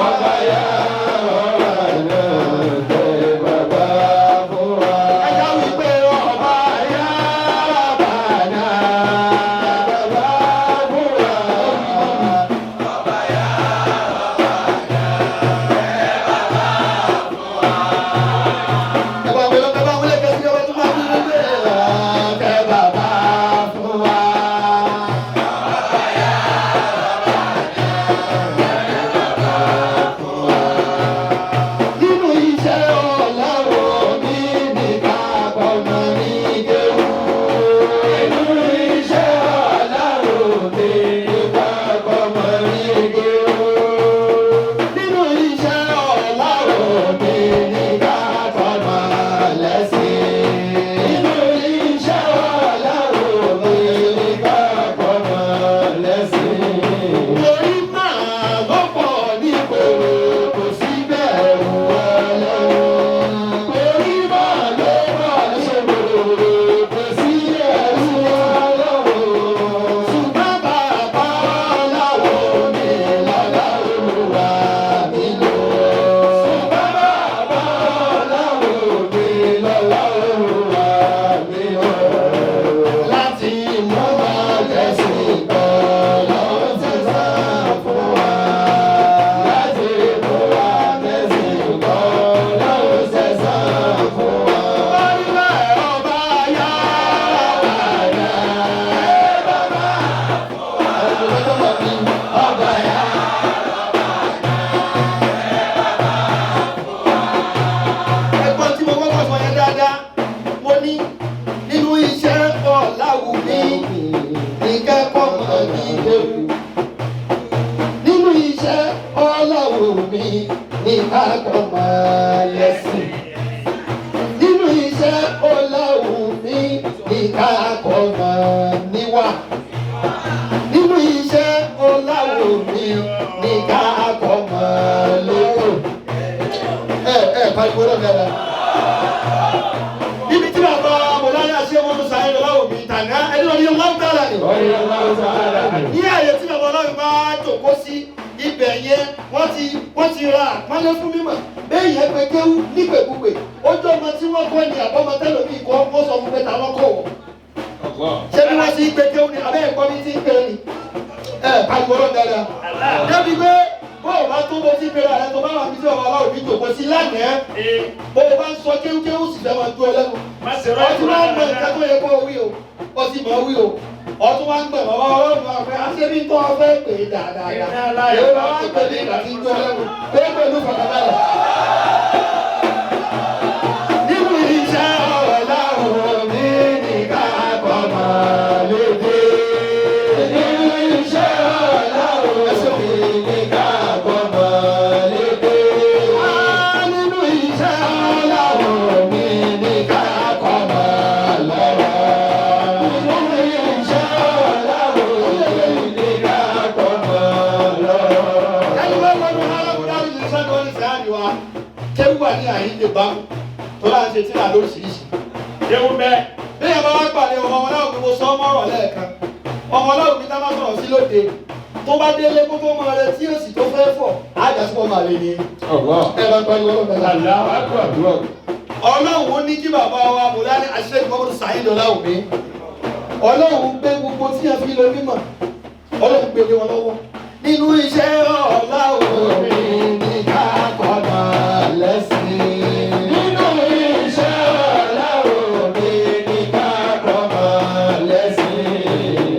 Ọba yàrá bàdà, kẹ́ bàbá fún wa. Ẹ já wípé ọba yàrá bàdà, kẹ́ bàbá fún wa. Ẹ bá wọlé, ẹ bá wọlé kẹsí ọba tó máa bí wọlé. Kẹ́ bàbá fún wa. Nínú iṣẹ́ Ọlọ́run mi ní ká kọ́mọ ní kéwú. Nínú iṣẹ́ Ọlọ́run mi ní ká kọ́mọ ní kéwú. Nínú iṣẹ́ Ọlọ́run mi ní ká kọ́mọ lẹ́sìn. Nínú iṣẹ́ Ọlọ́run mi ní ká kọ́mọ lẹ́sìn. Torí máa lọ́pọ̀ ní kòrò kò sí bẹ̀rù Ọlọ́run. Torí máa lọ́pọ̀ ní kòrò kò sí bẹ̀rù Ọlọ́run. Ṣùgbọ́n bàbá Ọlọ́run mi lọ́lá Olúwa mi lò. Ṣùgbọ́n bàbá Ọlọ́run mi lọ́lá Olúwa mi lò. Láti mú wa tẹ̀sí kan lọ́wọ́ tẹ̀sán fún wa. Láti mú wa tẹ̀sí kan lọ́wọ́ tẹ̀sán fún wa. Orílẹ̀ ọba yára bàdà ẹ bàbá. Ọba yára. Ẹ̀gbọ́n tí mo kọ́kọ́ sọ yẹn dáadáa, mo ní nínú iṣẹ́ Ọláwùmí ní kẹ́kọ̀ọ́ mọ̀ ní kéwù. Nínú iṣẹ́ Ọláwùmí ní kákọ́ máa lẹ́sìn. Nínú iṣẹ́ Ọláwùmí ní kákọ́ máa níwà. Nínú iṣẹ́ Ọláwùmí ní kákọ́ máa lérò. Ẹ pariwo náà dáadáa. Ibi tí bàbá Mọ̀láyà ṣé wọ́n ń sáré Ọláwùmí tàná ẹni lọ́ọ́ ní Ọlọ́run tààrà ni. Ní àyè tí bàbá Ọlọ́run bá jòkó sí ibẹ̀ yẹn wọ́n ti ra àpọ́nlé fún mímọ̀. Bẹ́ẹ̀ yẹn pé kéwú nípèkúpè. Ojú ọmọ tí wọ́n kọ́ ni àbọ̀mọ tẹ́lómi kọ́ wọ́n sọ fún pé ta lọ́kọ̀ wọ̀. Ṣé bí wọ́n ti ń pe kéwú ni abẹ́ ẹ̀kọ́ mi ti ń pe ni? Ẹ pariwo náà dáadáa. Débi pé bó o bá tó bó ti pe ara rẹ tó bá wà ní tí bàbá Ọlọ́run mi jòkó sí lánàá. Bó o bá ń sọ kéwúkéwú sì fẹ́ máa ju ọ lẹ́nu. Ọtún máa ń mọ nǹkan tó yẹ kó o wí o. Ọtí mọ̀ wí o. Ọtún wá ń gbẹ̀ bàbá Ọlọ́run wa pé aṣẹ́bí tó o fẹ́ pè é dáadáa. Èwo bá wá ń pè ní ìgbà tí ń ju ọ lẹ́nu. Pé pẹ̀lú fọkànbalẹ̀. Nínú iṣẹ́ Ọlọ́run mi ní ká kọ́ máa lédè. Nínú iṣẹ́ Ọlọ́run mi ní ká kọ́ máa lédè. Nínú iṣẹ́ Ọlọ́run mi ní ká kọ́ máa lọ́wọ́. Nínú iṣẹ́ Ọlọ́run mi ní ká kọ́ máa lọ́wọ́. Ẹni wọ́n lọ́dún aláwọ̀ ní sẹ́kọ̀ọ́ ní sẹ́yìn wa. Kéwú wà ní àyíǹde bá tó láń ṣe tíra lóríṣiríṣi. Ewu bẹ́ẹ̀. Bí ẹ bá wá pàdé ọmọ ọmọ náà gbogbo sọ ọmọ ọ̀rọ̀ lẹ́ẹ̀kan. Ọmọ ọlọ́run mi tá bá sọ̀rọ̀ sí lóde. Tó bá délé kó tó máa retí èsì tó fẹ́ fọ̀, á jà sí ọmọ àlè ni. Ẹ bá pariwo ọlọ́run. Ọlọ́run ní kí bàbá wa Mùláni Sheikh Muhammad Saheed Ọláwùmí. Ọlọ́run gbé gbogbo tí a fi lọ mímọ̀. Ọlọ́run gbé lé wọn lọ́wọ́. Nínú iṣẹ́ Ọláwùmí ní ká kọ́nà lẹ́sìn. Nínú iṣẹ́ Ọláwùmí ní ká kọ́nà lẹ́sìn.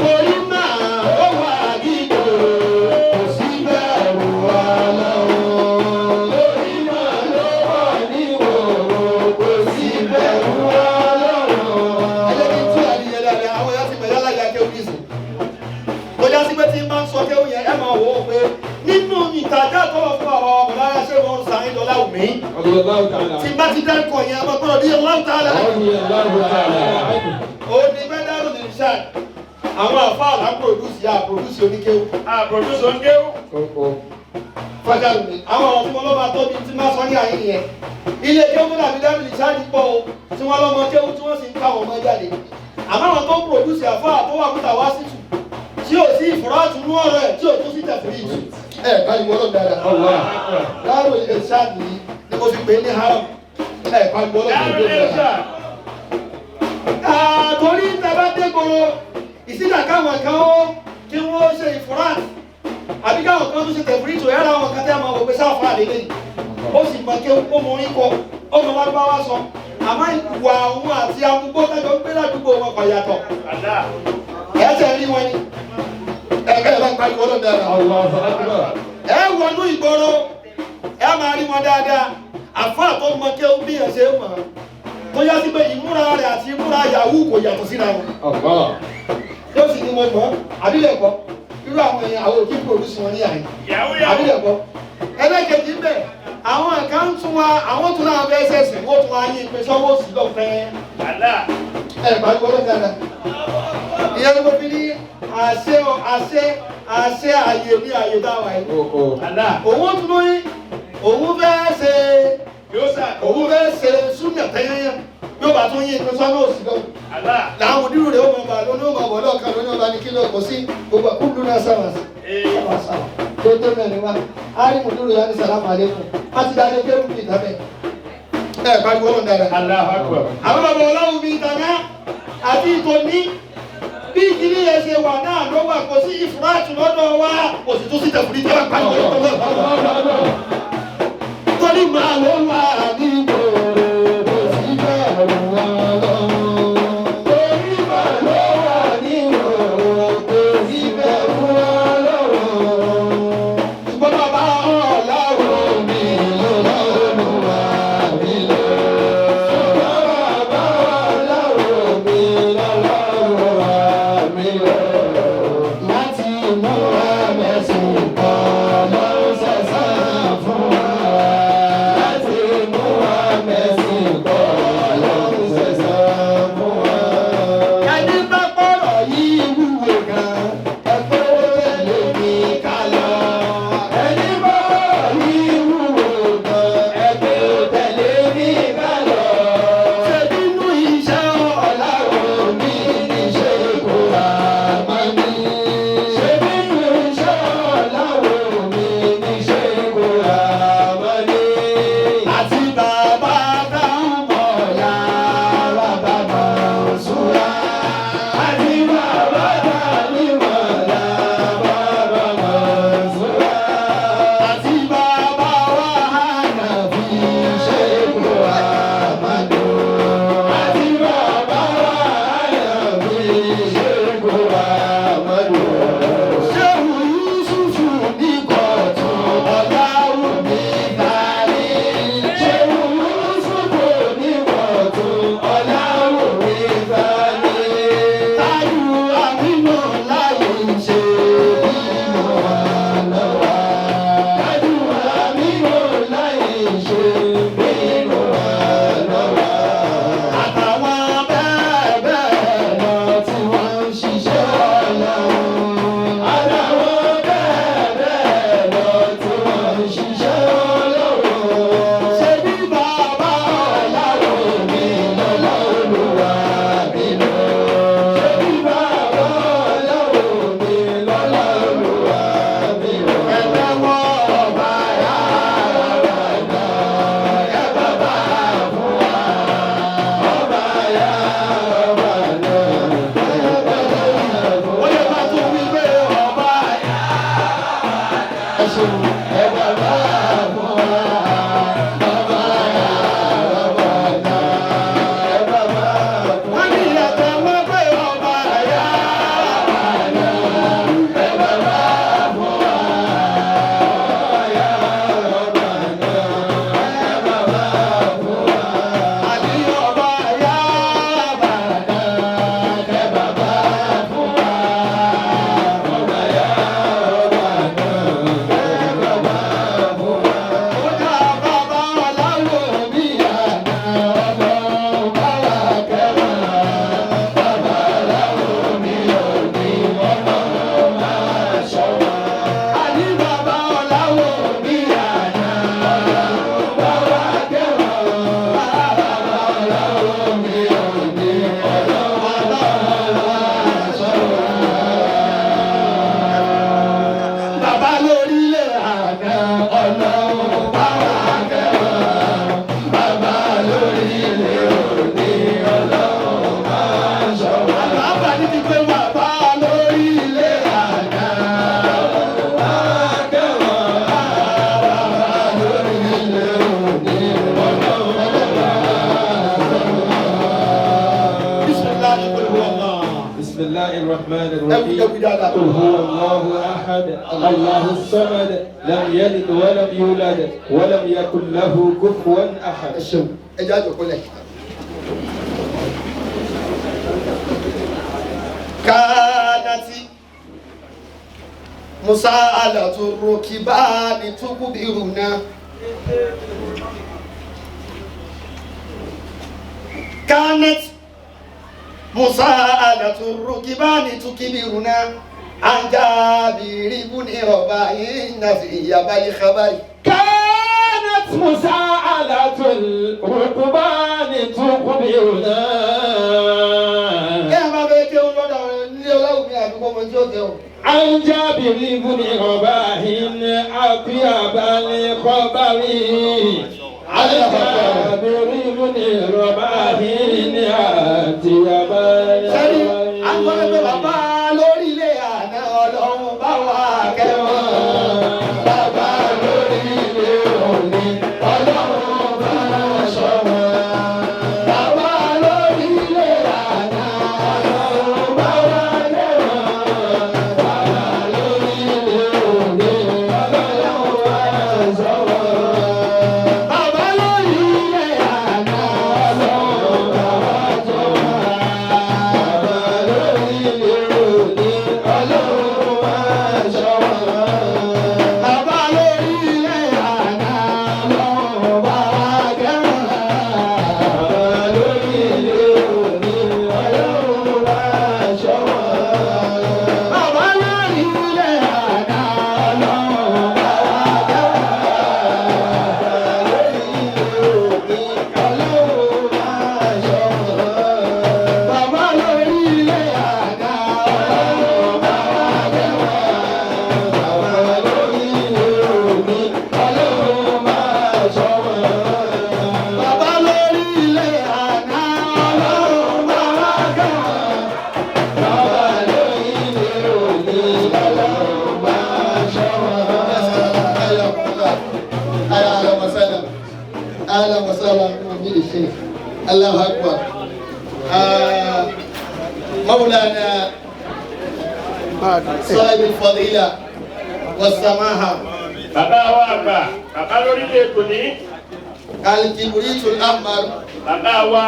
Orí máa ó wà dídò, kò sí bẹ̀rù Ọlọ́run. Orí máa ló wà níwòrò, kò sí bẹ̀rù Ọlọ́run. Ẹ jẹ́ kí n tú àdìyẹ dáadáa, àwọn èèyàn ti mẹ̀lẹ́ láyà kéwù nísìn. Tó já sí pé tí n bá ń sọ kéwù yẹn, ẹ máa wò ó pé nínú ìtajà tó wà fún àwọn ọmọ lára ṣé wọ́n ń Saheed Ọláwùmí. Tí n bá ti dárúkọ yẹn, a máa gbọ́dọ̀ bí Allahu Ta'ala. Ó ní mẹ́dárù ní ṣáà. Àwọn àfáà là ń pòdúsì, à pòdúsì oníkéwù. À pòdúsì oníkéwù. Fájà mi, àwọn ọ̀rọ̀ tí mo lọ́ máa tóbi tí máa sọ ní àyín yẹn. Ilé kéwù dàbí dábìlì ṣáàdì pọ̀ o, tí wọ́n lọ́mọ kéwù tí wọ́n sì ń ká àwọn ọmọ jáde. Àmọ́ àwọn tó ń pòdúsì àfáà tó wà kúta wá sí tù, tí ò sí ìfúrátù nú ọ̀rọ̀ ẹ̀, tí ò tún sí tẹ̀fúrì. Ẹ pariwo ọlọ́run dáadáa. Dáàrò ilé ṣáàdì yìí ni mo fi pè é ní haram. Ẹ pariwo ọlọ́run dáadáa. Torí tàbá dé gbòòrò, ìsìlẹ̀ káwọn kan ó kí wọ́n ṣe ìfúrátù àbí káwọn kan tún ṣe tẹ̀fúrì tó yára àwọn kan tẹ́ àmọ́ òpè sáfà lélẹ̀ yìí. Ó sì mọ kí ó mọ orin kọ, ó mọ lárúbáwá sọ. Àmọ́ ìwà òun àti amúgbó tájọ ń gbé ládùúgbò wọn kò yàtọ̀. Ẹ tẹ̀ rí wọn ni. Ẹgbẹ́ ẹ bá ń pariwo ọlọ́run dáadáa. Ẹ wọnú ìgboro, ẹ máa rí wọn dáadáa. Àfáà tó mọ kí ó bí ẹ ṣe mọ̀. Tó yá sí pé ìmúra rẹ̀ àti ìmúra yahoo kò yàtọ̀ síra wọn. Yóò sì ní mo mọ̀, àbílẹ̀ kọ́. Irú àwọn èèyàn àwọn òkè pòdúsì wọn ní àyè. Àbílẹ̀ kọ́. Ẹlẹ́kejì ń bẹ̀, àwọn kan tún wa, àwọn tún náà fẹ́ ṣẹ̀sìn, wọ́n tún wá yín pé sọ́wọ́ sí lọ́fẹ̀ẹ́. Ẹ pariwo ọlọ́run dáadáa. Ìyẹn ni mo fi ní àṣẹ àṣẹ àṣẹ àyè ní àyè táwa yìí. Òun tún lóyún, òun fẹ́ ṣe òun fẹ́ ṣe súnà tẹ́yẹ́yẹ́ yóò bá tún yín pé sọ́wọ́ sí lọ́fẹ̀ẹ́. Làwọn òdìrú rẹ̀ ó máa bà lóní ó máa bọ̀ lọ́ọ̀kan lóní ọba ní kílò kò sí gbogbo kúndùn náà sáwà sí. Sáwà tó tó mẹ́rin wá. Á rí mùdúrù yá ní sàlámù àlékún. Á ti dáadé kérú bíi ìdábẹ́. Ẹ pariwo ọlọ́run dáadáa. Àwọn bàbá ọlọ́run bíi ìtàná àti ìtòní bí ìdílé yẹn ṣe wà náà ló wà kò sí ìfúráàtù lọ́dọ̀ wa kò sì tún sí tẹ̀fúrí tí wọ́n pariwo ọlọ́run. Torí màá ló wà ní ìgboro kò sí bẹ̀rù ọlọ́run. Torí màá ló wà ní ìgboro kò sí bẹ̀rù ọlọ́run. Ṣùgbọ́n bàbá ọlọ́run mi ló lọ́rùn wá mi lọ. Ṣùgbọ́n bàbá ọlọ́run mi lọ́rùn wá mi lọ. Láti mú ẹ̀mẹ́sìn kan ló ń ṣẹ̀ṣẹ̀ fún wa. Láti الرحيم قل هو الله أحد الله الصمد لم يلد ولم يولد ولم يكن له كفوا أحد. Ẹ jẹ́ àjòkólẹ̀. كانت مسألة الركبان تخبرنا كانت مسألة الركبان تخبرنا عن جابر بن رباح في الخبر. كانت مسألة الركبان تخبرنا. عن جابر بن رباح أطيب الخبر. عن جابر بن رباح أطيب الخبر. Àwọn ẹgbẹ́ bàbá lórílẹ̀ àná ọlọ́run bá wà kẹ́wọ̀n. Bàbá lórílẹ̀ òní ọlọ́run bá ṣọ́ wọn. Bàbá lórílẹ̀ àná ọlọ́run bá wà kẹ́wọ̀n. Bàbá lórílẹ̀ òní ọlọ́run bá ṣọ́ wọn. Bàbá lórílẹ̀ àná ọlọ́run bá wà kẹ́wọ̀n. Bàbá lórílẹ̀ òní ọlọ́run bá ṣọ́ wọn. Bàbá lórílẹ̀ àná ọlọ́run bá wà kẹ́wọ̀n. Bàbá lórílẹ̀ òní ọlọ́run bá ṣọ́ wọn. Bàbá lórílẹ̀ àná ọlọ́run bá wà kẹ́wọ̀n. Bàbá lórílẹ̀ òní ọlọ́run bá ṣọ́ wọn. Bàbá lórílẹ̀ àná ọlọ́run bá wà kẹ́wọ̀n. Bàbá lórílẹ̀ òní ọlọ́run bá ṣọ́ wọn. Bàbá lórílẹ̀ àná ọlọ́run bá wà kẹ́wọ̀n. Bàbá lórílẹ̀ òní ọlọ́run bá ṣọ́ wọn. أهلا وسهلا أهلا وسهلا بفضيلة الشيخ. الله أكبر. مولانا صاحب الفضيلة والسماحة Bàbá wa àgbà, bàbá lórílẹ̀ tòní. الكبريت الأحمر. Bàbá wa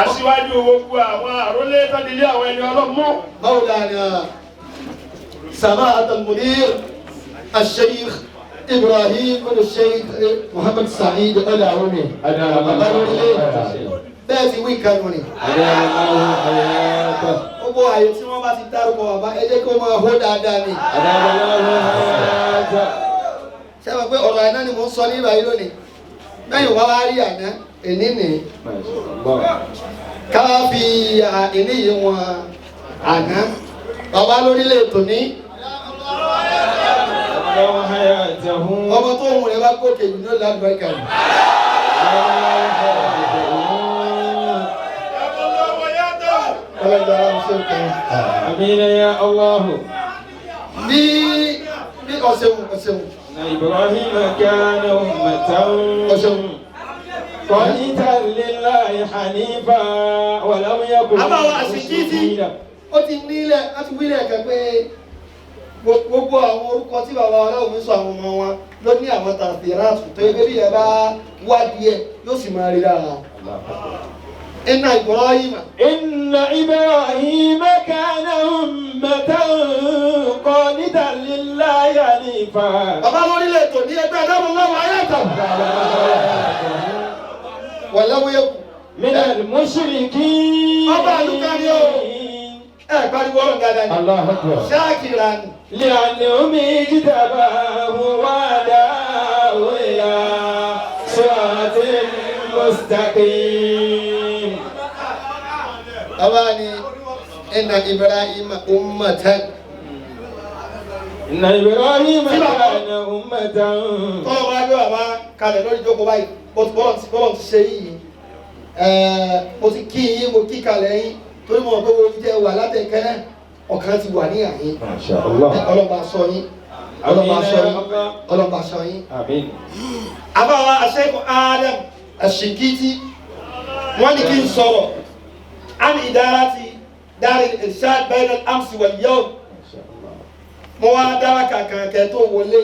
aṣíwájú gbogbo àwọn àrólé tọ́dílé àwọn ẹni ọlọ́mú. مولانا سماحة المدير الشيخ إبراهيم بن الشيخ محمد سعيد العومي. Bàbá lórílẹ̀ bẹ́ẹ̀ ti wí kanu ni. Gbogbo àyè tí wọ́n bá ti dárúkọ bàbá ẹ jẹ́ kí wọ́n máa hó dáadáa ni. Ṣé wọ́n pé ọ̀rọ̀ àná ni mò ń sọ ní ìbàyí lónìí? Bẹ́ẹ̀ wá wá rí àná èní nì. Ká fi èní yìí wọn àná. Bàbá lórílẹ̀ tòní. Ọmọ tó ń rẹ̀ bá gòkè jù ní ó lálùbáríkà ni. آمين يا الله. Ní ní ọ̀sẹ̀wò ọ̀sẹ̀wò. إبراهيم كان أمة قانتا لله حنيفا ولم يكن Àbá wa àṣìkí sí ó ti nílẹ̀ láti wílẹ̀ kan pé gbogbo àwọn orúkọ tí bàbá ọlọ́run ń sọ àwọn ọmọ wọn ló ní àwọn tàfíráàtù tó yẹ pé bí ẹ bá wádìí ẹ yóò sì máa rí lára. Inna Ibrahim. إن إبراهيم كان أمة قانتا لله حنيفا. Bàbá lórílẹ̀ ètò ní ẹgbẹ́ ẹ̀dọ́rùn lọ́wọ́ ayẹ́tọ̀. Wọ̀lẹ́wọ̀ yẹ kù. من المشركين. Ọba àlùkà ni o. Ẹ pariwo ọ̀rọ̀ dáadáa ni. الله أكبر. Ṣáàkìrà ni. لأنهم اجتباه وهداه إلى صراط مستقيم. Bàbá ni Inna Ibrahim ummatan. إن إبراهيم كان أمة. Tọ́lọ̀ wá gbé bàbá kalẹ̀ lórí ìjókòó báyìí bọ́lọ̀ ti ṣe yìí. Mo ti kí yín, mo kí kalẹ̀ yín torí mo mọ̀ pé wo jẹ́ wà látẹ̀kẹ́rẹ́ ọ̀kan ti wà ní àyín. ما شاء الله. Ọlọ́ba sọ yín, ọlọ́ba sọ yín, ọlọ́ba sọ yín. آمين. Àbáwá Aṣẹ́gun Adam Ashikiti wọ́n ní kí n sọ̀rọ̀ an ìdára ti Darul Irshad bayna al-amsi wal-yawm. Mo wá dára kàkàn kẹ́ tó wọlé.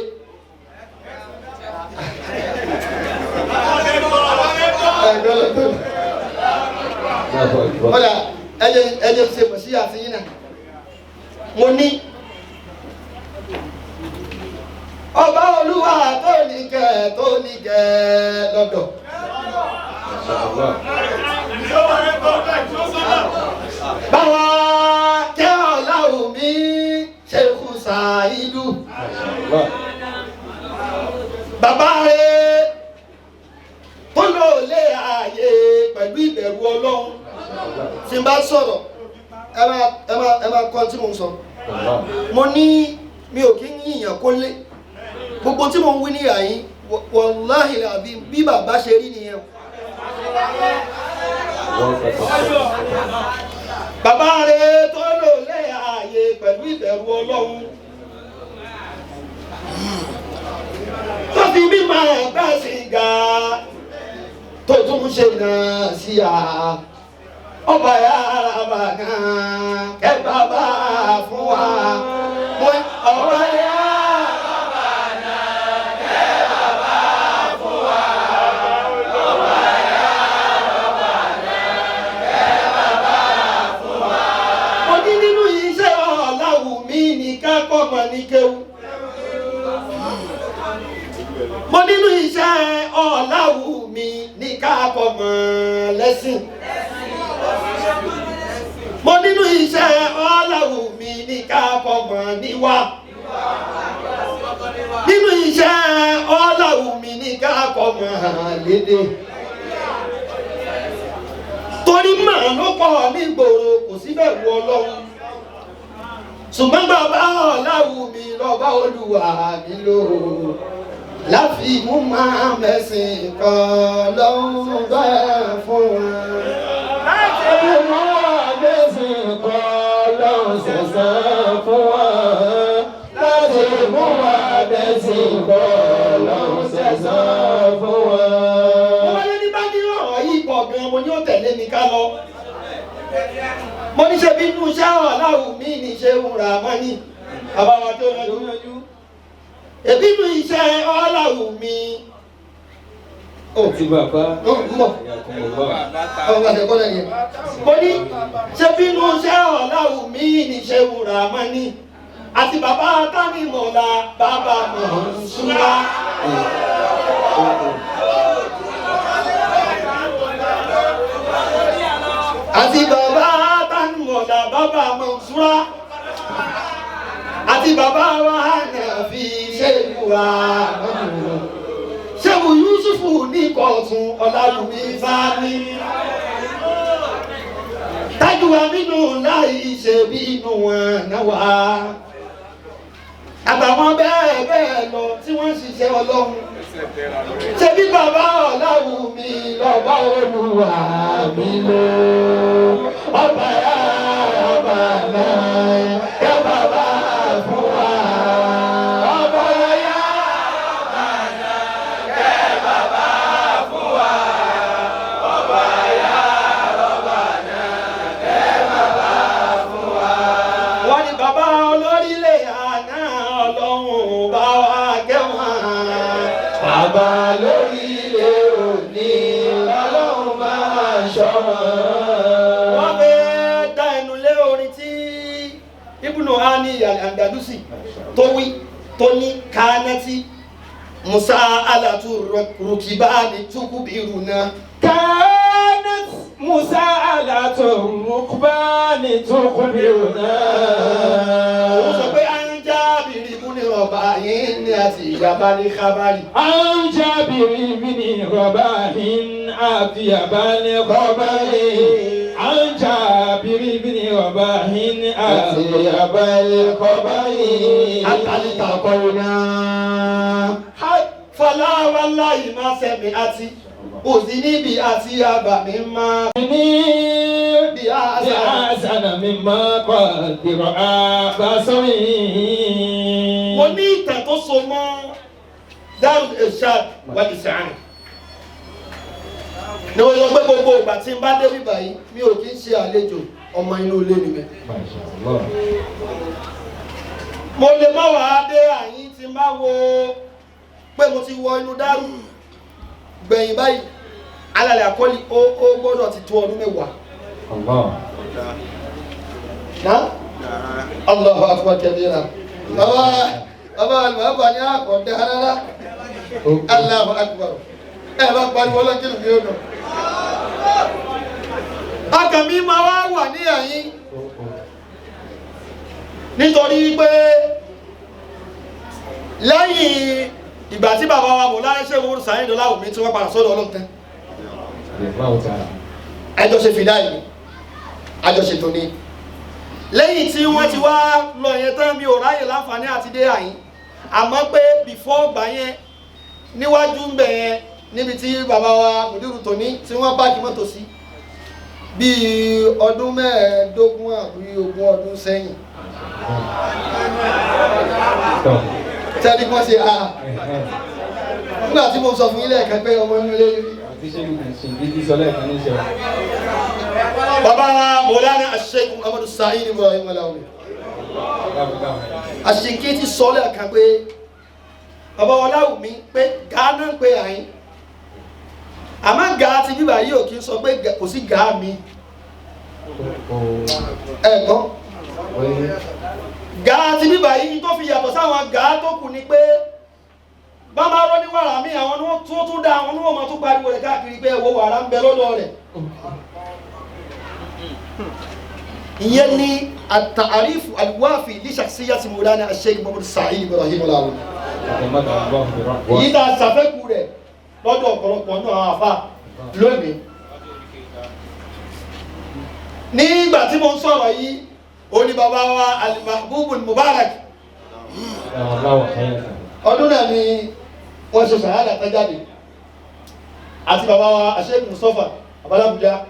Ọ̀dà ẹ̀jẹ̀ ṣe mọ̀ sí àti yín náà. Mo ní ọba olúwa tó ní kẹ́ tó ní kẹ́ lọ́dọ̀. Báwa kẹ́ Ọláwùmí Sheikh Saidu. Bàbá rẹ̀ tó lò lé ààyè pẹ̀lú ìbẹ̀rù Ọlọ́run. Tí n bá sọ̀rọ̀ ẹ máa kọ́ tí mo ń sọ. Mo ní mi ò kí ń yìnyàn kó lé. Gbogbo tí mo ń wí ní àyín wàláhì àbí bí bàbá ṣe rí nìyẹn. Bàbá rẹ̀ tó lò lé ààyè pẹ̀lú ìbẹ̀rù Ọlọ́run. Tó fi mímọ ẹgbẹ́ sìgá tó tún ṣe náà sí à. Ọba yàrá bàgán kẹ́ bàbá fún wa. Ọba yàrá bàgán kẹ́ bàbá fún wa. Ọba yàrá bàgán kẹ́ bàbá fún wa. Mo ní nínú iṣẹ́ Ọláwùmí ní ká kọ́mọ ní kéwú. Mo nínú iṣẹ́ Ọláwùmí ní ká kọ́mọ lẹ́sìn. Mo nínú iṣẹ́ Ọláwùmí ní ká kọ́mọ níwà. Nínú iṣẹ́ Ọláwùmí ní ká kọ́mọ lédè. Torí màá ló pọ̀ nígboro kò sí bẹ̀rù Ọlọ́run. Ṣùgbọ́n bàbá Ọláwùmí lọ́ba Olúwa mi lò. Láfi mú máa mẹ́sìn kan lọ́hùn bẹ́ẹ̀ fún wa. Láti mú mẹ́sìn kan lọ́hùn sẹ̀sán fún wa. Láti mú mẹ́sìn kan lọ́hùn sẹ̀sán fún wa. Mo wáyé ní bá ní ọ̀rọ̀ yìí pọ̀ gan-an, mo ní ó tẹ̀lé mi ká lọ. Mo ní ṣe bí inú iṣẹ́ Ọláwùmí ní ṣe ń ra mọ́nì. Bàbá wa tó yanjú. Èbí inú iṣẹ́ Ọláwùmí. Ti bàbá. Mo ní ṣe bí inú iṣẹ́ Ọláwùmí ní ṣe ń ra mọ́nì. Àti bàbá Tánimọ̀lá bàbá Mọ̀nsúrà. Àti bàbá Tánimọ̀lá bàbá Mọ̀nsúrà. Àti bàbá wa Hànàfí Ṣéwù Àmọ́dù. Ṣéwù Yúsùfù ní kọ̀ọ̀tún Ọláwùmí Fámi. Tájú wa nínú láì ṣe bí inú wọn náà wá. Àtàwọn bẹ́ẹ̀ bẹ́ẹ̀ lọ tí wọ́n ń ṣiṣẹ́ Ọlọ́run. Ṣé bí bàbá Ọláwùmí lọ́ba Olúwa mi lò? Ọba yàrá ọba náà yẹ bàbá fún wa. Ọba yàrá ọba náà yẹ bàbá fún wa. Ọba yàrá ọba náà yẹ bàbá fún wa. Wọ́n ní bàbá olórílẹ̀ àná Ọlọ́run bá wa kẹ́wọ̀n. Bàbá lórílẹ̀ òní Ọlọ́run máa ṣọ́ wọn. Wọ́n fẹ́ dá ẹnu lé orin tí Ibnu Ani Al-Andalusi tó wí tó ní kánẹ́tì Musa alatu rukibani tukubiruna. Kánẹ́tì Musa alatu rukibani tukubiruna. Ó sọ pé à ń jábìrì múni rọ̀bà yín ní àti ìyàbá ní kábàrì. À ń jábìrì múni rọ̀bà yín àti ìyàbá ní kábàrì. À ń jábìrì múni rọ̀bà yín àti ìyàbá ní kábàrì. Àtàlítà kọ́ni náà. Fọláwá láì máa sẹ́mi àti òsì níbi àti àbàmì máa. Ní bí àṣà mi máa kọ́ dìrọ̀ àbásọ́mi. Mo ní ìtàn tó so mọ́ Darul Irshad wal Is'an. Ni wọ́n sọ pé gbogbo ìgbà tí n bá dé bíbá yìí, mi ò kí ń ṣe àlejò. ọmọ inú ilé ni mi. Mo lè má wàá dé àyín tí n bá wo pé mo ti wọ inú dárú gbẹ̀yìn báyìí alàlẹ́ àkọ́lì ó gbọ́dọ̀ ti tó ọdún 10. Na? Allahu akbar kabira. Bàbá bàbá bàbá ní àkọ́dá rárá. Allahu akbar. Ẹ bá pariwo ọlọ́kìlù mi ó nù. Ọkàn mi máa wá wà ní àyín. Nítorí pé lẹ́yìn ìgbà tí bàbá wa Mọ̀láyé Ṣéhù Muhammadu Saheed Ọláwùmí tí wọ́n padà sọ́dọ̀ Ọlọ́run tán. Ẹjọ́ ṣe fìdá yìí, àjọṣe tó ní. Lẹ́yìn tí wọ́n ti wá lọ yẹn tán mi ò ráyè láǹfààní àti dé àyín. Àmọ́ pé before gbà yẹn níwájú ń bẹ̀ yẹn níbi tí bàbá wa Mùdírù tòní tí wọ́n páàkì mọ́tò sí bíi ọdún 25 àbí 20 ọdún sẹ́yìn. Tẹ́lí kan ṣe a nígbà tí mo sọ fún yín lẹ́ẹ̀kan pé ọmọ inú ilé rí. Bàbá wa Mọ̀lánà Sheikh Muhammadu Saheed Ibrahim Ọláwùmí. Àṣìkí ti sọ lẹ́ẹ̀kan pé bàbá Ọláwùmí pé Gánà ń pe àyín. Àmọ́ gàá ti bíbà yìí ò kí ń sọ pé kò sí gàá mi. Ẹ̀gbọ́n. Gàá ti bíbà yìí tó fi yàtọ̀ sáwọn gàá tó kù ni pé bá máa rọ́ ní wàrà mi àwọn ni wọ́n tún dá àwọn ni wọ́n máa tún pariwo rẹ̀ káàkiri pé ẹ̀wọ̀ wàrà ń bẹ lọ́dọ̀ rẹ̀. Ìyẹn ni àtàrífù àlùwáfì li shakhsiyyati Mawlana Sheikh Muhammadu Saheed Ibrahim Ọláwùmí. Yìí tá a ṣàfẹ́kù rẹ̀ lọ́dọ̀ ọ̀pọ̀lọpọ̀ náà àwọn àfa lónìí. Nígbà tí mo ń sọ̀rọ̀ yìí, ó ní bàbá wa Al-Mahbub Al-Mubarak. Ọdún náà ni wọ́n ṣe ṣàhádà tán jáde. Àti bàbá wa Sheikh Mustapha Abalabuja.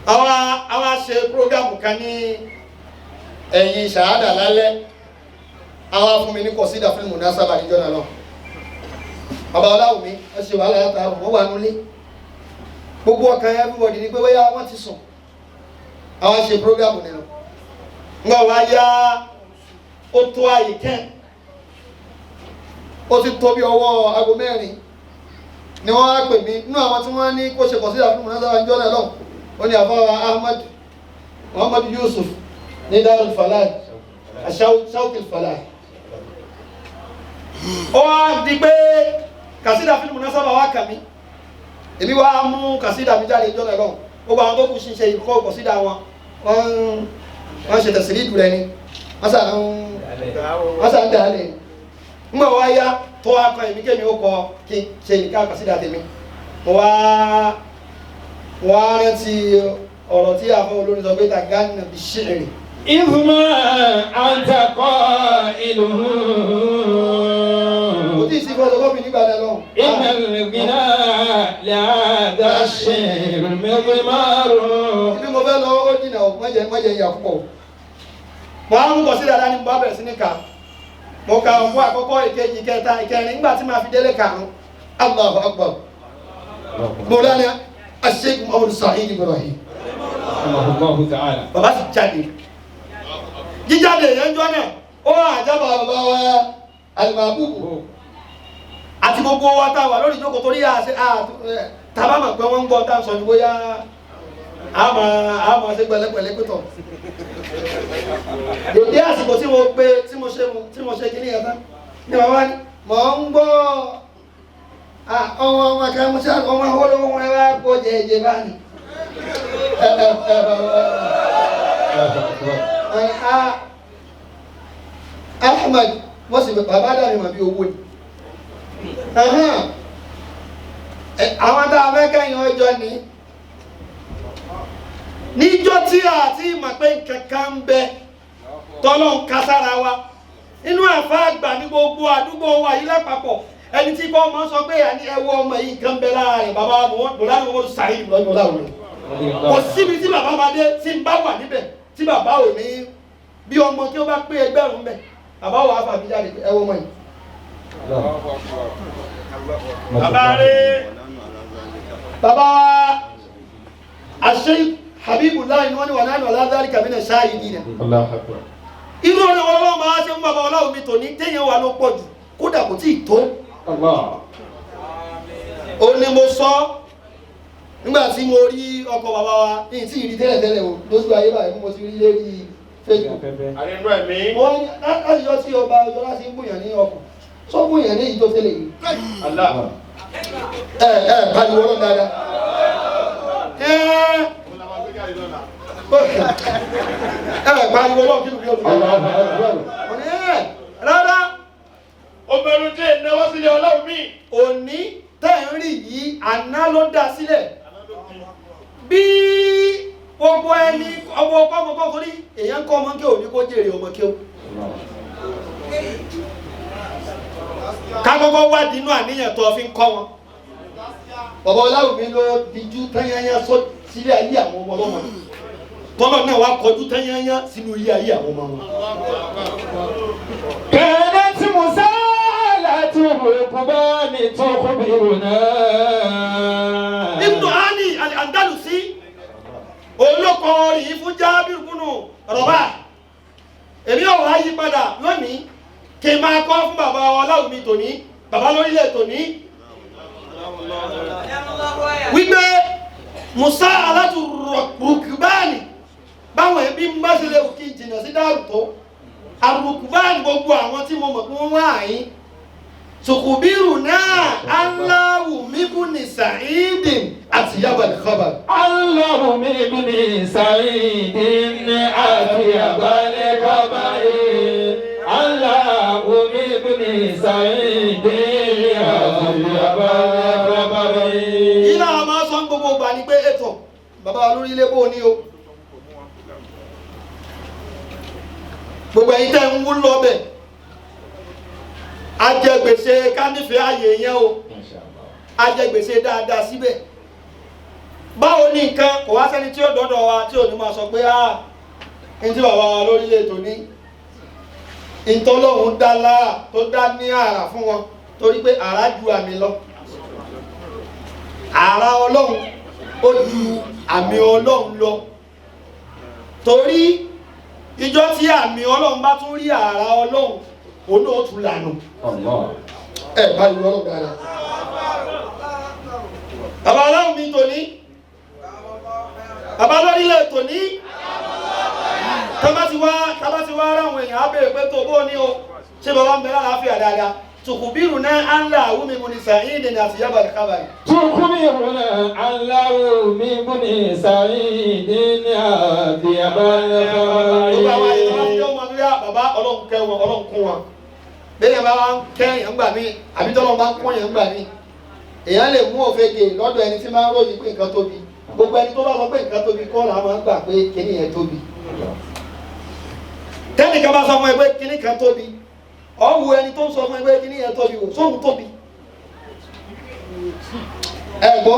Àwa ṣe prógámù kan ní ẹ̀yìn ṣàhádà lálẹ́. Àwa fún mi ní kọ̀sídà fílmù náà sábà níjọ́ náà lọ. Bàbá Ọláwùmí wọ́n ṣe wàhálà látàárọ̀ wọ́n wà nulẹ̀. Gbogbo ọkàn everybody ni pé bóyá wọ́n ti sùn. Àwa ṣe prógámù nínú. Ńgbà wá yá ó tó àyè kẹ́. Ó ti tó bí ọwọ́ aago 4 ni wọ́n á pè mí nínú àwọn tí wọ́n ní kó ṣe kọ̀sídà fílmù náà sábà níjọ́ náà lọ. Ó ní àfáwà Ahmad Muhammad Yusuf ní Darul Falah Shawkil Falah. Ó wá di pé kàsídà fílmù náà sábà wá kà mí. Èmi wá mú kàsídà mi jáde jọ́nà lọ́hùn. Gbogbo àwọn tó kù ṣe ìkọ́ kọ̀sídà wọn. Wọ́n ṣe tẹ̀sílì ìdù rẹ ni. Wọ́n sà ń dà á lẹ̀. Ńgbà wá yá tó wá kan èmi kémi ó kọ kí n ṣe ìka kàsídà tèmi. Mo wá rántí ọ̀rọ̀ tí àfọ olórin sọ pé tàgánà bí ṣìrì. Ìfúnmọ́ àǹtakọ́ ìlú. Kò tí ì sí fọ́tọ́kọ́pì nígbà náà lọ́hùn. Iná lùgbìnà làdá ṣe mẹ́gbẹ́márùn. Ibi mo fẹ́ lọ ó jìnnà ó mọ̀jẹ̀ ìyà púpọ̀. Mo á ń kọ̀ sí dáadáa ni mo bá bẹ̀rẹ̀ sí ní kà. Mo ka ọ̀pọ̀ àkọ́kọ́ ìkejì ìkẹta ìkẹrin nígbà tí màá fi délé karùn-ún. Allahu Akbar. Mawlana Sheikh Muhammadu Saheed Ibrahim. Bàbá sì jáde. Jíjáde yẹn jọ náà, ó àjábà bàbá wa Al-Mahbub. Àti gbogbo wa tá a wà lórí ìjókòó torí àṣẹ tàbá mọ̀ pé wọ́n ń gbọ́ tá a sọ ní bóyá a máa ṣe pẹ̀lẹ́pẹ̀lẹ́ pẹ̀tọ̀. Dèdé àsìkò tí mo pe tí mo ṣe kíní yẹn tán ní bàbá ni mò ń gbọ́ ọmọ ọmọ kan mo ṣe ọmọ olówó ẹ wá kó jẹjẹ báyìí. Ahmed wọ́n sì bàbá dàbí màá bí owó ni. Àwọn tá a fẹ́ kẹ́yìn ọjọ́ ni níjọ́ tí a ti mọ̀ pé nǹkan ń bẹ tọ́lọ́ ń ka sára wa inú àfa àgbà ní gbogbo àdúgbò wa yìí lápapọ̀ ẹni tí kò mọ̀ sọ pé ẹ wọ ọmọ yìí nǹkan bẹ lára rẹ̀ bàbá Mọ̀lánà Muhammadu Saheed lọ́jọ́ láwùjọ kò síbi tí bàbá máa dé tí ń bá wà níbẹ̀ tí bàbá ò ní bí ọmọ tí ó bá pé ẹgbẹ̀rún bẹ̀ bàbá wà á fà mí jáde ẹ wọ ọmọ yìí. Bàbá rẹ̀ bàbá wa àṣẹ Habibullah ni wọ́n ní wà nánú aládàrí kàmínà ṣáàyè nínà. Allahu Akbar. Inú orin ọlọ́run máa ṣe ń bàbá ọlọ́run mi tòní téèyàn wà ló pọ̀ jù kódà kò tíì tó. Ó ní mo sọ nígbà tí mo rí ọkọ̀ bàbá wa ní tí ìrí tẹ́lẹ̀tẹ́lẹ̀ o lójú ayé báyìí mo ti rí lérí Facebook. Àrínú ẹ̀mí. Wọ́n ní láti yọ sí ọba ọjọ́ láti ń bùyàn ní ọkọ̀ sọ bùyàn ní èyí tó tẹ́lẹ̀ yìí. Allah. Ẹ ẹ pariwo ọlọ́run dáadáa. Ẹ ẹ pariwo ọlọ́run kí ló fi ọdún. Rárá. Obìnrin tí ìnáwó sílẹ̀ ọlọ́run mi. Òní tẹ́ ń rí yìí àná ló dá sílẹ̀. Bí gbogbo ẹni ọmọ ọkọ ọmọ kọ́ torí èèyàn ń kọ́ ọmọ kí òní kó jèrè ọmọ kí ó. Ká kọ́kọ́ wádìí inú àníyàn tó fi ń kọ́ wọn. Bàbá Ọláwùmí ló dijú tányányá sọ sílé ayé àwọn ọmọ ọlọ́mọ. Tọ́lọ̀ náà wá kọjú tányányá sínú ilé ayé àwọn ọmọ wọn. كانت مسالة الركبان تخبرنا Ibnu Ali Al-Andalusi olóko rí fún Jábìrì kúnnù rọ̀bà. Èmi ò wá yí padà lónìí kí n máa kọ́ fún bàbá Ọláwùmí tòní, bàbá lórílẹ̀ tòní. Wípé Musa alátù rukubani báwọn ẹbí ń bá ṣe lè kí n jìnnà sí dáàrú tó. Arukubani gbogbo àwọn tí mo mọ̀ pé wọ́n wá àyín. Tukubiru náà Aláwùmí bùnì Sàídìn àti Yabal Khabar. اللهم ابن سعيد أطيب الخبر اللهم ابن سعيد أطيب الخبر Yìí náà máa sọ ń gbogbo ìgbà ni pé ètò bàbá wa lórí ilé bó ní o. Gbogbo ẹ̀yin tẹ́ ń wú lọ́bẹ̀. Ajẹgbèsè kánífẹ̀ẹ́ ààyè yẹn o. Ajẹgbèsè dáadáa síbẹ̀. Báwo ni nǹkan kò wá sẹ́ni tí ó dọ́dọ̀ wa tí ò ní máa sọ pé ah ní tí bàbá wa lórí ilé tòní. Ìtọ́lọ́hún dá láà tó dá ní àrà fún wọn torí pé àrà ju àmì lọ. Àrà Ọlọ́run ó ju àmì Ọlọ́run lọ. Torí ìjọ tí àmì Ọlọ́run bá tún rí àrà Ọlọ́run òun náà ó tún lànà. Ẹ pariwo Ọlọ́run dáadáa. Bàbá Ọlọ́run mi tòní. Bàbá lórílẹ̀ tòní. Tábà ti wá ráwọn èèyàn á béèrè pé tó bó ní o. Ṣé bàbá ń bẹ lálàáfíà dáadáa? Tùkùbírù náà á ń là àwùmí mu ní Sàídìn àti Yabal Khabar. تخبرنا اللهم ابن سعيد أطيب الخبر Gbogbo àwọn àyè tó bá ti jẹ́ ọmọ àdúrà bàbá Ọlọ́run kẹ́ wọn, Ọlọ́run kún wọn. Bẹ́ẹ̀ bá wá ń kẹ́ èèyàn gbà mí, àbí tọ́lọ́run bá ń kún èèyàn gbà mí. Èèyàn lè mú òfegè lọ́dọ̀ ẹni tí máa ń ròyìn pé nǹkan tóbi. Gbogbo ẹni tó bá sọ pé nǹkan tóbi kọ́ là máa ń gbà pé kíní yẹn tóbi. Tẹ́nìkan bá sọ fún ẹ pé kíní kan tóbi, ọ̀ wo ẹni tó ń sọ fún ẹ pé kíní yẹn tóbi wò, sóhun tóbi. Ẹ gbọ́,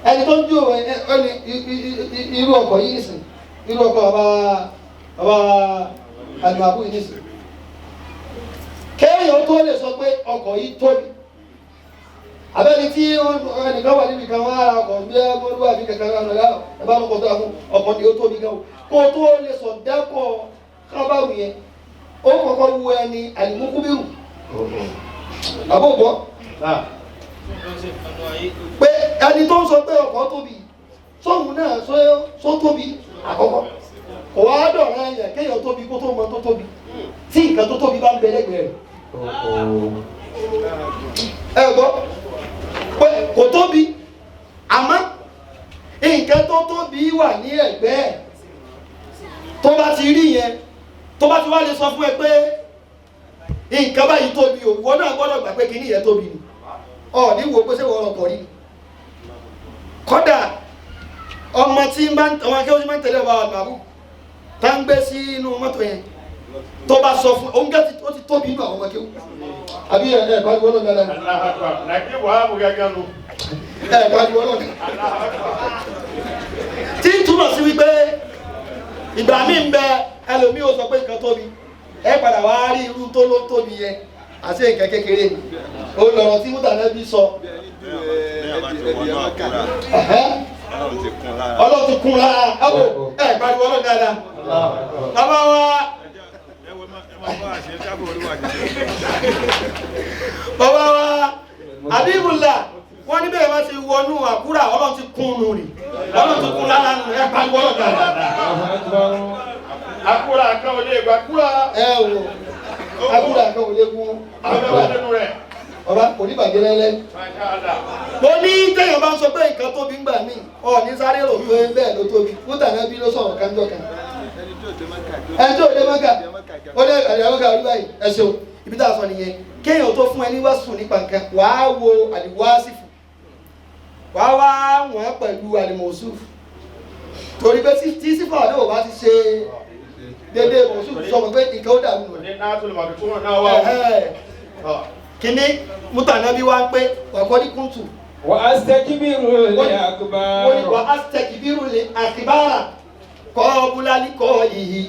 ẹni tó ń jó ẹni irú ọkọ̀ yìí nìsín, irú ọkọ̀ bàbá bàbá àlùmàbù yìí nìsín. Kéèyàn tó lè sọ pé ọkọ̀ yìí tóbi. Abẹ́ni tí ẹnìkan wà níbi kan wọ́n á ra ọkọ̀ bí ẹgbẹ́ àbí kankan náà lọ́yà ẹ bá lọ́kọ̀ tó àfún ọkọ̀ ni ó tóbi gan o. Kó o tó lè sọ dẹ́kọ̀ kábàrù yẹn, ó kọ́kọ́ wu ẹni àlùmúkúbírù. Àbó gbọ́ pé ẹni tó ń sọ pé ọkọ̀ tóbi sóhun náà só tóbi àkọ́kọ́ kò wá dọ̀rọ̀ ẹ̀yàn kéèyàn tóbi kó tó mọ tó tóbi tí nǹkan tó tóbi bá ń bẹ lẹ́gbẹ̀ẹ́ rẹ̀. Ẹ gbọ́ pé kò tóbi àmọ́ nǹkan tó tóbi wà ní ẹ̀gbẹ́ ẹ̀ tó bá ti rí yẹn tó bá ti wá lè sọ fún ẹ pé nǹkan báyìí tóbi o ìwọ náà gbọ́dọ̀ gbà pé kíní yẹn tóbi ni ọ ní wo pé ṣé wọ́n ọkọ̀ rí ni. Kódà ọmọ tí ń bá ọmọ akẹ́wọ́n tí máa ń tẹ̀lé ọba àgbàbù tá ń gbé sí inú mọ́tò yẹn tó bá sọ fún òun gẹ́tì ó ti tóbi inú àwọn ọmọ akẹ́wọ́n àbí ẹ̀ ẹ̀ pariwo ọlọ́run dáadáa. Nàìjíríà wàá mú gángan nu. Ẹ̀ pariwo ọlọ́run. Tí ń túmọ̀ sí wípé ìgbà míì ń bẹ ẹlòmíì ó sọ pé nǹkan tóbi ẹ padà wá rí irú tó ló tóbi yẹn àti nǹkan kékeré ni ó lọ̀rọ̀ tí mútàlẹ́bí sọ. Ọlọ́run ti kún lára. Ẹ wò ẹ pariwo Ọlọ́run dáadáa. Bàbá wa. Bàbá wa Abibula wọ́n ní bẹ́ẹ̀ bá ti wọnú àkúrà Ọlọ́run ti kún nù rí. Ọlọ́run ti kún lára nù ẹ pariwo Ọlọ́run dáadáa. Àkúrà kan ò lè gbà kúrà. Ẹ wò àkúrà kan ò lè kún. Ọba kò ní bàjẹ́ lẹ́lẹ́. Mo ní téèyàn bá ń sọ pé nǹkan tóbi ń gbà mí, ọ̀ọ́ni sáré rò pé bẹ́ẹ̀ ló tóbi. Mútà náà bí ló sọ̀rọ̀ kánjọ́ kan. Ẹni tí ò dé Mọ́kà, ó dé àdé Mọ́kà orí báyìí, ẹ ṣeun. Ibi tá a sọ nìyẹn. Kéèyàn tó fún ẹ ní wàásù nípa nǹkan, wàá wo àlìwásífù. Wàá wá wọ́n pẹ̀lú àlìmọ̀súfù. Torí pé tí sífà náà ò bá ti ṣe déédéé mọ̀súfù sọ pé nǹkan ó dàrú nù. Kini mutanabi wa ń pé wàkọ́dí kúntù. Wà á sẹ́kìbìrù lè àkùbárà. Wà á sẹ́kìbìrù lè àkùbárà kọ́ búlálì kọ́ ìhì.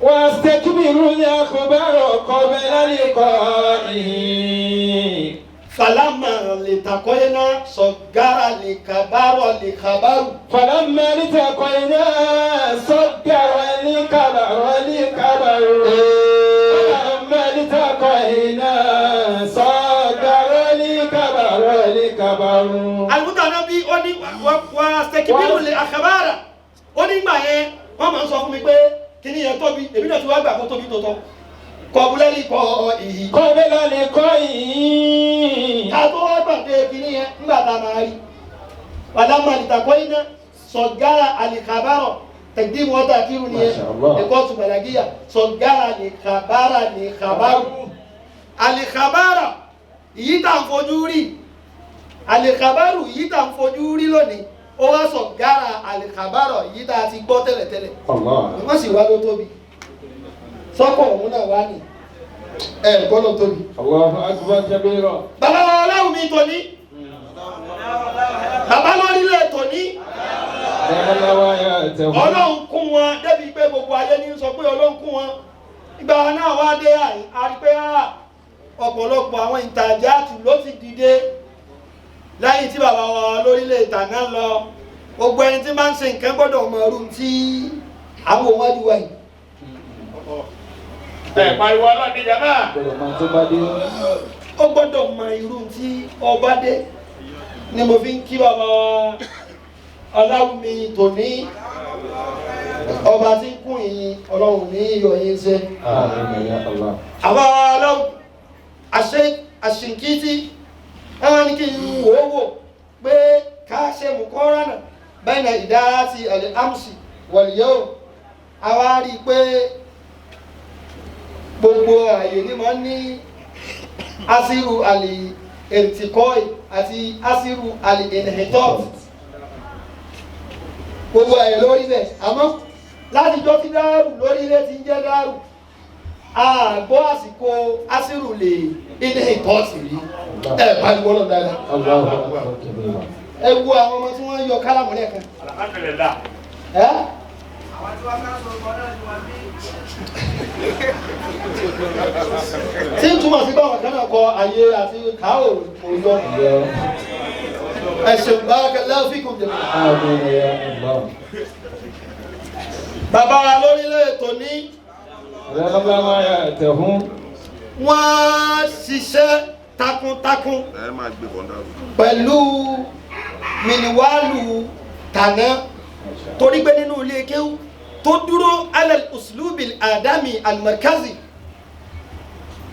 Wà á sẹ́kìbìrù lè àkùbárà kọ́ búlálì kọ́ ìhì. Falama lè takọ́yẹ́nà sọ̀gára lè kàbárọ̀ lè kàbárù. Falama lè takọ́yẹ́nà sọ̀gára lè kàbárọ̀ lè kàbárù. Falama lè takọ́yẹ́nà sọ̀gára lè kàbárọ̀ lè kàbárù. Àlùmútàná bí ó ní wà sẹ́kìbírù lè àkàbárà. Ó ní gbà yẹn wọ́n máa ń sọ fún mi pé kíní yẹn tóbi èmi náà ti wá gbà kó tóbi tó tọ́. Kọ̀bùlẹ́lì kọ́ ìhì. Kọ̀bùlẹ́lì kọ́ ìhì. Ká tó wá gbàgbé kíní yẹn ńgbà tá a máa rí. Wàlámà àlìtàkọ́ iná sọ̀gára àlìkàbárọ̀ tẹ̀gbímù ọ̀tà kírun nìyẹn. Ẹ̀kọ́ tùbàlàgíyà sọ̀gára àlìkàbárà àlìkàbárù. Àlìkàbárà ìyí tá à ń fojú rí. Àlìkàbárù ìyí tá à ń fojú rí lónìí. Ó wá sọ̀gára àlìkàbárọ̀ ìyí tá a ti gbọ́ tẹ́lẹ̀tẹ́lẹ̀. Wọ́n sì wá ló tóbi. Sọ́kọ̀ òun náà wá ní ẹ gbọ́dọ̀ tóbi. Allahu akbar kabira. Bàbá wa ọlọ́run mi tòní. Bàbá lórílẹ̀ tòní. Ọlọ́run kún wọn débi pé gbogbo ayé ní sọ pé Ọlọ́run kún wọn. Ìgbà náà wá dé àrí pé ọ̀pọ̀lọpọ̀ àwọn ìtajà ló ti dìde lẹ́yìn tí bàbá wa lórílẹ̀ ìtàná lọ. Gbogbo ẹni tí máa ń ṣe nǹkan gbọ́dọ̀ mọ irú tí àwọn òun wájú wa yìí. Ẹ pariwo Ọlọ́run ní jama. Ó gbọ́dọ̀ mọ irú tí ọba dé ni mo fi ń kí bàbá Ọláwùmí tòní ọba tí ń kún yín Ọlọ́run ní iyọ̀ yín ṣe. Àwa Ọlọ́run àṣìǹkìtì ẹ̀wọ̀n ni kí n wò ó wò pé ká ṣe mú kọ́ránà bẹ́ẹ̀ náà ìdára ti àlẹ́ amsi wọ̀lìyẹ́ o àwa rí i pé gbogbo ààyè ni wọ́n ní asiru àlè èrìtìkọ́ì àti asiru àlè ìnìhìtọ́t gbogbo ààyè lórí bẹ́ẹ̀ àmọ́ látijọ́ tí dáàrú lórí ilé ti ń jẹ́ dáàrú àgbọ́ àsìkò asiru lè ìnìhìtọ́t rí ẹ pariwo lọ dáadáa ẹ wo àwọn ọmọ tí wọ́n yọ kálámù lẹ́ẹ̀kan. Alhamdulillah. Ẹ. Tí ń túmọ̀ sí báwọn kan náà kọ ayé àti káwò kò yọ. Ẹ ṣeun barakallahu fikum jami'an. Bàbá wa lórílẹ̀ ètò ní. Wọ́n ṣiṣẹ́ takuntakun pẹ̀lú mìníwálù tàná torí pé nínú ilé kéwú tó dúró alal uslubil adami almarkazi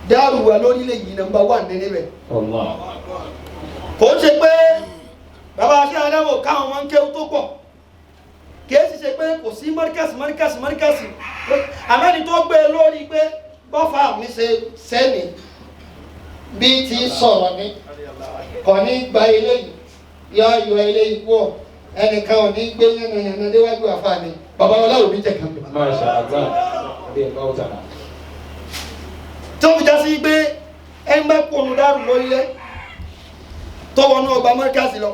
dáàrú wa lórílẹ̀ yìí nọ́mbà wà ní níbẹ̀. Kò ń ṣe pé bàbá aṣẹ́ adáwò káwọn ọmọ ń kéwú tó pọ̀ kì í sì ṣe pé kò sí mọ́ríkàsì mọ́ríkàsì mọ́ríkàsì àmẹ́ni tó gbé e lórí pé bọ́fà mi ṣe sẹ́ni bí ti sọ̀rọ̀ ni kò ní gba eléyìí yọ yọ eléyìí kú ọ ẹnìkan ò ní gbé yánnayànna déwájú àfààní bàbá wọn láwùmí jẹ kàn mí. Masha Allah. Tó fi já sí pé ẹ ń bá kónú dárù lórílẹ̀ tó wọnú ọgbà mọ́ríkàsì lọ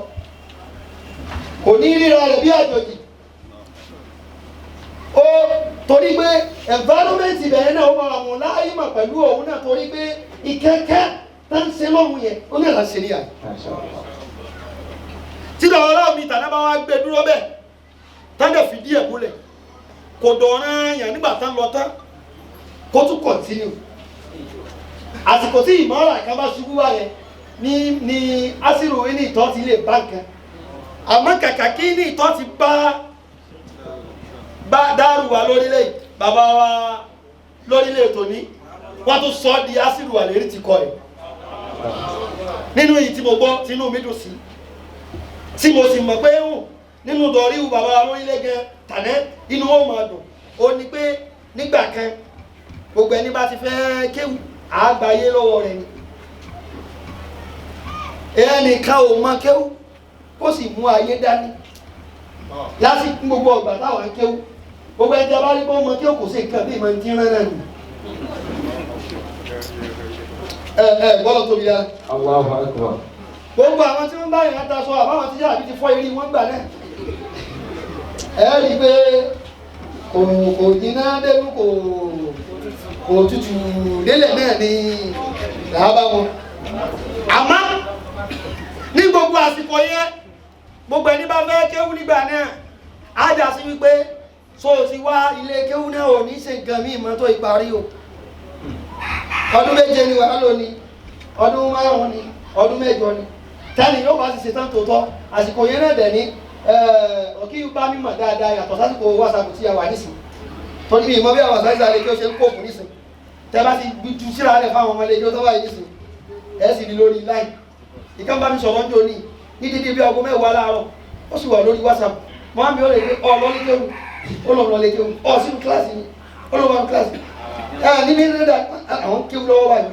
kò ní ríra rẹ̀ bí àjòjì ó torí pé environment ibẹ̀ náà ó máa wọ̀n láàyè mà pẹ̀lú òun náà torí pé ìkẹ́kẹ́ tá ń ṣe lọ́hùn yẹn ó ní àlá ṣe níyà. Tí lọ́wọ́ mi tàná bá wá gbé dúró bẹ́ẹ̀ tán dẹ̀ fìdí ẹ̀ múlẹ̀ kò dọ̀ràn yàn nígbà tán lọ tán kó tún kọ̀ntínú. Àsìkò tí ìmọ̀ràn kan bá ṣubú wá yẹn ní asiru ní ìtọ́ ti lè bá nǹkan. Àmọ́ kàkà kí ní ìtọ́ ti bá dárú wa lórílẹ̀ bàbá wa lórílẹ̀ tòní wọ́n tún sọ di asiru àlérí ti kọ ẹ̀. Nínú èyí tí mo gbọ́ tínú mi dùn sí tí mo sì mọ̀ pé hùn nínú dọ̀ríwù bàbá wa lórílẹ̀ gan tànẹ́ inú ó máa dùn ó ní pé nígbà kan gbogbo ẹni bá ti fẹ́ kéwù àgbáyé lọ́wọ́ rẹ̀ ni. Ẹnìkan ò mọ kéwù kó sì mú ayé dání lásìkò gbogbo ọgbà táwọn kéwù gbogbo ẹni tí a bá rí bọ́ mọ kéwù kò sí nǹkan bí ìmọ̀ ní ti rán náà nù. Ẹ gbọ́dọ̀ tóbi dára. Allahu Akbar. Gbogbo àwọn tí wọ́n bá yàn ta sọ àbáwọn tí yàrá ti fọ́ eré wọn gbà náà. Ẹ rí i pé kò jiná dénú kò tutù délẹ̀ náà ni làá bá wọn. Àmọ́ ní gbogbo àsìkò yẹn gbogbo ẹni bá fẹ́ kéwú nígbà náà á dà sí wípé so ti wá ilé kéwú náà ò ní ṣe nǹkan míì mọ́ tó ìparí o. Ọdún 7 ni wàá lò ní, ọdún 5 ni, ọdún 8 ni. Tẹ́lẹ̀ yóò bá sì ṣetán tòótọ́ àsìkò yẹn náà dẹ̀ ní ọ̀kí bá mímọ̀ dáadáa yàtọ̀ sásìkò WhatsApp tí a wà nísìn. Torí mi ìmọ̀ bí àwọn àṣà ìsàlẹ̀ kí ó ṣe ń kóòpù nísìn. Tẹ́ bá ti ju síra rẹ̀ fáwọn ọmọ ilé ijó tó wà yìí nísìn, ẹ sì rí lórí láì. Ìkan bá mi sọ̀rọ̀ ń jò ní dídí bí aago 10 láàárọ̀, ó sì wà lórí WhatsApp. Mo á mi ó lè gbé ọ lọ́lé kéwù, ó lọ lọ́lé kéwù, ọ sínú kíláàsì ni, ó lọ wà ní kíláàsì. Ní ní ní àwọn kéwù lọ́wọ́ báyìí.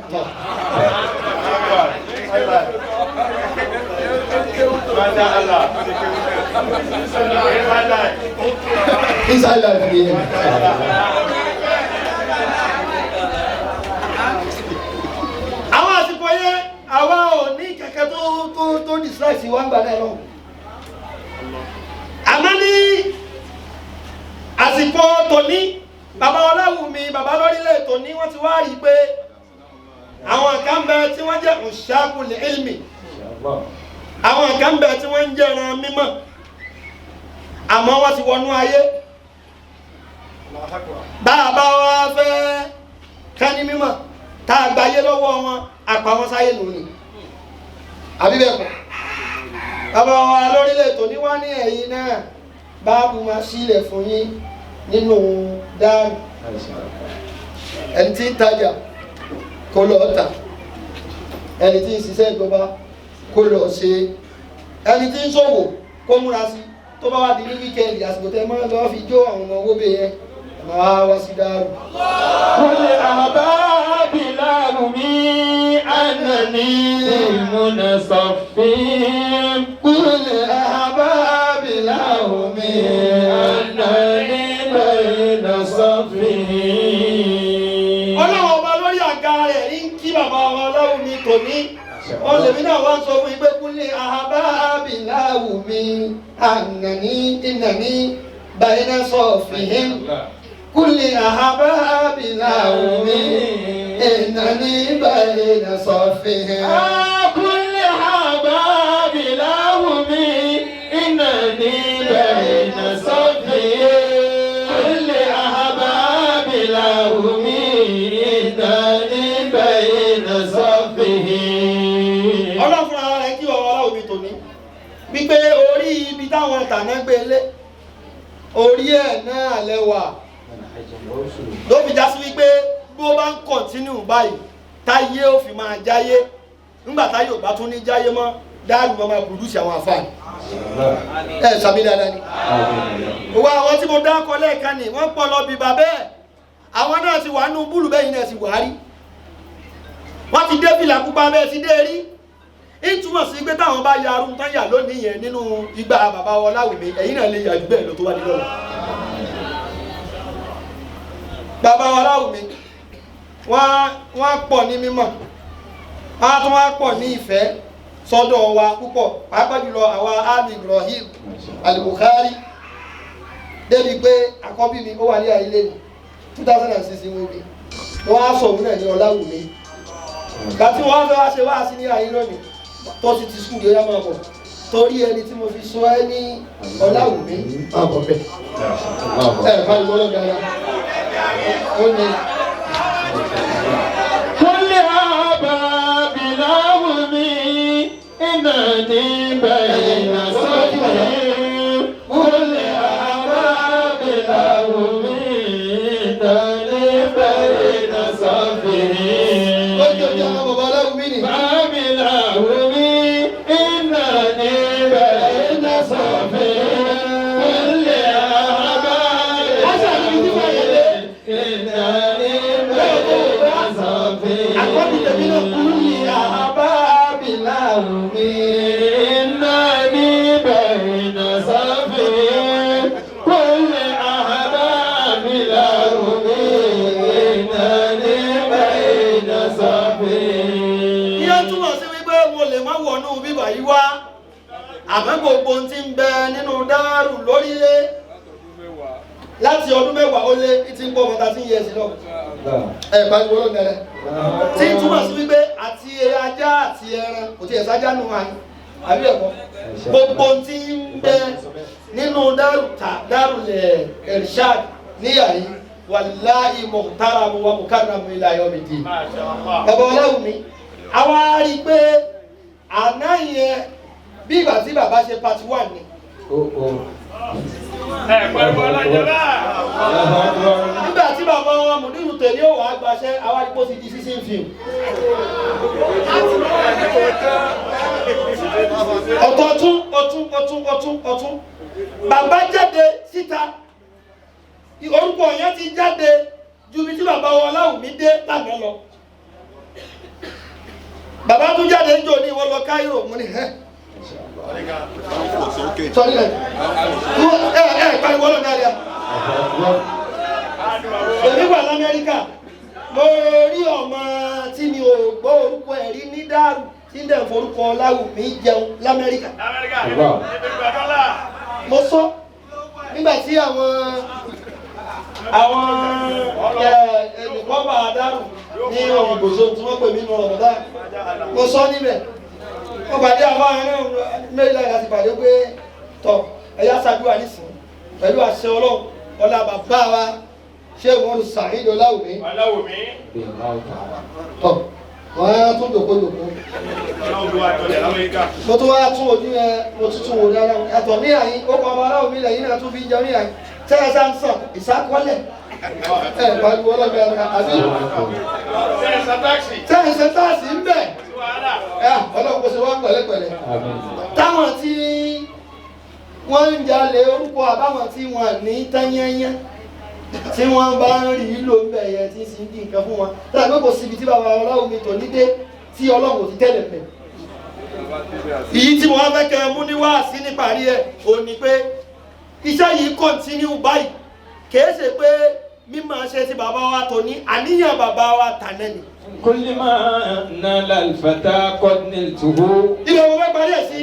Inside life ni. Àwọn àsìkò yẹn àwa ò ní kẹ̀kẹ́ tó distract wa ń gbà náà lọ. Àmọ́ ní àsìkò tòní bàbá Ọláwùmí bàbá lórílẹ̀ tòní wọ́n ti wá rí i pé àwọn kan bẹ tí wọ́n jẹ́ òṣàkùn ilmi, àwọn kan bẹ tí wọ́n ń jẹ́ ẹran mímọ́, àmọ́ wọ́n ti wọnú ayé. Bàbá wa fẹ́ kání mímọ́ tá a gbáyé lọ́wọ́ wọn àpá wọn sáyé nù ni, àbí bẹ́ẹ̀ kọ́? Bàbá wa lórílẹ̀ tòní wá ní ẹ̀yìn náà báàbù máa sílẹ̀ fún yín nínú dáàrú. Ẹni tí ń tajà kó lọ tà, ẹni tí ń ṣiṣẹ́ ìjọba kó lọ ṣe, ẹni tí ń ṣòwò kó múra sí. Tó bá wá di ní wíkẹ́ndì àsìkò tẹ́ máa lọ fi jó àwọn ọmọ owó bẹ́ẹ̀ yẹn máa wá sí dáàrú. Kúlẹ̀ àbábí láàrúmí ànàní múnasọ̀fín. Kúlẹ̀ àbábí láàrúmí ànàní múnasọ̀fín. Ọlọ́run ọba lórí àga rẹ̀ ń kí bàbá wa Ọláwùmí tòní. Ọlẹ́mí náà wá ń sọ fún ìgbé kúlẹ̀ àbábí láàrúmí ànàní ìnàní bàyínásọ̀fín. Kúlẹ̀ àbábí láàrúmí ìnàní bàyínásọ̀fín. Kúlẹ̀ àbábí láàrúmí ìnàní bàyínásọ̀fín. Kúlẹ̀ àbábí láàrúmí ìnàní bàyínásọ̀fín. Ọlọ́run fúnra rẹ̀ kí ọ̀rọ̀ Ọláwùmí tòní wípé orí ibi táwọn tàná gbé lé orí ẹ̀ náà lẹ́wà ló fi já sí wípé bí ó bá ń kọ̀ntínú báyìí táyé ó fi máa jáyé. Nígbà táyé ò bá tún ní jáyé mọ́ dáàlú wọn máa pòdúsì àwọn àfáàní. Ẹ sàmì dáadáa ni. Òwò àwọn tí mo dákọ lẹ́ẹ̀kan ni wọ́n pọ̀ lọ bìbà bẹ́ẹ̀. Àwọn náà ti wà nù búlù bẹ́yìn náà ti wà rí. Wọ́n ti dé fìlà pupa bẹ́ẹ̀ ti dé rí. Ìtumọ̀ sí pé táwọn bá ya arúgbó tán yà lónìí yẹn nínú igbá bàbá Ọláwùmí ẹ̀yìn náà lè yà jù bẹ́ẹ̀ lọ tó wá ní lọ́la. Bàbá Ọláwùmí wọ́n pọ̀ ní mímọ̀, wọ́n tún wá pọ̀ ní ìfẹ́ sọ́dọ̀ wa púpọ̀, pàápàá jùlọ àwa Ali Ibrahim Al-Bukhari. Débi pé àkọ́bí mi ó wà ní àìlè ní 2006 wo mi wọ́n á sọ òun náà ní Ọláwùmí. Gbàtí wọ́n fẹ́ wá ṣe wá sí ní àyè lónìí tó ti ti skul yóò máa bọ̀. Torí ẹni tí mo fi sọ ẹ́ ní Ọláwùmí máa bọ̀ bẹ́ẹ̀. Ẹ bá ìwọ lọ́gàá ya. Ó ní. كل أبا بلاومي إنني بين صفي كل أبا بلاومي إنني بين صفي بلاومي إنني بين صفي كل أبا إنني بين صفي كل أبا بلاومي إنني بين صفي كل أبا بلاومي إنني بين صفي. Ìyẹn túmọ̀ sí wípé mo lè má wọnú bíbà yìí wá. Àmọ́ gbogbo ohun tí ń bẹ nínú dáàrú lórílẹ̀ láti ọdún 10 ó lé tí ń pọ̀ mọ́ 13 years lọ. Ẹ pariwo ló dẹrẹ. Tí ń túmọ̀ sí wípé àti ajá àti ẹran kò tiẹ̀ sájá nù wáyé. Àbí ẹ̀kọ́. Gbogbo ohun tí ń bẹ nínú dáàrú ta dáàrú lẹ̀ Irshad níyà yìí wàláhì muhtaramu wa mukarramu ila yawmiddin. Bàbá Ọláwùmí, àwa rí i pé àná yẹn bí ìgbà tí bàbá ṣe part 1 ni. Nígbà tí bàbá wa Mùdírù tèmi ò wá gbaṣẹ́, àwa rí i pé ó ti di season film. Ọ̀tọ̀ọ̀tún ọ̀tún ọ̀tún ọ̀tún ọ̀tún. Bàbá jáde síta. Orúkọ yẹn ti jáde ju ibi tí bàbá wa Ọláwùmí dé lánàá lọ. Bàbá tún jáde ń jò ní ìwọ lọ Cairo mo ní hẹ́. Sọ́rí ẹ̀ ẹ pariwo ọlọ́run dáadáa. Èmi wà l'Amẹ́ríkà, mo rí ọmọ tí mi ò gbọ́ orúkọ ẹ̀ rí ní dáàrú tí ń dẹ̀ forúkọ Ọláwùmí jẹun l'Amẹ́ríkà. Mo sọ nígbà tí àwọn ẹnìkan bá a dárò ní òyìnbó tí wọ́n pè mí nù ọ̀rọ̀ mo sọ níbẹ̀. Mo pàdé àwọn ẹ̀rọ mẹ́rìnlá láti pàdé pé tọ̀ ẹ̀yà ṣàdúrà nísìnyí pẹ̀lú àṣẹ Ọlọ́run ọlá bàbá wa ṣé wọ́n Saheed Ọláwùmí. Tọ̀ wọ́n á tún jòkó jòkó. Mo tún wá tún ojú ẹ mo tún tún wò dáadáa ẹ̀tọ́ ní àyín ó kọ́ ọmọ Ọláwùmí lẹ́yìn náà tún fi jẹun ní àyín tẹ́ ẹ sá ń sàn ìsákọ́lẹ̀ ẹ pariwo ọlọ́gbẹ́ ara àbí tẹ́ ẹ ṣe táàsì ń bẹ̀ Ọlọ́run kò ṣe wá pẹ̀lẹ́pẹ̀lẹ́. Táwọn tí wọ́n ń jalè orúkọ àbáwọn tí wọ́n ní tányányá tí wọ́n bá ń rí lò ń bẹ̀ yẹn tí ń sì ń di nǹkan fún wọn tàbí kò síbi tí bàbá Ọláwùmí tò ní dé tí Ọlọ́run ò ti tẹ́lẹ̀ mẹ́. Èyí tí wọ́n fẹ́ kẹ́ mú ní wáàsí níparí ẹ̀ ò ní pé iṣẹ́ yìí kọ́ntínú báyìí kìí ṣe pé mímọ̀ ṣe ti bàbá wa tò ní àníyàn bàbá wa tànẹ́ ni. كل ما نال الفتى قد نلته. Ibẹ̀ mo fẹ́ parí ẹ̀ sí.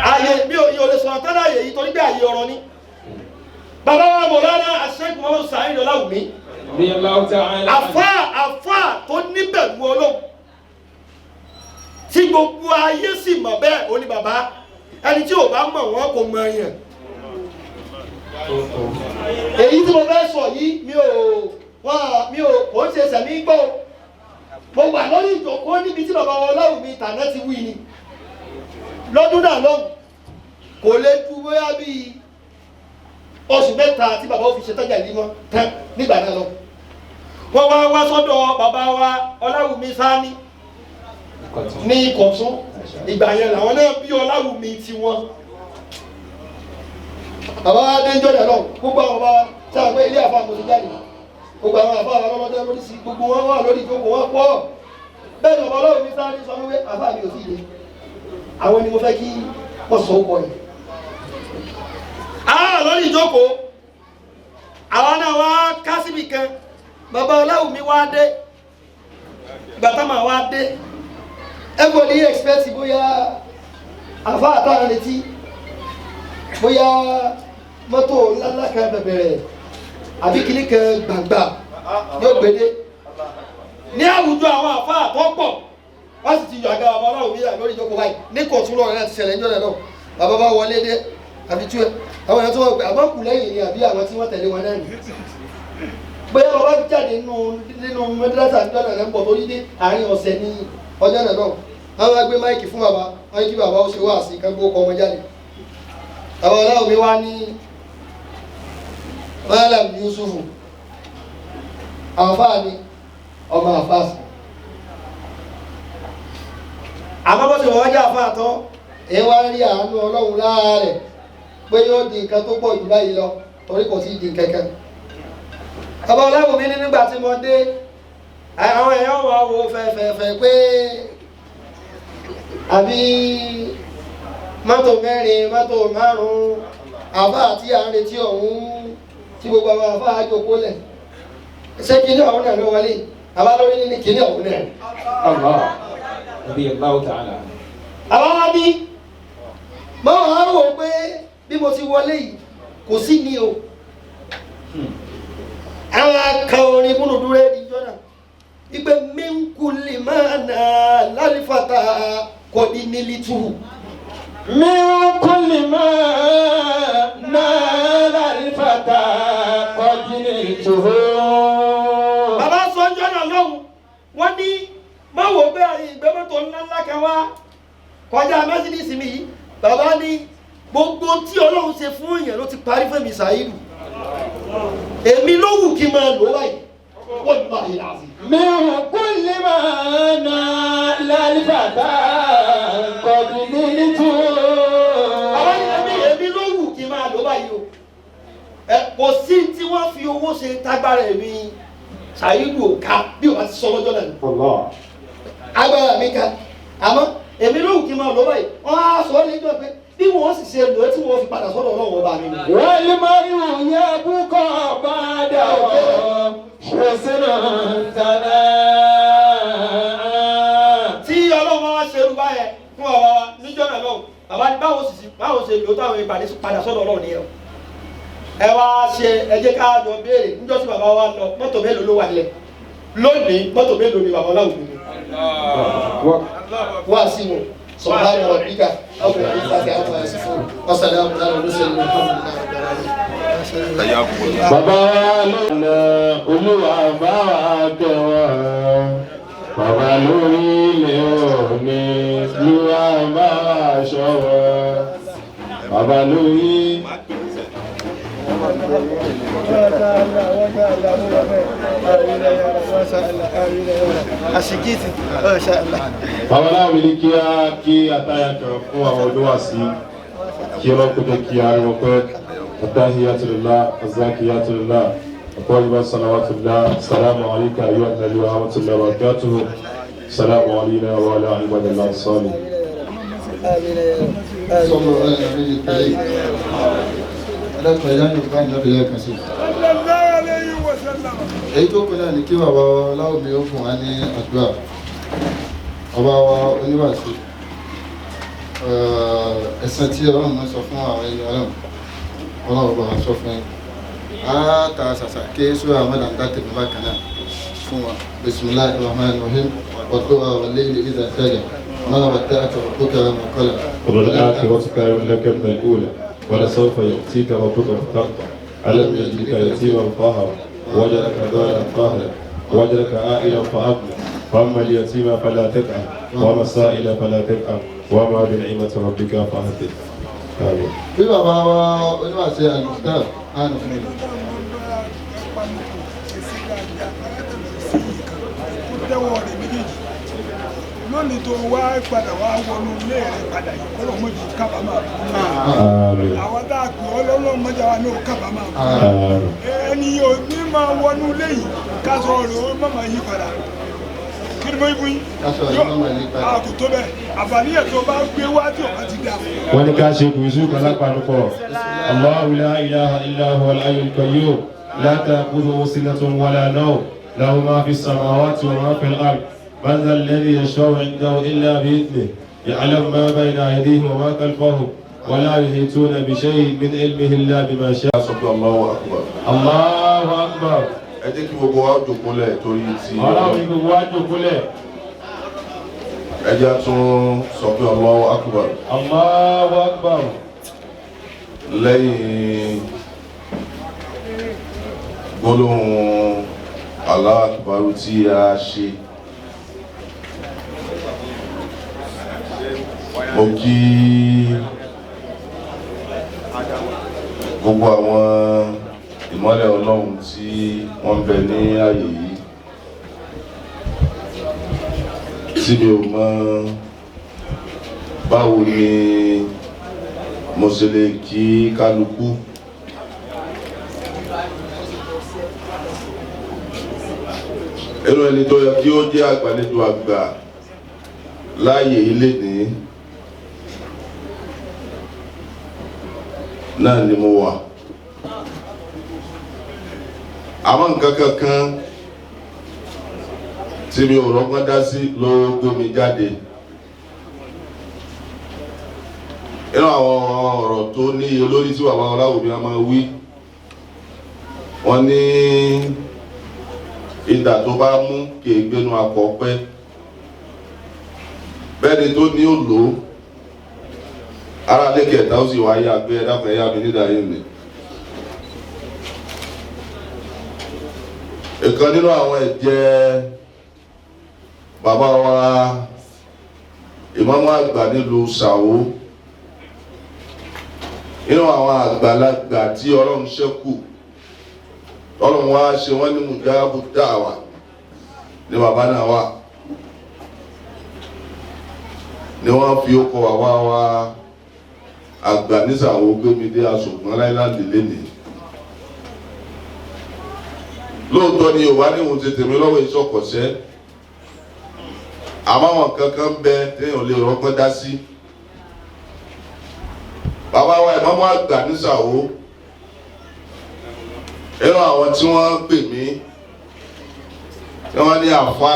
Ààyè mi ò lè sọ̀rọ̀ tán láàyè yìí torí pé ààyè ọ̀rọ̀ ni. Bàbá wa Mọ̀lánà Sheikh Muhammad Saheed Ọláwùmí. Àfáà tó níbẹ̀rù Ọlọ́run tí gbogbo ayé sì mọ̀ bẹ́ẹ̀ ó ní bàbá ẹni tí ò bá mọ̀ wọ́n kò mọ̀ yẹn. Èyí tí mo fẹ́ sọ yìí mi ò kò ń ṣe sẹ̀mí gbọ́ o. Mo wà lórí ìjókòó níbi tí bàbá Ọláwùmí tàná ti wí ni. Lọ́dún náà lọ́hùn kò lè ju bóyá bíi oṣù mẹ́ta tí bàbá ó fi ṣe tọ́jà ìlú wọn tán nígbà náà lọ. Wọ́n wá wá sọ́dọ̀ bàbá wa Ọláwùmí Sáání ní Ìkọ̀tún. Ìgbà yẹn làwọn náà bí Ọláwùmí tiwọn. Bàbá wa dé jọ̀dá lọ gbogbo àwọn bàbá wa sábà pé ilé àfa mo ti jáde gbogbo àwọn àfa àwọn ọlọ́dẹ lórí sí gbogbo wọn wà lórí ìjókòó wọn pọ̀. Bẹ́ẹ̀ ni bàbá Ọláwùmí Sáání sọ wípé àfa mi ò sí ilé àwọn ni mo fẹ́ kí wọ́n sọ ọkọ yìí. Àá lórí ìjókòó àwọn náà wá kásìbì kan bàbá Ọláwùmí wá dé bàtà máa wá dé everybody expect bóyá àfa àtàwọn retí bóyá mọ́tò ńláńlá kan bẹ̀bẹ̀rẹ̀ àbí kìnnì kan gbàngbà yóò gbédé ní àwùjọ àwọn àfa àtọ́pọ̀ Wọ́n sì ti yọ àga bàbá ọlọ́run mi lórí ìjókòó báyìí ní kòtún lọ́rọ̀ náà ti ṣẹlẹ̀ níjọ́ náà lọ. Bàbá bá wọlé dé àfi tú ẹ. Àwọn èèyàn tó wọ́n pé àmọ́ kù lẹ́yìn ni àbí àwọn tí wọ́n tẹ̀lé wọn náà nì. Bóyá bàbá jáde nínú mẹ́dírásà níjọ́ náà lẹ́ńpọ̀ torí dé àárín ọ̀sẹ̀ ní ọjọ́ náà lọ. Wọ́n wá gbé máìkì fún bàbá, wọ́n ní kí bàbá ó ṣe wá sí kán gbó kọ́ wọn jáde. Bàbá ọlọ́run mi wá ní Malam Yusufu, àfáà ni ọmọ àfáà sí. Àmọ́ bó ti wọ́n jẹ́ àfáà tán, èyí wá rí àánú Ọlọ́run lára rẹ̀ pé yóò di nǹkan tó pọ̀ jù báyìí lọ torí kò sí di kankan. Bàbá ọlọ́run mi ní nígbà tí mo dé, àwọn èèyàn wà wo fẹ̀fẹ̀fẹ̀ pé àbí mọ́tò mẹ́rin mọ́tò márùn-ún àfáà tí à ń retí ọ̀hún tí gbogbo àwọn àfáà jókòó lẹ̀. Ṣé kíní ọ̀hún náà ló wọlé? Àbá lórí ní kíní ọ̀hún náà. Allah radiyallahu ta'ala. Àbá wá bí mọ́ wàá wò pé bí mo ti wọlé yìí kò sí ní o. Àwọn aka orin múnudúró ìjọ náà. Ipe min kulli ma na lálífàtà kọ́ni nílítù. Min kulli ma na lálífàtà kọ́ni nílítù. Bàbá sọ ọjọ́ náà lọ́hùn, wọ́n ní má wò pé ìgbé mọ́tò ńlá ńlá kan wá kọjá mẹ́sídíìsì mi yìí. Bàbá ní gbogbo tí Ọlọ́run ṣe fún èèyàn ló ti parí fún mi Ṣàyídù. Èmi ló wù kí n máa lò báyìí. Wọ́n ní báyìí láti. Min kulli ma na lálífàtà kọ́ni nílítù. Bàbá ní èmi ló wù kí n máa lò báyìí o. Ẹ kò sí tí wọ́n fi owó ṣe tágbára èmi Ṣàyídù ò ká bí o bá ti sọ lọ́jọ́ náà. Agbára mi ká àmọ́ èmi ló wù kí n máa lò báyìí. Wọ́n á sọ ọ́ lẹ́jọ́ pé bí wọ́n sì ṣe lò ó tí wọ́n fi padà sọ́dọ̀ Ọlọ́run ọba mi. Wal mar'u yabqa ba'dahu husnun thanaa. Tí Ọlọ́run bá wá ṣe irú báyẹn fún bàbá wa níjọ́ náà lọ́hùn, bàbá ní báwo sì báwo ṣe lò ó táwọn ìpàdé padà sọ́dọ̀ Ọlọ́run nìyẹn o. Ẹ wá ṣe ẹ jẹ́ ká jọ béèrè níjọ́ tí bàbá wa lọ mọ́tò mélòó ló wà nílẹ̀ lónìí mọ́tò mélòó ni bàbá ọlọ́run ní. Wá sí wọn. سبحان ربك رب العزة عما يصفون وسلام على المرسلين والحمد لله رب العالمين. Bàbá wa ló ń lọ Olúwa bá wa kẹ́ wọn. Bàbá lórí ilé òní Olúwa bá wa ṣọ́ wọn. Bàbá lórí. Bàbá láwọn ní kí á kí atáyà kan fún àwọn olúwàsí kí ọlọ́pẹ́ jẹ́ kí a rí wọn pẹ́. Attahiyatullah, azakiyatullah, at-tayyibat salawatullah, salamu alayka ayyuhan nabiyyu wa rahmatullahi wa barakatuhu, salamu alayna wa ala ibadillahi salihin. صلوا على النبي الكريم. Ẹlẹ́kọ̀ọ́ ẹ̀yá yóò bá ìnáwó lẹ́ẹ̀kan sí. Èyí tó kù náà ni kí bàbá wa Láwùmí ó fún wa ní àdúrà. Bàbá wa oníwàásù. Ẹ̀san tí Ọlọ́run máa sọ fún àwọn ẹni Ọlọ́run. Ọlọ́run bá wa sọ fún yín. Á ta ṣàṣà ké sóra àmàlà tèmi bákan náà fún wa. Bismillahir Rahmanir Rahim. Wad-duha wal-layli idha saja. Ma wadda'aka rabbuka wa ma qala. وللآخرة خير لك من الأولى ولسوف يؤتيك ربك فترضى ألم يجدك يتيما فآوى ووجدك ضالا فهدى ووجدك عائلا فأغنى فأما اليتيم فلا تقهر وأما السائل فلا تنهر وأما بنعمة ربك فحدث. آمين. Bí bàbá wa oníwàásù Al-Mukhtar àánú fún mi. Lónìí tó wá padà wá wọnú ilé rẹ padà yìí kọ́lọ̀ mọ́jì kábàámà. Àmín. Àwọn tá a pè ọ́ lọ́lọ́ mọ́jà wa ní o kábàámà. Àmín. Ẹni yóò ní máa wọnú ilé yìí káṣọ rẹ̀ ó má máa yí padà. Kí ni mo yí fún yín? Káṣọ rẹ̀ ó má máa yí padà. A kò tó bẹ́ẹ̀. Àǹfààní ẹ̀ tó bá gbé wá tí ò bá ti dà. Wọ́n ní ká ṣe kùsù kan lápapọ̀. Allahu la ilaha illa huwa al-hayyul qayyum. La ta'khudhuhu sinatun wala nawm. Lahu ma fi as-samawati wa ma fi al-ard. من ذا الذي يشفع عنده إلا بإذنه يعلم ما بين أيديهم وما خلفهم ولا يحيطون بشيء من علمه إلا بما شاء. Allahu akbar. Allahu akbar. Ẹ jẹ́ kí gbogbo wa jókòólẹ̀ torí ti. Ọlọ́run ní gbogbo wa jókòólẹ̀. Ẹ jẹ́ tún sọ pé Allahu Akbar. Allahu Akbar. Lẹ́yìn gbólóhùn Allahu Akbar tí a ṣe, mo kí gbogbo àwọn ìmọ́lẹ̀ Ọlọ́run tí wọ́n ń bẹ ní ààyè yìí tí mi ò mọ báwo ni mo ṣe lè kí kálukú. Inú ẹni tó yẹ kí ó jẹ́ àgbàlejò àgbà láàyè ilé ní náà ni mo wà. Àmọ́ nǹkan kankan tí mi ò rọ́gbọ́n dá sí ló gbé mi jáde. Inú àwọn ọ̀rọ̀ tó níye lórí tí bàbá Ọláwùmí a máa wí, wọ́n ní idà tó bá mú kì í gbénu akọ pẹ́, bẹ́ẹ̀ni tó ní ò lò ó, ara lé kẹta ó sì wáyé àgbẹ̀ ẹ̀dáfẹ́ yá mi nídàá yìí mi. Ìkan nínú àwọn ẹ̀jẹ̀ bàbá wa ìmáàmù àgbà nílùú Ṣàwó, nínú àwọn àgbàlagbà tí Ọlọ́run ṣẹ́kù, Ọlọ́run wá ṣe wọ́n ní mujabu dáwà ní bàbá náà wà, ni wọ́n fi ọkọ̀ bàbá wa àgbà ní Ṣàwó gbé mi dé aṣògbọ́n láìláńdì lénìí. Lóòótọ́ ni Yorùbá ní òun ti tèmi lọ́wọ́ ìṣọ̀kọ̀ṣẹ́, àmọ́ àwọn kankan bẹ téèyàn lè rọ́gbọ́n dá sí. Bàbá wa ìmáàmù àgbà ní Ṣàwó, ẹ̀rọ àwọn tí wọ́n pè mí tí wọ́n ní àfa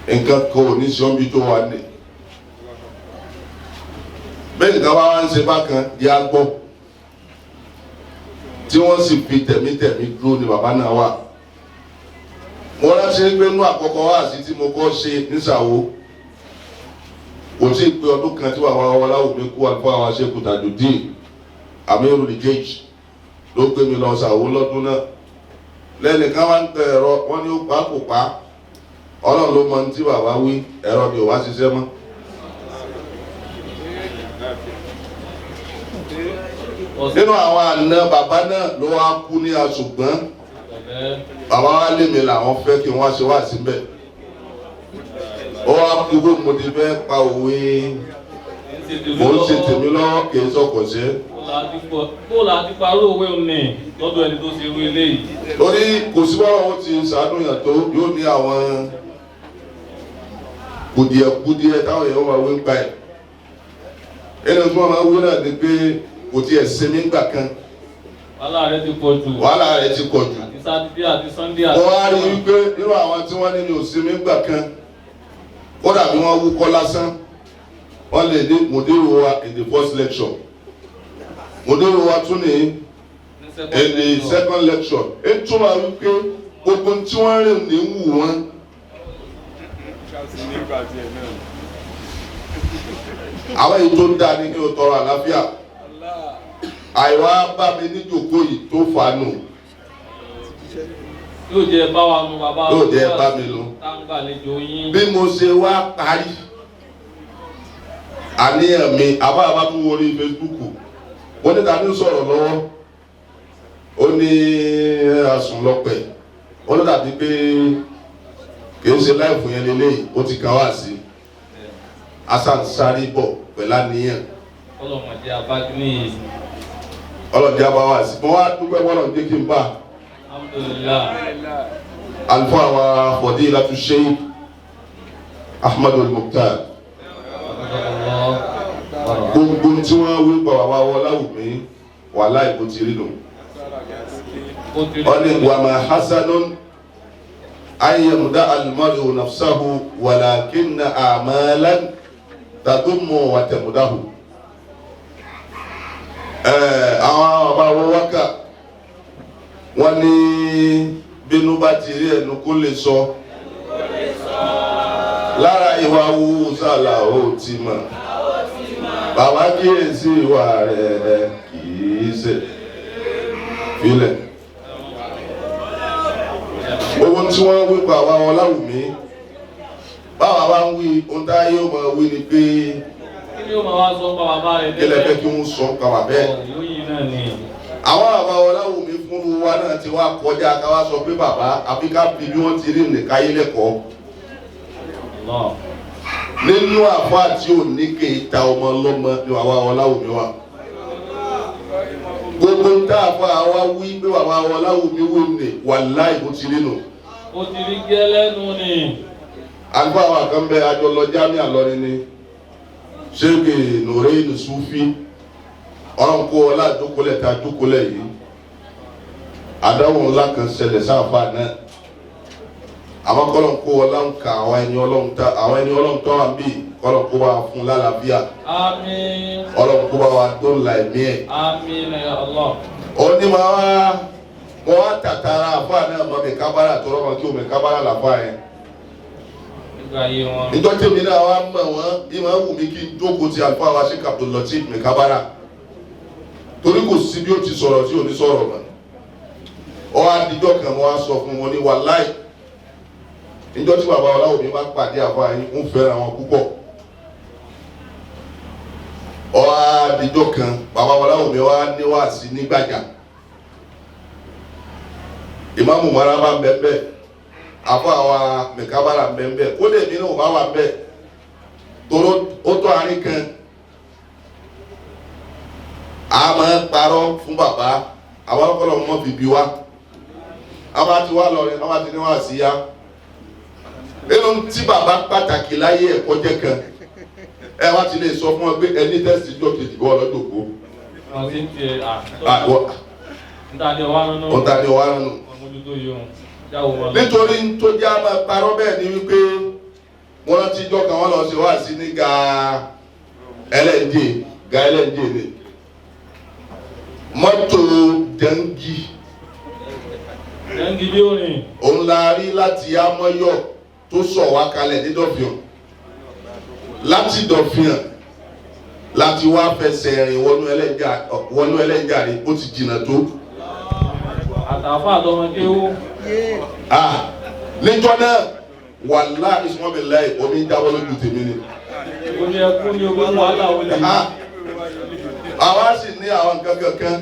nǹkan kan ò ní sọ́nbi tó wà ní. Bẹ́ẹ̀ nǹkan bá wá ń ṣe bákan di agbọ́ tí wọ́n sì fi tẹ̀mítẹ̀mí dúró ni bàbá náà wà. Mo rántí pé inú àkọ́kọ́ wáàsí tí mo kọ́ ṣe ní Ṣàwó, kò tí ì pé ọdún kan tí bàbá Ọláwùmí kú, àlùfáà wa Ṣékù Tajudeen Amirul Jaysh ló gbé mi lọ Ṣàwó lọ́dún náà. Lẹ́nìkan wá ń tẹ ẹ̀rọ, wọ́n ní ó pa kò pa, Ọlọ́run ló mọ ní tí bàbá wí, ẹ̀rọ ni ò wá ṣiṣẹ́ mọ́. Nínú àwọn àna bàbá náà ló wá kú ní aṣùgbọ́n, bàbá wa lé mi làwọn fẹ́ kí wọ́n ṣe wá síbẹ̀. Ó wá kú bó mo ti fẹ́ pa òwe, mò ń ṣe tèmi lọ́wọ́ kì í sọ̀kọ̀ṣẹ́. Bó la ti parọ́ òwe òní lọ́dọ̀ ẹni tó ṣe irú eléyìí. Torí kò sí báwọn ó ti ṣàánúyàn tó yóò ní àwọn kùdìẹ̀kùdìẹ̀ táwọn èèyàn máa wí ń pa ẹ̀. Ẹni tí wọ́n máa wí náà ni pé kò tiẹ̀ sinmi ńgbà kan. Wàhálà rẹ ti pọ̀ jù. Wàhálà rẹ ti pọ̀ jù. Àti Sátidé àti Sọ́ndé àti. Mo wá rí i wípé nínú àwọn tí wọ́n ní mi ò sinmi ńgbà kan, kódà bí wọ́n wúkọ́ lásán, wọ́n lè ní mùdírù wa in the first lecture, mùdírù wa tún ní in the second lecture. Ẹ túmọ̀ wípé gbogbo tí wọ́n rìn ní wù wọ́n. Àwọn èyí tó ń dáa ní kí o tọrọ àlàáfíà. Àìwá bá mi níjòkó yìí tó fanu. Yóò jẹ́ bá wa nu bàbá. Yóò jẹ́ bá mi nu. Táǹgbàlejò yín. Bí mo ṣe wá parí àníyàn mi, àbá àbá tún wọlé Facebook, wọ́n ní ta ní sọ̀rọ̀ lọ́wọ́, ó ní àsùnlọ́pẹ̀, ó ní dàbí pé kì í ṣe láìfù yẹn lélẹ́yìí, ó ti kàn wá sí asansari bọ̀ pẹ̀lú àníyàn. Ọlọ́mọdé abágíní. Ọlọ́dẹ abáwá sí, mo wá dúpẹ́ bọ́lọ̀ ní kí n bá. Alhamdulillah. Àlùfáà wa Fadilatu Sheikh Ahmadu Al-Mukhtar, gbogbo tí wọ́n wí pa bàbá Ọláwùmí wàhálà ìbò ti rí nù. Wọ́n ní wàmà hasanun ayyamda al-mar'u nafsahu walakinna a'malan tadummu wa tamdahu. Àwọn bàbá wọn wákà wọ́n ní bínú bá ti rí ẹnu kó lè sọ. Ìwà wúsà là ó ti mọ̀. Bàbá kíyèsí ìwà rẹ̀ kì í ṣe filẹ̀. Gbogbo tí wọ́n wí pa àwa Ọláwùmí, báwa bá ń wí ohun tá yóò máa wí ni pé Kí ni ó máa wá sọ pa bàbá rẹ̀ kí lẹ fẹ́ kí wọ́n sọ pa wà bẹ́ẹ̀. Yóò yí náà ni. Àwọn àwa Ọláwùmí fúnru wa náà ti wá kọjá ká wá sọ pé bàbá àbí ká fi bí wọ́n ti rí nìkáyé lẹ́kọ̀ọ́. Nínú àfa tí ò ní kè é ta ọmọ lọ́mọ ni àwa Ọláwùmí wà. Gbogbo ń tá àfa wa wí pé bàbá Ọláwùmí wò ní wàláì bó ti rí nù. Ó ti rí gẹ́lẹ́nu ni. Àgbà wa kan bẹ àjọ lọ jámíà lọrin ni Ṣéèkì Nùrẹ́ẹ̀nì Súfí ọlọ́run kó ọlá àjókòólẹ̀ tá àjókòólẹ̀ yìí àdáwò ńlá kan ṣẹlẹ̀ sáfà náà àwọn kọ́lọ́n kó ọlá ń ka àwọn ẹni ọlọ́run tá àwọn ẹni ọlọ́run tó wà ń bì kọ́lọ́n kó wa fún lálàáfíà. Àmín. Ọlọ́run kó bá wa dóòlà ẹ̀mí ẹ̀. Àmín ya Allah. Ó ní ma wá mo wá tàtàrà àfáà náà mọ mi kábàrà tọrọ mọ kí omi kábàrà làfáà yẹn. Nígbà ayé wọn. Níjọ́ tèmi náà wá mọ̀ wọ́n bí máa wù mí kí n jókòó ti àlùfáà wa Sheikh Abdul Lateef mi kábàrà torí kò sí bí ó ti sọ̀rọ̀ tí ò ní sọ̀rọ̀ mọ́. Ó wá dijọ́ kan mo wá sọ fún wọn ní wàláì níjọ́ tí bàbá Ọláwùmí bá pàdé àfáà yín ń fẹ́ràn wọn púpọ̀. Ó wá dijọ́ kan bàbá Ọláwùmí wá ní wáàsí nígbàjà ìmáàmù Maraba ń bẹ bẹ́ẹ̀ àfọ àwa mẹkábàrà ń bẹ bẹ́ẹ̀ kó lè mí náà bá wà bẹ́ẹ̀ tóró ó tó àárín kan a máa ń parọ́ fún bàbá àwọn ọlọ́pàá mọ́ fi bí wa a máa ti wá lọrin a máa ti ní wá sí ya nínú tí bàbá pàtàkì láyé ẹ̀kọ́ jẹ́ kan ẹ wá ti lè sọ fún wọn pé ẹni tẹ́sí jọ kejì bọ́ ọlọ́dọ̀kọ́. Àwọn tí ń tiẹ̀ à. Níta ni ọwá nínú. Níta ni ọwá nínú. Ọmọdé yìí òun. Jáwó wọn lọ. Nítorí tó jẹ́ àmọ́ parọ́ bẹ́ẹ̀ ni wípé wọ́n rántí ijọ́ kan wọ́n lọ ṣe wá sí ní ga ẹlẹ́ǹdè ga ẹlẹ́ǹdè ni mọ́tò dẹ́ngì. Dẹ́ngì bí orin. Òun la rí láti Amọ́yọ̀ tó sọ̀ wá kalẹ̀ ní Dọ̀fìàn láti Dọ̀fìàn láti wá fẹsẹ̀ rìn wọnú ẹlẹ́jà rí ó ti jìnnà tó. Àtàfà àtọmọdé ó. Níjọ́ náà wàhálà ìsúnmọ́bìláì omi ń jábọ́ lójú tèmi ni. Omi ẹkún ni ogún wàhálà olè. Àwa sì ní àwọn nǹkan kankan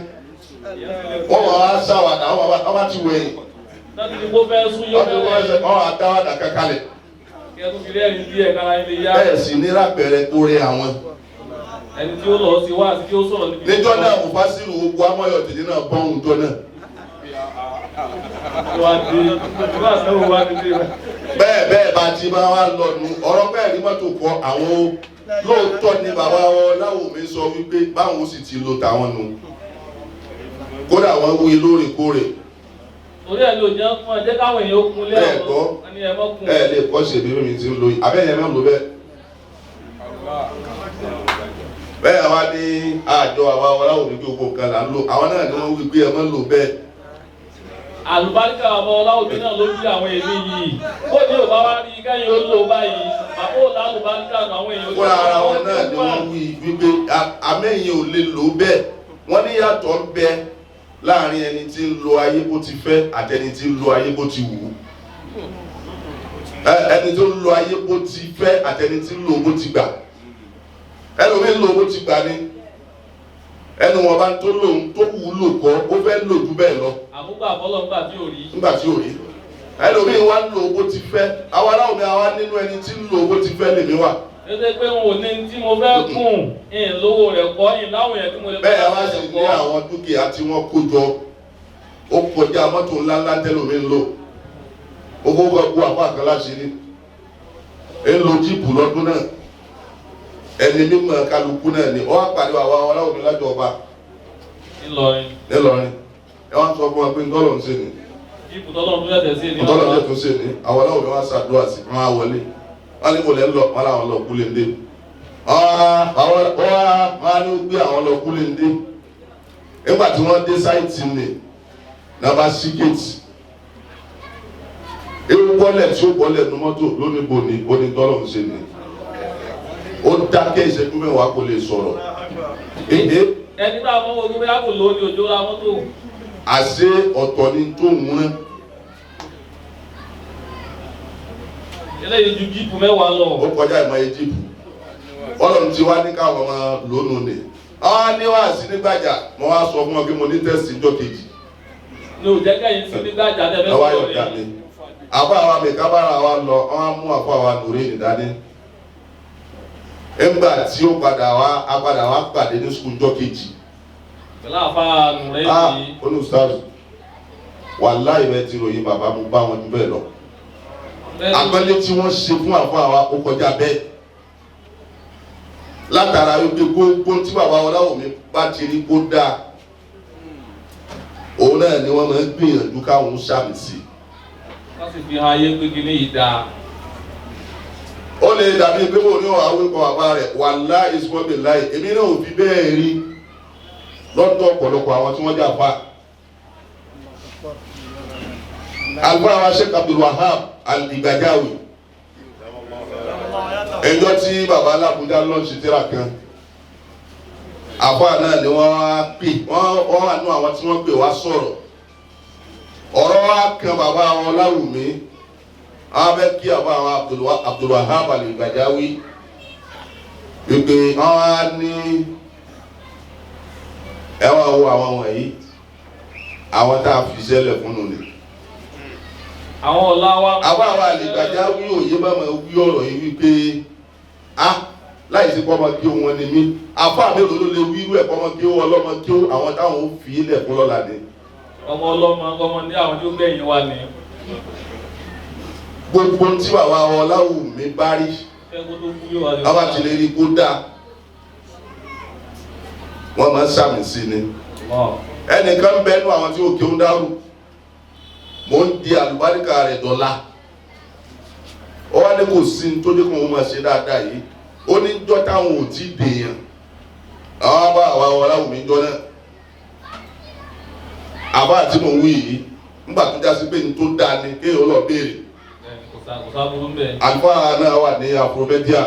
wọ́n máa wá sáwàdà wọ́n bá ti wẹ̀yìn. Láti fi kó fẹ́ sún yọ bẹ́ẹ̀. Wọ́n á dáwàdà kankalẹ̀. Kí ẹ tún fi rẹ́rìn díẹ̀ kára ilé yá. Bẹ́ẹ̀ sì ní lápẹẹrẹ kórè àwọn. Ẹni tí ó lọ sí wá àti tí ó sọ̀rọ̀ níbi. Níjọ́ náà Mufasiru ogun Amọ́yọ̀ tèmi náà bọ́hùn jọ náà. Bẹ́ẹ̀ bẹ́ẹ̀ bá ti máa wá lọ́nu ọ̀rọ̀ bẹ́ẹ̀ ní mọ́tò kọ àwọn lóòótọ́ ni bàbá Ọláwùmí sọ wípé báwọn sì ti lo tàwọn nu kódà wọ́n wí lóòrèkóòrè. Orí ẹ̀ ló jẹ́ fún ẹ jẹ́ káwọn èèyàn ó kun lé Bẹ́ẹ̀ gbọ́ ẹ lè kọ́ ṣe bí mi ti ń lo yìí abẹ́yẹ mẹ́rin ló bẹ́ẹ̀. Bẹ́ẹ̀ àwa ní àjọ àwa Ọláwùmí gbogbo nǹkan là ń lò àwọn náà ni wọ́n wí pé ẹ máa ń lò bẹ́ẹ̀. Àlùbáríkà bàbá Ọláwùmí náà ló bí àwọn èmi yìí ó ní òbá wá rí kẹ́yìn ó lò báyìí bàbá òlà àlùbáríkà àwọn èèyàn. Fúnra ara wọn náà ni wọ́n wí wípé àmẹ́yìn ò lè lò bẹ́ẹ̀ wọ́n ní yàtọ̀ ń bẹ láàrin ẹni tí ń lo ayé bó ti fẹ́ àti ẹni tí ń lo ayé bó ti wù ú. Ẹni tó ń lo ayé bó ti fẹ́ àti ẹni tí ń lo bó ti gbà. Ẹlòmíì ń lo bó ti gbà ni ẹnu wọn bá tó lòun tó wù ú lò kọ́ ó fẹ́ lò ju bẹ́ẹ̀ lọ. Àmúgbà fọlọ́ ńgbà tí ò rí. Ńgbà tí ò rí. Ẹlòmíì wá ń lo bó ti fẹ́ àwa aláwọ̀ mi àwa nínú ẹni tí ń lo bó ti fẹ́ lèmi wà. Ṣé pé n ò ní tí mo fẹ́ kùn ń lówó rẹ̀ kọ́ ń láwọn yẹn tí mo lè. Bẹ́ẹ̀ wá sì ní àwọn dúkìá tí wọ́n kó jọ ó kọjá mọ́tò ńláńlá tẹ́lómi ń lò owó gbogbo àpá kan láṣìírí ń lo jíìpù lọ́dún náà ẹni mímọ̀ kálukú náà ni wọ́n á pàdé àwa Ọláwùmí lájọ ọba Ńìlọrin Ńìlọrin ẹ wá sọ fún wa pé ntọ́lọ̀ ń ṣe ni jíìpù tọ́lọ̀ ń tẹ̀sẹ̀ sí ni ntọ́lọ̀ ń tẹ̀sẹ̀ sí ni àwọn Ọláwùmí wá ṣàdúrà sí wọn á wọlé wọn ní kò lẹ́ lọ wọn làwọn lọ kúlẹ̀ ndé wọn á ní gbé àwọn lọ kúlẹ̀ ndé nígbà tí wọ́n dé sáìtì ni náà bá sí géètì Ewu bọ́lẹ̀ tí ó bọ́lẹ̀ nu mọ́tò lónìí bò ní onítọ́lọ̀ ń ṣe ni. Ó dákẹ́ ìṣẹ́jú mẹ́wàá kò lè sọ̀rọ̀. Ẹni tá a mọ ogun bí a kò lóní òjò ra mọ́tò. Àṣé ọ̀tọ̀ ni tó ń rán. Eléyìí ju jíìpù mẹ́wàá lọ. Ó kọjá ìmọ̀ye jíìpù. Ọlọ́run ti wá ní káwọn ọmọ lónìí ni. Àwọn ní wàá sí nígbàjà, mo wá sọ fún wọn pé mo ní tẹ́sì ìjọ kejì. Ní ò jẹ́ kẹ́yìn sí nígbàjà tẹ́ fẹ́ sọ̀rọ̀ yìí. Àbá àwa mi kábàárà wa lọ, wọ́n á mú àfọ àwa nùrí ìdání. Nígbà tí ó padà wá, a padà wá pàdé ní sukùl ìjọ kejì. Pẹ̀lú àfa nùrẹ́ yìí. Olùsàlù, wàláhì bẹ́ẹ̀ ti ròyìn bàbá mo bá wọn jù bẹ́ẹ̀ lọ. Àpẹẹrẹ tí wọ́n ṣe fún àfọ àwa ó kọjá bẹ́ẹ̀. Látara wípé gbogbo tí bàbá Ọláwùmí bá ti rí kó dáa, òun náà ni wọ́n máa ń gbìyànjú káwọn sàmì sí. Wọ́n sì fi hàn ayé pé kíní yìí dáa. Ó lè dàbí pé mo ní ọ̀hún awékọ̀ bàbá rẹ̀ wàláhì ìsúmọ́bìláì èmi náà ò fi bẹ́ẹ̀ rí lọ́dọ̀ ọ̀pọ̀lọpọ̀ àwọn tí wọ́n jà fa. Àlùfáà wa Sheikh Abdul Wahab Al-Igbajawi ẹjọ́ tí baba alábùjá lọ́ọ̀ṣì tíra kan àfáà náà ni wọ́n wá pè wọ́n wà nú àwọn tí wọ́n pè wá sọ̀rọ̀ ọ̀rọ̀ wa kan baba Ọláwùmí àwọn bẹ kí àbá àwọn Abdul Wahab Al-Igbajawi wípé wọ́n á ní ẹ wá wo àwọn wọ̀nyí àwọn tá a fi sẹ́lẹ̀ fún un ni. Àwọn ọ̀la wa. Àbá àwọn Al-Igbajawi òye bá máa wí ọ̀rọ̀ yìí wípé a láì sí kọ́mọ kí wọn ni mí àfa mélòó ló lè wí irú ẹ̀ kọ́mọ kí wọn ọlọ́mọ kí àwọn táwọn ò fi ilẹ̀ fún lọ́la ni. Ọmọ ọlọ́mọ ọmọ ní àwọn tí ó gbẹ̀yìn wa ni. Gbogbo tí bàbá Ọláwùmí bá rí bàbá ti lè rí kó dáa wọ́n máa ń sàmì sí ni. Ẹnìkan ń bẹnu àwọn tí òkè ń dárú mò ń di àlùbáríkà rẹ̀ dọ́là. Ó wá ní kò sí ní tó dé kó wọn máa ṣe dáadáa yìí. Ó ní jọ́ táwọn ò tí ì dèèyàn. Àwọn bá àwa Ọláwùmí jọ náà. Àbá àti mò ń wí yìí nígbà tó já sí pé ní tó dáa ni kéèyàn lọ béèrè. Àlùfáà náà wà ní Afromedia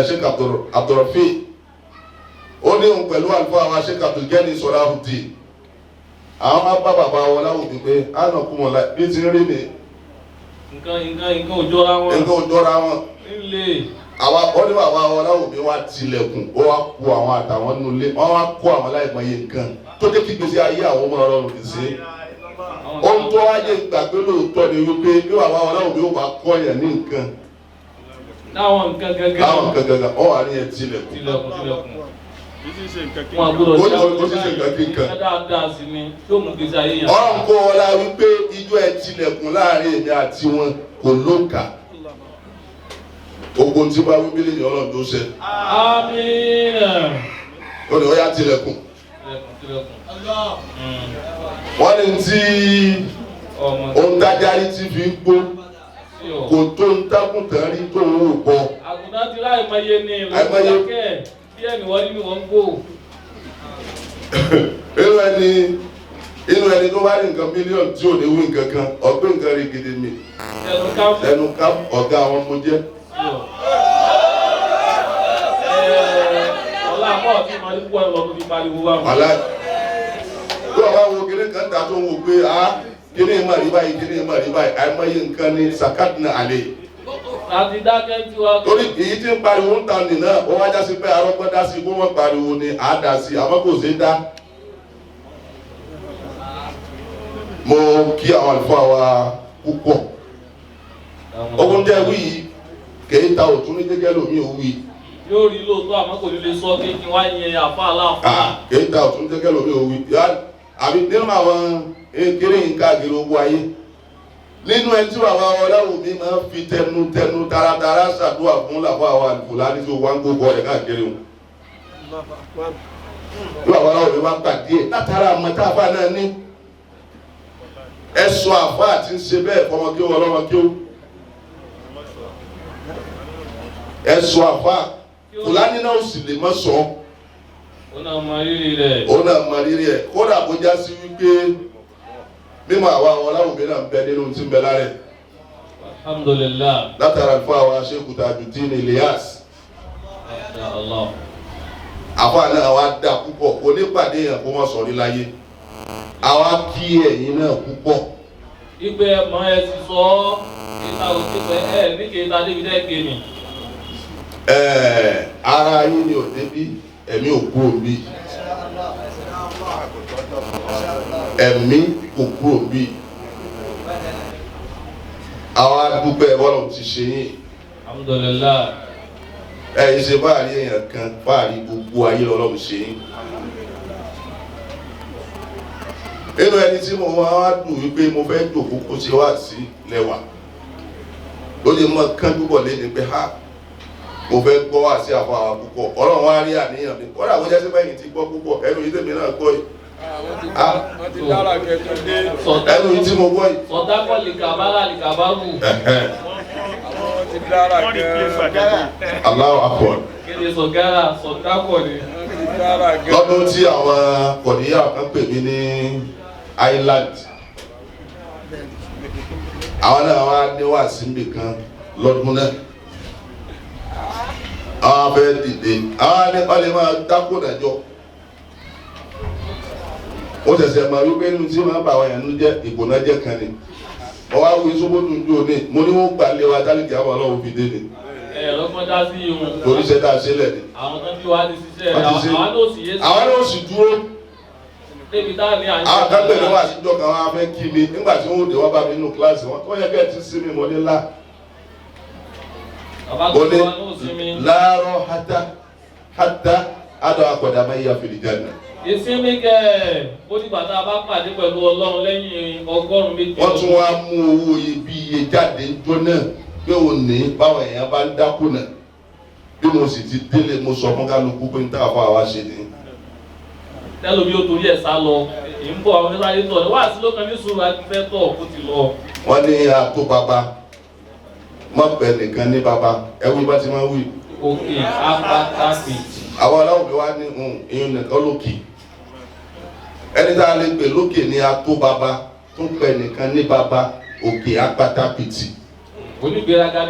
Sheikh Abdulrafi. Ó ní òun pẹ̀lú àlùfáà wa Sheikh Abdulgani Sọláhùdì. Àwọn máa bá bàbá wọn láwùjọ pé àná kú wọn láì bí ti ń rí mi. Nǹkan ò jọra wọn. Nǹkan ò jọra wọn. Nílé. Àwa ó ní bàbá wọn láwùjọ wa tilẹ̀kùn ó wá kó àwọn àtàwọn nulẹ̀ wọ́n wá kó àwọn láìmọye nǹkan tó jẹ́ kí gbèsè ayé àwọn ọmọ ọlọ́run fi sí. Ohun tó wáyé gbàgbé lóòótọ́ ni wípé bí bàbá wọn láwùjọ wa kọ́ yẹn ní nǹkan. Láwọn nǹkan gangan. Láwọn nǹkan gangan ó wà ní ẹ tilẹ̀kùn. Tilẹ̀kùn. Wọn gbọ́dọ̀ ṣe nǹkan kíkan. Dáadáa sí ni yóò mú gbèsè ayé yẹn. Ọ̀rọ̀ nǹkó ọlá wípé ijó ẹ tilẹ̀kùn láàrin èmi àti wọn kò lóǹkà. Ogun tí bá wípé lèyìn ọlọ́run tó ṣe. Àmín. Ó ní ó yá tilẹ̀kùn. Wọ́n ní tí ohun tájárí ti fi ń gbó kò tó ń tákùntàn rí tó ń wò bọ̀. Àgùntàn ti láì mọye ní ìlú ìdákẹ́. Díẹ̀ ni wọ́n ní wọ́n ń gbò. Inú ẹni tó bá rí nǹkan mílíọ̀nù tí ò ní wí nǹkan kan ọ̀gbẹ́ nǹkan rí gidi mi. Ẹnu ká ọ̀gá àwọn mo jẹ́. Ọlá àpọ̀ tí màá kú ẹ̀ lọ́dún fi pariwo wá. Wàhálà bí ọba wo kíní kan ta tó ń wò pé a kíní mà rí báyìí kíní mà rí báyìí àìmọye nǹkan ní sàkátìnà àlè. Àti dákẹ́ tí wàá. Torí èyí tí ń pariwo ń ta nì náà ó wá jásí pé arọ́gbọ́n dá sí kó wọ́n pariwo ni à á dá sí àmọ́ kò sí dá. Mo kí àwọn àlùfáà wa púpọ̀. Ogun jẹ́ wí yìí kèé ta òtún ní jẹ́jẹ́ lómi ò wí. Yóò rí lóòótọ́ àmọ́ kò ní lè sọ pé kí wọ́n á yẹn àfa aláàfáà. Kèé ta òtún ní jẹ́jẹ́ lómi ò wí. Àbí nínú àwọn kéré yìí káàkiri ogun ayé. Nínú ẹni tí bàbá Ọláwùmí máa ń fi tẹnutẹnu taratara ṣàdúrà fún làwọn àwọn àlùfòlá ní tí o wá ń gbókọ rẹ̀ káàkiri o. Bí bàbá Ọláwùmí bá pàdé ẹ̀ látara àmọ́ tá a fà náà ní. Ẹ sọ àfa àti ń ṣe bẹ́ẹ̀ fọmọ kí ó ọlọ́mọ kí ó. Ẹ sọ àfa Fúlàní náà sì lè má sọ. Ó náà mọ rírì rẹ̀. Ó náà mọ rírì ẹ̀ kódà kó já sí wípé mímọ àwa Ọláwùmí náà ń bẹ nínú tí ń bẹ lára ẹ̀. Alhamdulillah. Látara fún àwọn Sheikh Tajudeen Ilyas. Masha Allah. Àfa náà wá dá púpọ̀ onípàdé yẹn kó wọ́n sọ̀rí láyé. Àwa kí ẹ̀yin náà púpọ̀. Ìgbẹ́ mọ ẹ ti sọ ọ́ ìta òkè sọ ẹ ní kí n ta débi dẹ́gbẹ́ mi. Ara yín ni ò débí, ẹ̀mí ò kúrò níbí. Ẹ̀mí kò kúrò níbí. Àwa dúpẹ́ bọ́lọ̀ ti ṣe yín. Alhamdulillah. Ẹ ṣe fáàrí èèyàn kan fáàrí gbogbo ayé lọ́lọ́run ṣe yín. Nínú ẹni tí mo wá dùn wípé mo fẹ́ jòkó kó ṣe wá sí lẹ́wà ló lè mọ kánjú bọ̀ léde pé ha mo fẹ́ gbọ́ wá sí àfọ àwọn púpọ̀. Ọlọ́run wá rí àníyàn mi kọ́dà kó jẹ́ sí bẹ́yìn tí gbọ́ púpọ̀ ẹnu yìí tèmi náà gbọ́ yìí. Ẹnu yìí tí mo gbọ́ yìí. Sọ̀dákọ̀ lìkàbárà lìkàbárù. Allahu Akbar. Kéde sọ̀gára sọ̀dákọ̀ ni. Lọ́dún tí àwọn kọ̀níyà kan pè mí ní Island, àwọn náà wá ní wàásù níbì kan lọ́dún náà. Àwọn fẹ́ dìde, àwọn ní wọ́n lè máa dákò dájọ́. Ó ṣẹ̀ṣẹ̀ mọ̀ wípé inú tí wọ́n bá àwọn èèyàn jẹ́ ìgbóná jẹ́ kan ni. Wọ́n wá wí sóbótú ju òní, mo ní wọ́n gbà lé wa tálíkì àwọn ọlọ́run fi dé ni. Ẹ lọ́gbọ́n dá sí ihun. Torí iṣẹ́ tá a ṣe lẹ̀ ni. Àwọn tó ń bí wa ti ṣiṣẹ́ àwọn náà sì yé sí. Àwọn náà sì dúró. Débi tá a ní àyè. Àwọn kan pẹ̀lú wá síjọ́ kan wọ́n á fẹ́ kí mi nígbà tí wọ́n dé wọ́n bá mi nínú kíláàsì wọn. Wọ́n yẹ kẹ́ ẹ ti sí mi mọ́ ní lá. Bàbá tó wà ní òsinmi. Láàárọ̀ hátá hátá àdó akọ̀dà máa yá fìlì jáde. Ìsinmi kẹ̀ ó dìgbà tá a bá pàdé pẹ̀lú Ọlọ́run lẹ́yìn 100. Wọ́n tún wá mú owó iyebíye jáde ńjọ́ náà pé òun ní báwọn èèyàn bá ń dákùnà. Bí mo sì ti délé mo sọ fún kálukú pé n tá àfọ àwa ṣe ni. Tẹ́lómi ó torí ẹ̀ sá lọ, èyí ń bọ̀ àwọn oníṣẹ́ ayé tọ̀ ní wá sí lókan ní sùúrù àti fẹ́ tọ̀ kó ti lọ. Wọ́n ní àtó bàbá, má pẹ́ nìkan ní bàbá, ẹ wí bá ti máa wí. Òkè apátápì. Àwọn aláwọ̀ mi wá ní ìyún nìkan lókè. Ẹni tá a lè pè lókè ní ató bàbá, tó pẹ́ nìkan ní bàbá, òkè apátápìtì. Onígbéraga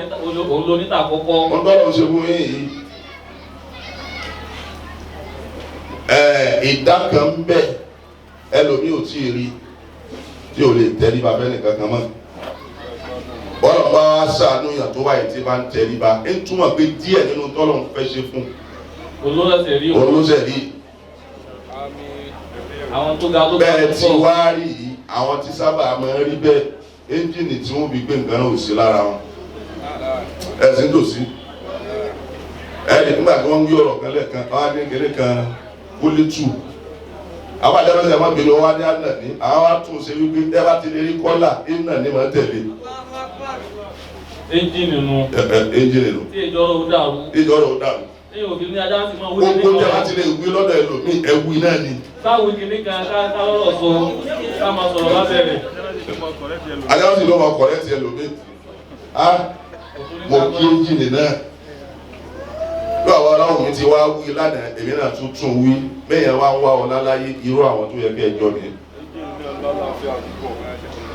òun ló níta kọ́kọ́. Wọ́n gbọ́dọ̀ ṣe fún yín yìí. Ìdá kan ń bẹ ẹlòmíì ò tí ì rí tí ò lè tẹríba fẹ́nìkan kan mọ́. Bọ́lá bá ṣàánú yàn tó wáyé tí bá ń tẹríba ń túmọ̀ pé díẹ̀ nínú tọ́lọ̀ ń fẹ́ ṣe fún. Olóṣè rí o. Olóṣè rí. Àwọn tó ga tó ga bẹ́ẹ̀ tí wá rí yìí àwọn tí sábà máa ń rí bẹ́ẹ̀ ẹ́ńjìnì tí wọ́n fi gbé nǹkan náà ò sí lára wọn. Ẹ̀sìn tòsí. Ẹ̀ẹ́dì nígbà tí wọ́n ń wí ọ̀rọ̀ kan lẹ́ẹ̀kan wọ́n á ní kéré kan kólítù. Àwọn àjọyọ̀ máa bèrè wọn ní àná ní àwọn àtúnṣe wípé ẹ bá ti lè rí kọ́là iná ní máa tẹ̀lé. Ẹ́ńjìnì nu. Ẹ́ńjìnì nu. Tí ìjọra ò dàrú. Ìjọra ò dàrú. Ẹ̀yin òfin ní ajá sì máa wí ní Gbogbo jẹ́ bá ti lè wí lọ́dọ̀ ẹlòmíì ẹ̀wí náà ni. Táwọn kìíní kan ká lọ́rọ̀ sọ ká máa sọ̀rọ̀ lábẹ́rẹ̀. Ajá sì ló máa kọ̀rẹ́tì ẹlòmíì. Á mo kí ẹ́ńjìnì náà. Bí àwọn aláwọ̀ mi ti wá wí lánàá èmi náà tún tún wí bẹ́ẹ̀ wá ń wá ọ láláyé irú àwọn tó yẹ kí ẹ jọ ni.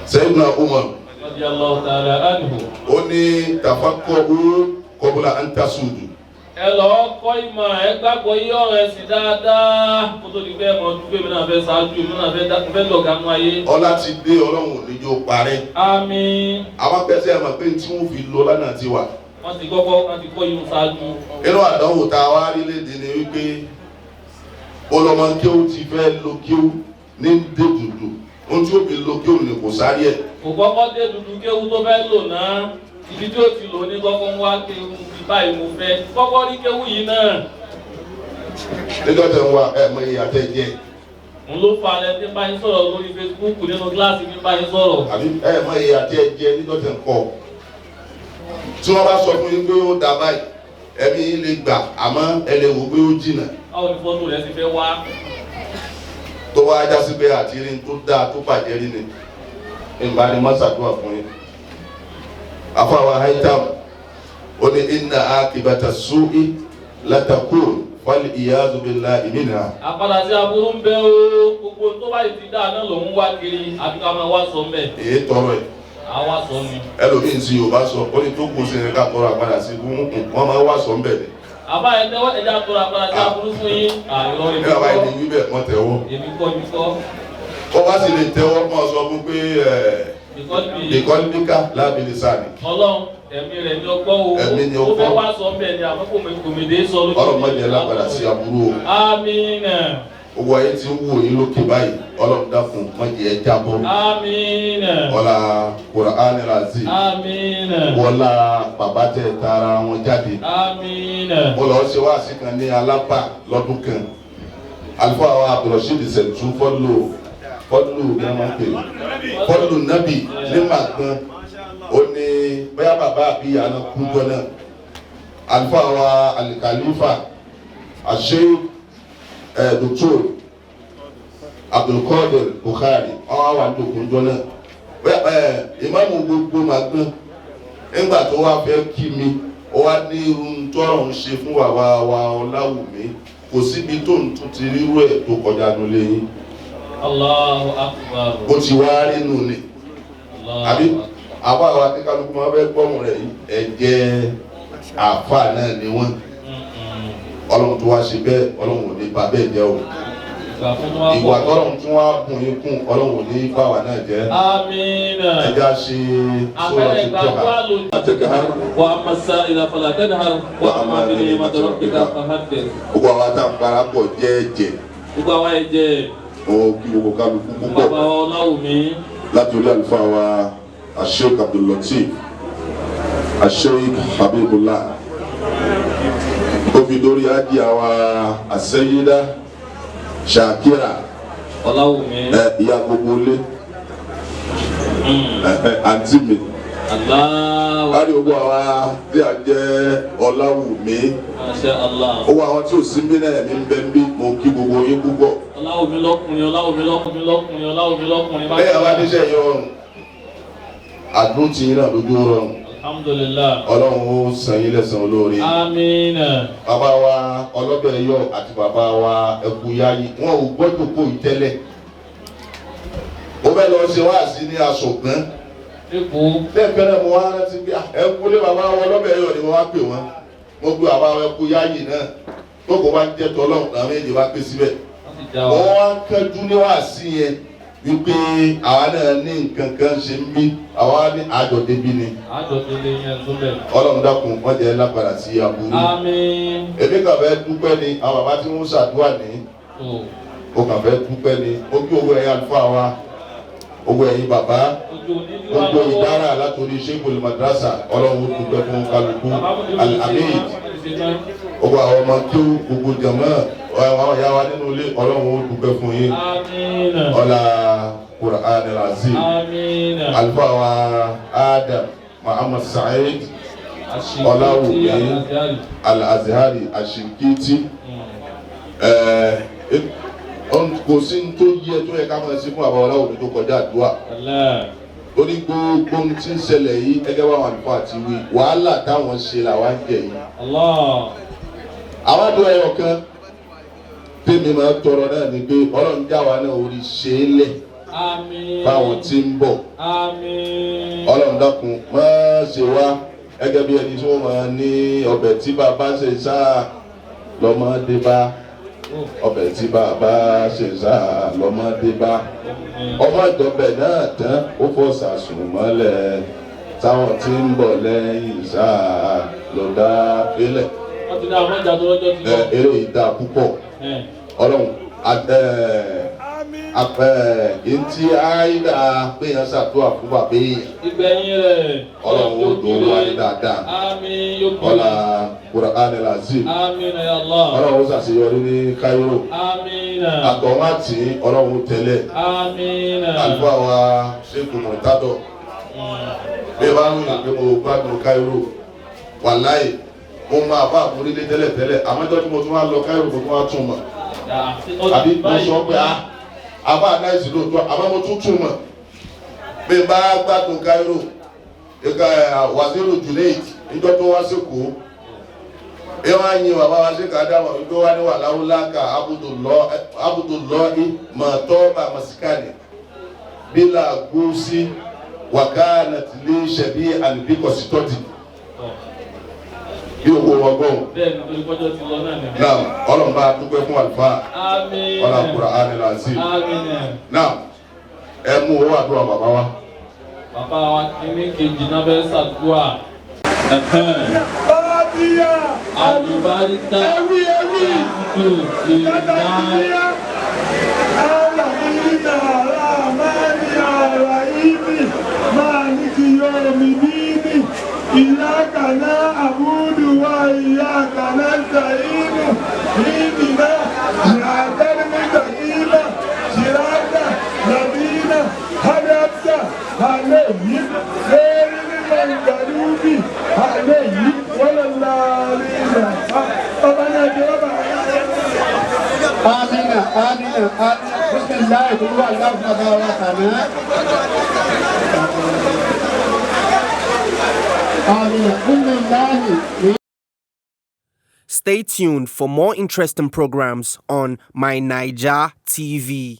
Sayyidina Umar. Radiyallahu ta'ala anhu. Ó ní tafakkaru qabla an tasudu. Ẹ lọ kọ́ ìmọ̀ ẹ gbàgbọ́ yí ọ̀rọ̀ ẹ̀sìn dáadáa kó tó di pé ẹ mọ̀ dúpẹ́ mi náà fẹ́ ṣáájú mi náà fẹ́ lọ̀gá nú ayé. Ọlá ti dé Ọlọ́run ò ní jó parẹ́. Àmín. Àwọn pẹ́sẹ́ ẹ̀ mọ̀ pé tí wọ́n fi lọ lánàá ti wà. Wọ́n ti kọ́kọ́ wọ́n ti kọ́ yín ṣáájú. Inú àdánwò tá a wá rí léde ni wípé ọlọ́mọ kéwú ti fẹ́ lo kéwú ní dé dùdù ohun tí ó fi lo kéwú ni kò sáré ẹ̀. Kò kọ́kọ́ dé dùdù kéwú tó fẹ́ lò náà ibi tí ó ti lò ní kọ́kọ́ ń wá kéwú bí báyìí mo fẹ́ kọ́kọ́ rí kéwú yìí náà. Níjọ́ tẹ̀ ń wá ẹ̀ mọ iye àtẹ̀ jẹ. N ló fa ẹ tí ń bá yín sọ̀rọ̀ lórí Facebook nínú kíláàsì ní bá yín sọ̀rọ̀. Àbí ẹ mọ iye àtẹ̀ jẹ níjọ́ tẹ̀ ń kọ́. Tí wọ́n bá sọ fún yín pé ó da báyìí ẹ̀mí yín lè gbà àmọ́ ẹ lè wò pé ó jìnà. Báwo ni fọ́tò rẹ ti fẹ́ wá? Tó wá já sí pé àti rí tó dáa tó bàjẹ́ rí ni ìbá ni wọ́n ṣàdúrà fún yín. Afáwa Haitam ó ní inna akibata su'i latakun fal iyazu billahi minha. Àpadà sí aburú ń bẹ o, gbogbo tó bá ti dáa náà lòún wá kiri àbí ká máa wá sọ mbẹ. Èyí tọrọ ẹ̀. Àwa sọ ni. Ẹlòmíín ti Yorùbá sọ, ó ní tó kù sí ní ká tọrọ àgbàdà sí fún wọn máa wá sọ ń bẹ̀ ni. Àbá ẹ tẹ́wọ́ ẹja tọrọ àgbàdà sí aburú fún yín. Àìrọ̀ èmi Ní bàbá kọ́. yìí ní wíbẹ̀ wọ́n tẹ̀wọ́. Èmi kọ́ èmi kọ́. Ó bá sì lè tẹ́wọ́ mọ́ sọ fún pé ìkọ́líkà lábìlì sáà ni. Ọlọ́run ẹ̀mí rẹ̀ ni ọgbọ́n o. Ẹ̀mí ni Ó fẹ́ ọgbọ́n. wá sọ bẹ́ẹ̀ ni àmọ́ kò mèdè sọ lójú. Ọlọ́run má jẹ́ lápadà sí aburú o. Amina. Owó ayé ti ń wò yín lókè báyìí, Ọlọ́run dákun má jẹ́ ẹ jábọ́. Amina. Ọlá Kùránì Razim. Amina. Wọlá bàbá tẹ tara wọn jáde. Amina. Mo lọ ṣe wáàsí kan ní Alábà lọ́dún kan. Àlùfáà wa Abdulrasheed Sẹ̀tú fọ́lù fọ́lù ní wọ́n máa ń pè é. Fọ́lù Nábì ní Màgbọ́n. Ó ní bóyá bàbá àbí ìyá náà kú jọ náà. Àlùfáà wa Alikalifa Àṣẹ Dr. Abdulkadir Bukhari ọwọ́ àwọn àdókòó jọ náà. Ìmáàmù gbogbo Màgbọ́n nígbà tó wá fẹ́ kí mi, ó wá ní irun tọ́rọ̀ ń ṣe fún bàbá wa Ọláwùmí, kò síbi tó ń tún ti rírú ẹ̀ tó kọjá nulẹ̀ yín. Allahu akbar. Ó ti wá rí nù ni àbí àbá wa tí kálukú máa fẹ́ gbọ́hùn rẹ̀ yìí, ẹ̀jẹ̀ àfa náà ni wọ́n. Ọlọ́run tó wá ṣe bẹ́ẹ̀, Ọlọ́run ò ní bà bẹ́ẹ̀ jẹ́ o. Ìwà tọ́lọ́run tún wá bùn yín kún, Ọlọ́run ò ní bà wá náà jẹ́. Amina. Ẹja ṣe sọ́ra ti tọ́ka. وأما السائل فلا تنهر وأما بنعمة ربك فحدث. Gbogbo àwa tá à ń para pọ̀ jẹ́ẹ̀jẹ̀. Gbogbo àwa ẹ̀jẹ̀. Ó kí gbogbo kálukú púpọ̀. Bàbá wa Ọláwùmí. Láti orí àlùfáà wa Asheik Abdul-Lateef, Asheik Habibullah, ó fi dórí ájí àwa Asẹ́yídá Shakira Ọláwùmí. Ẹ ìyá gbogbo ilé, àǹtí mi. Láti gbogbo àwa tí a jẹ́ Ọláwùmí. Masha Allah. Ó wá àwọn tí ò sí mí náà ẹ̀mí ń bẹ ń bí, mo kí gbogbo yín púpọ̀. Ọláwùmí lọ́kùnrin, Ọláwùmí lọ́kùnrin, lọ́kùnrin, Ọláwùmí lọ́kùnrin. Bẹ́ẹ̀ àwa níṣẹ́ yìí rọrùn, àdúró ti yín náà lójú rọrùn. Alhamdulillah. Ọlọ́run ó san yín lẹ́san olóore. Amina. Bàbá wa ọlọ́bẹ̀ yọ àti bàbá wa Ẹkúyáyí, wọn ò gbọ́dọ̀ kó yìí tẹ́lẹ̀. Ó fẹ́ lọ ṣe wáàsí ní Aṣọ̀gbọ́n. Lẹ́ẹ̀kan náà mo wá rántí pé Ẹkúlé bàbá wa ọlọ́bẹ̀ yọ ni mo wá pè wọ́n. Mo gbé bàbá wa Ẹkúyáyí náà. Tó kò bá ń jẹ́ tọ́lọ́run làwọn èdè wá pé síbẹ̀. Wọ́n wá kánjú ní wáàsí yẹn wípé àwa náà ní nǹkan kan ṣe ń bí, àwa ní àjọ débi ni. Àjọ délé yẹn tó bẹ̀. Ọlọ́run dákun wọ́n jẹ́ lápadà sí aburú. Àmín. Èmi kàn fẹ́ dúpẹ́ ni àwọn bàbá tí wọ́n ṣàdúrà ní. O kàn fẹ́ dúpẹ́ ni. Ó kí owó ẹ̀yin àlùfáà wa, owó ẹ̀yin bàbá, gbogbo ìdára látòrí Sheikhul Madrasa, Ọlọ́run ó dúpẹ́ fún kálukú. Al-Hamid, gbogbo àwọn ọmọ tó gbogbo jàmá, àwọn ìyá wa nínú ilé, Ọlọ́run ó dúpẹ́ fún yín. Ọlá Qur'an al-Azim. Àlùfáà wa Adam Muhammad Said Ọláwùmí Al-Azhari Ashinkiti. Kò sí ní tó yẹ tó yẹ ká máa ṣe fún àbá Ọláwùmí tó kọjá àdúrà. Ó ní gbogbo ohun tí ń ṣẹlẹ̀ yìí gẹ́gẹ́ bá àwọn àlùfáà ti wí, wàhálà táwọn ṣe làwa ń jẹ yìí. Àwọn àdúrà ẹyọ kan tèmi máa tọrọ náà ni pé Ọlọ́run já wa náà orí ṣe é lẹ̀ báwọn tí ń bọ̀. Ọlọ́run dákun má ṣe wá gẹ́gẹ́ bí ẹni tí wọ́n máa ní ọbẹ̀ tí bàbá ṣe sáà lọ́mọdé bá, ọbẹ̀ tí bàbá ṣe sáà lọ́mọdé bá, ọmọ ìjọbẹ̀ náà tán ó fọ́ sàsùn mọ́lẹ̀ táwọn tí ń bọ̀ lẹ́yìn sáà ló dá fílẹ̀. Wọ́n ti dá àwọn ìjà tó lọ́jọ́ ti lọ. Eré yìí dáa púpọ̀. Ọlọ́run ntí àìdá péyàn ṣàdúrà fún bàbá èèyàn. Ìgbẹ̀yìn rẹ̀. Ọlọ́run ó dùn wá ní dáadáa. Àmín yóò kú. Ọlá Qur'an al-Azim. Àmín ya Allah. Ọlọ́run ó ṣàṣeyọrí ní Cairo. Àmín. Àtọ̀wọ́n àti Ọlọ́run tẹ́lẹ̀. Àmín. Àlùfáà wa Sheikh Murtado. Bí ẹ bá ń rìn pé mo gbádùn Cairo, wàláì mo máa bá àforílé tẹ́lẹ̀ tẹ́lẹ̀, àmọ́ ìjọ́ tí mo tún wá lọ Cairo mo tún wá tún mọ̀. Àbí mo sọ pé àbá aláìsí lóòótọ́, àmọ́ mo tún tún mọ̀. Bí n bá gbádùn Cairo, Waziri Junaid níjọ́ tó wá sékòó, ẹ wá yin bàbá wa ṣe ká dáhùn wípé wá ní wàláwùláka Abdullahi mọ̀tọ́ bá masikani bílà gúúsì Wàkánà tí lè ṣẹ̀bí àlùbíkọ̀sítọ́tì bí owó ọgbọ́n. Bẹ́ẹ̀ ni, torí pọ́jọ́ ti lọ náà ni. Naam, Ọlọ́run bá dúpẹ́ fún àlùfáà. Àmín. Ọlá Kùránì làzim. Àmín. Naam, ẹ mú owó àdúrà bàbá wa. Bàbá wa kìíní kejì náà fẹ́ ṣàdúrà. Fatiha. Àlùbáríkà. Ẹwí ẹwí. Ìlà. Alamina Ramani Araimi Maliki Yomidini Iyaka na abudu wa iyaka nastainu Ihdina siratal mustaqima sirata ladina an'amta alayhim ghayril maghdubi alayhim waladdallin. Bàbá náà jẹ́ bàbá. Amina, amina, amina. Bisimilayi, kulu alahu bàbá wa kàná. Amina, bisimilayi. Stay tuned for more interesting programs on My Naija TV.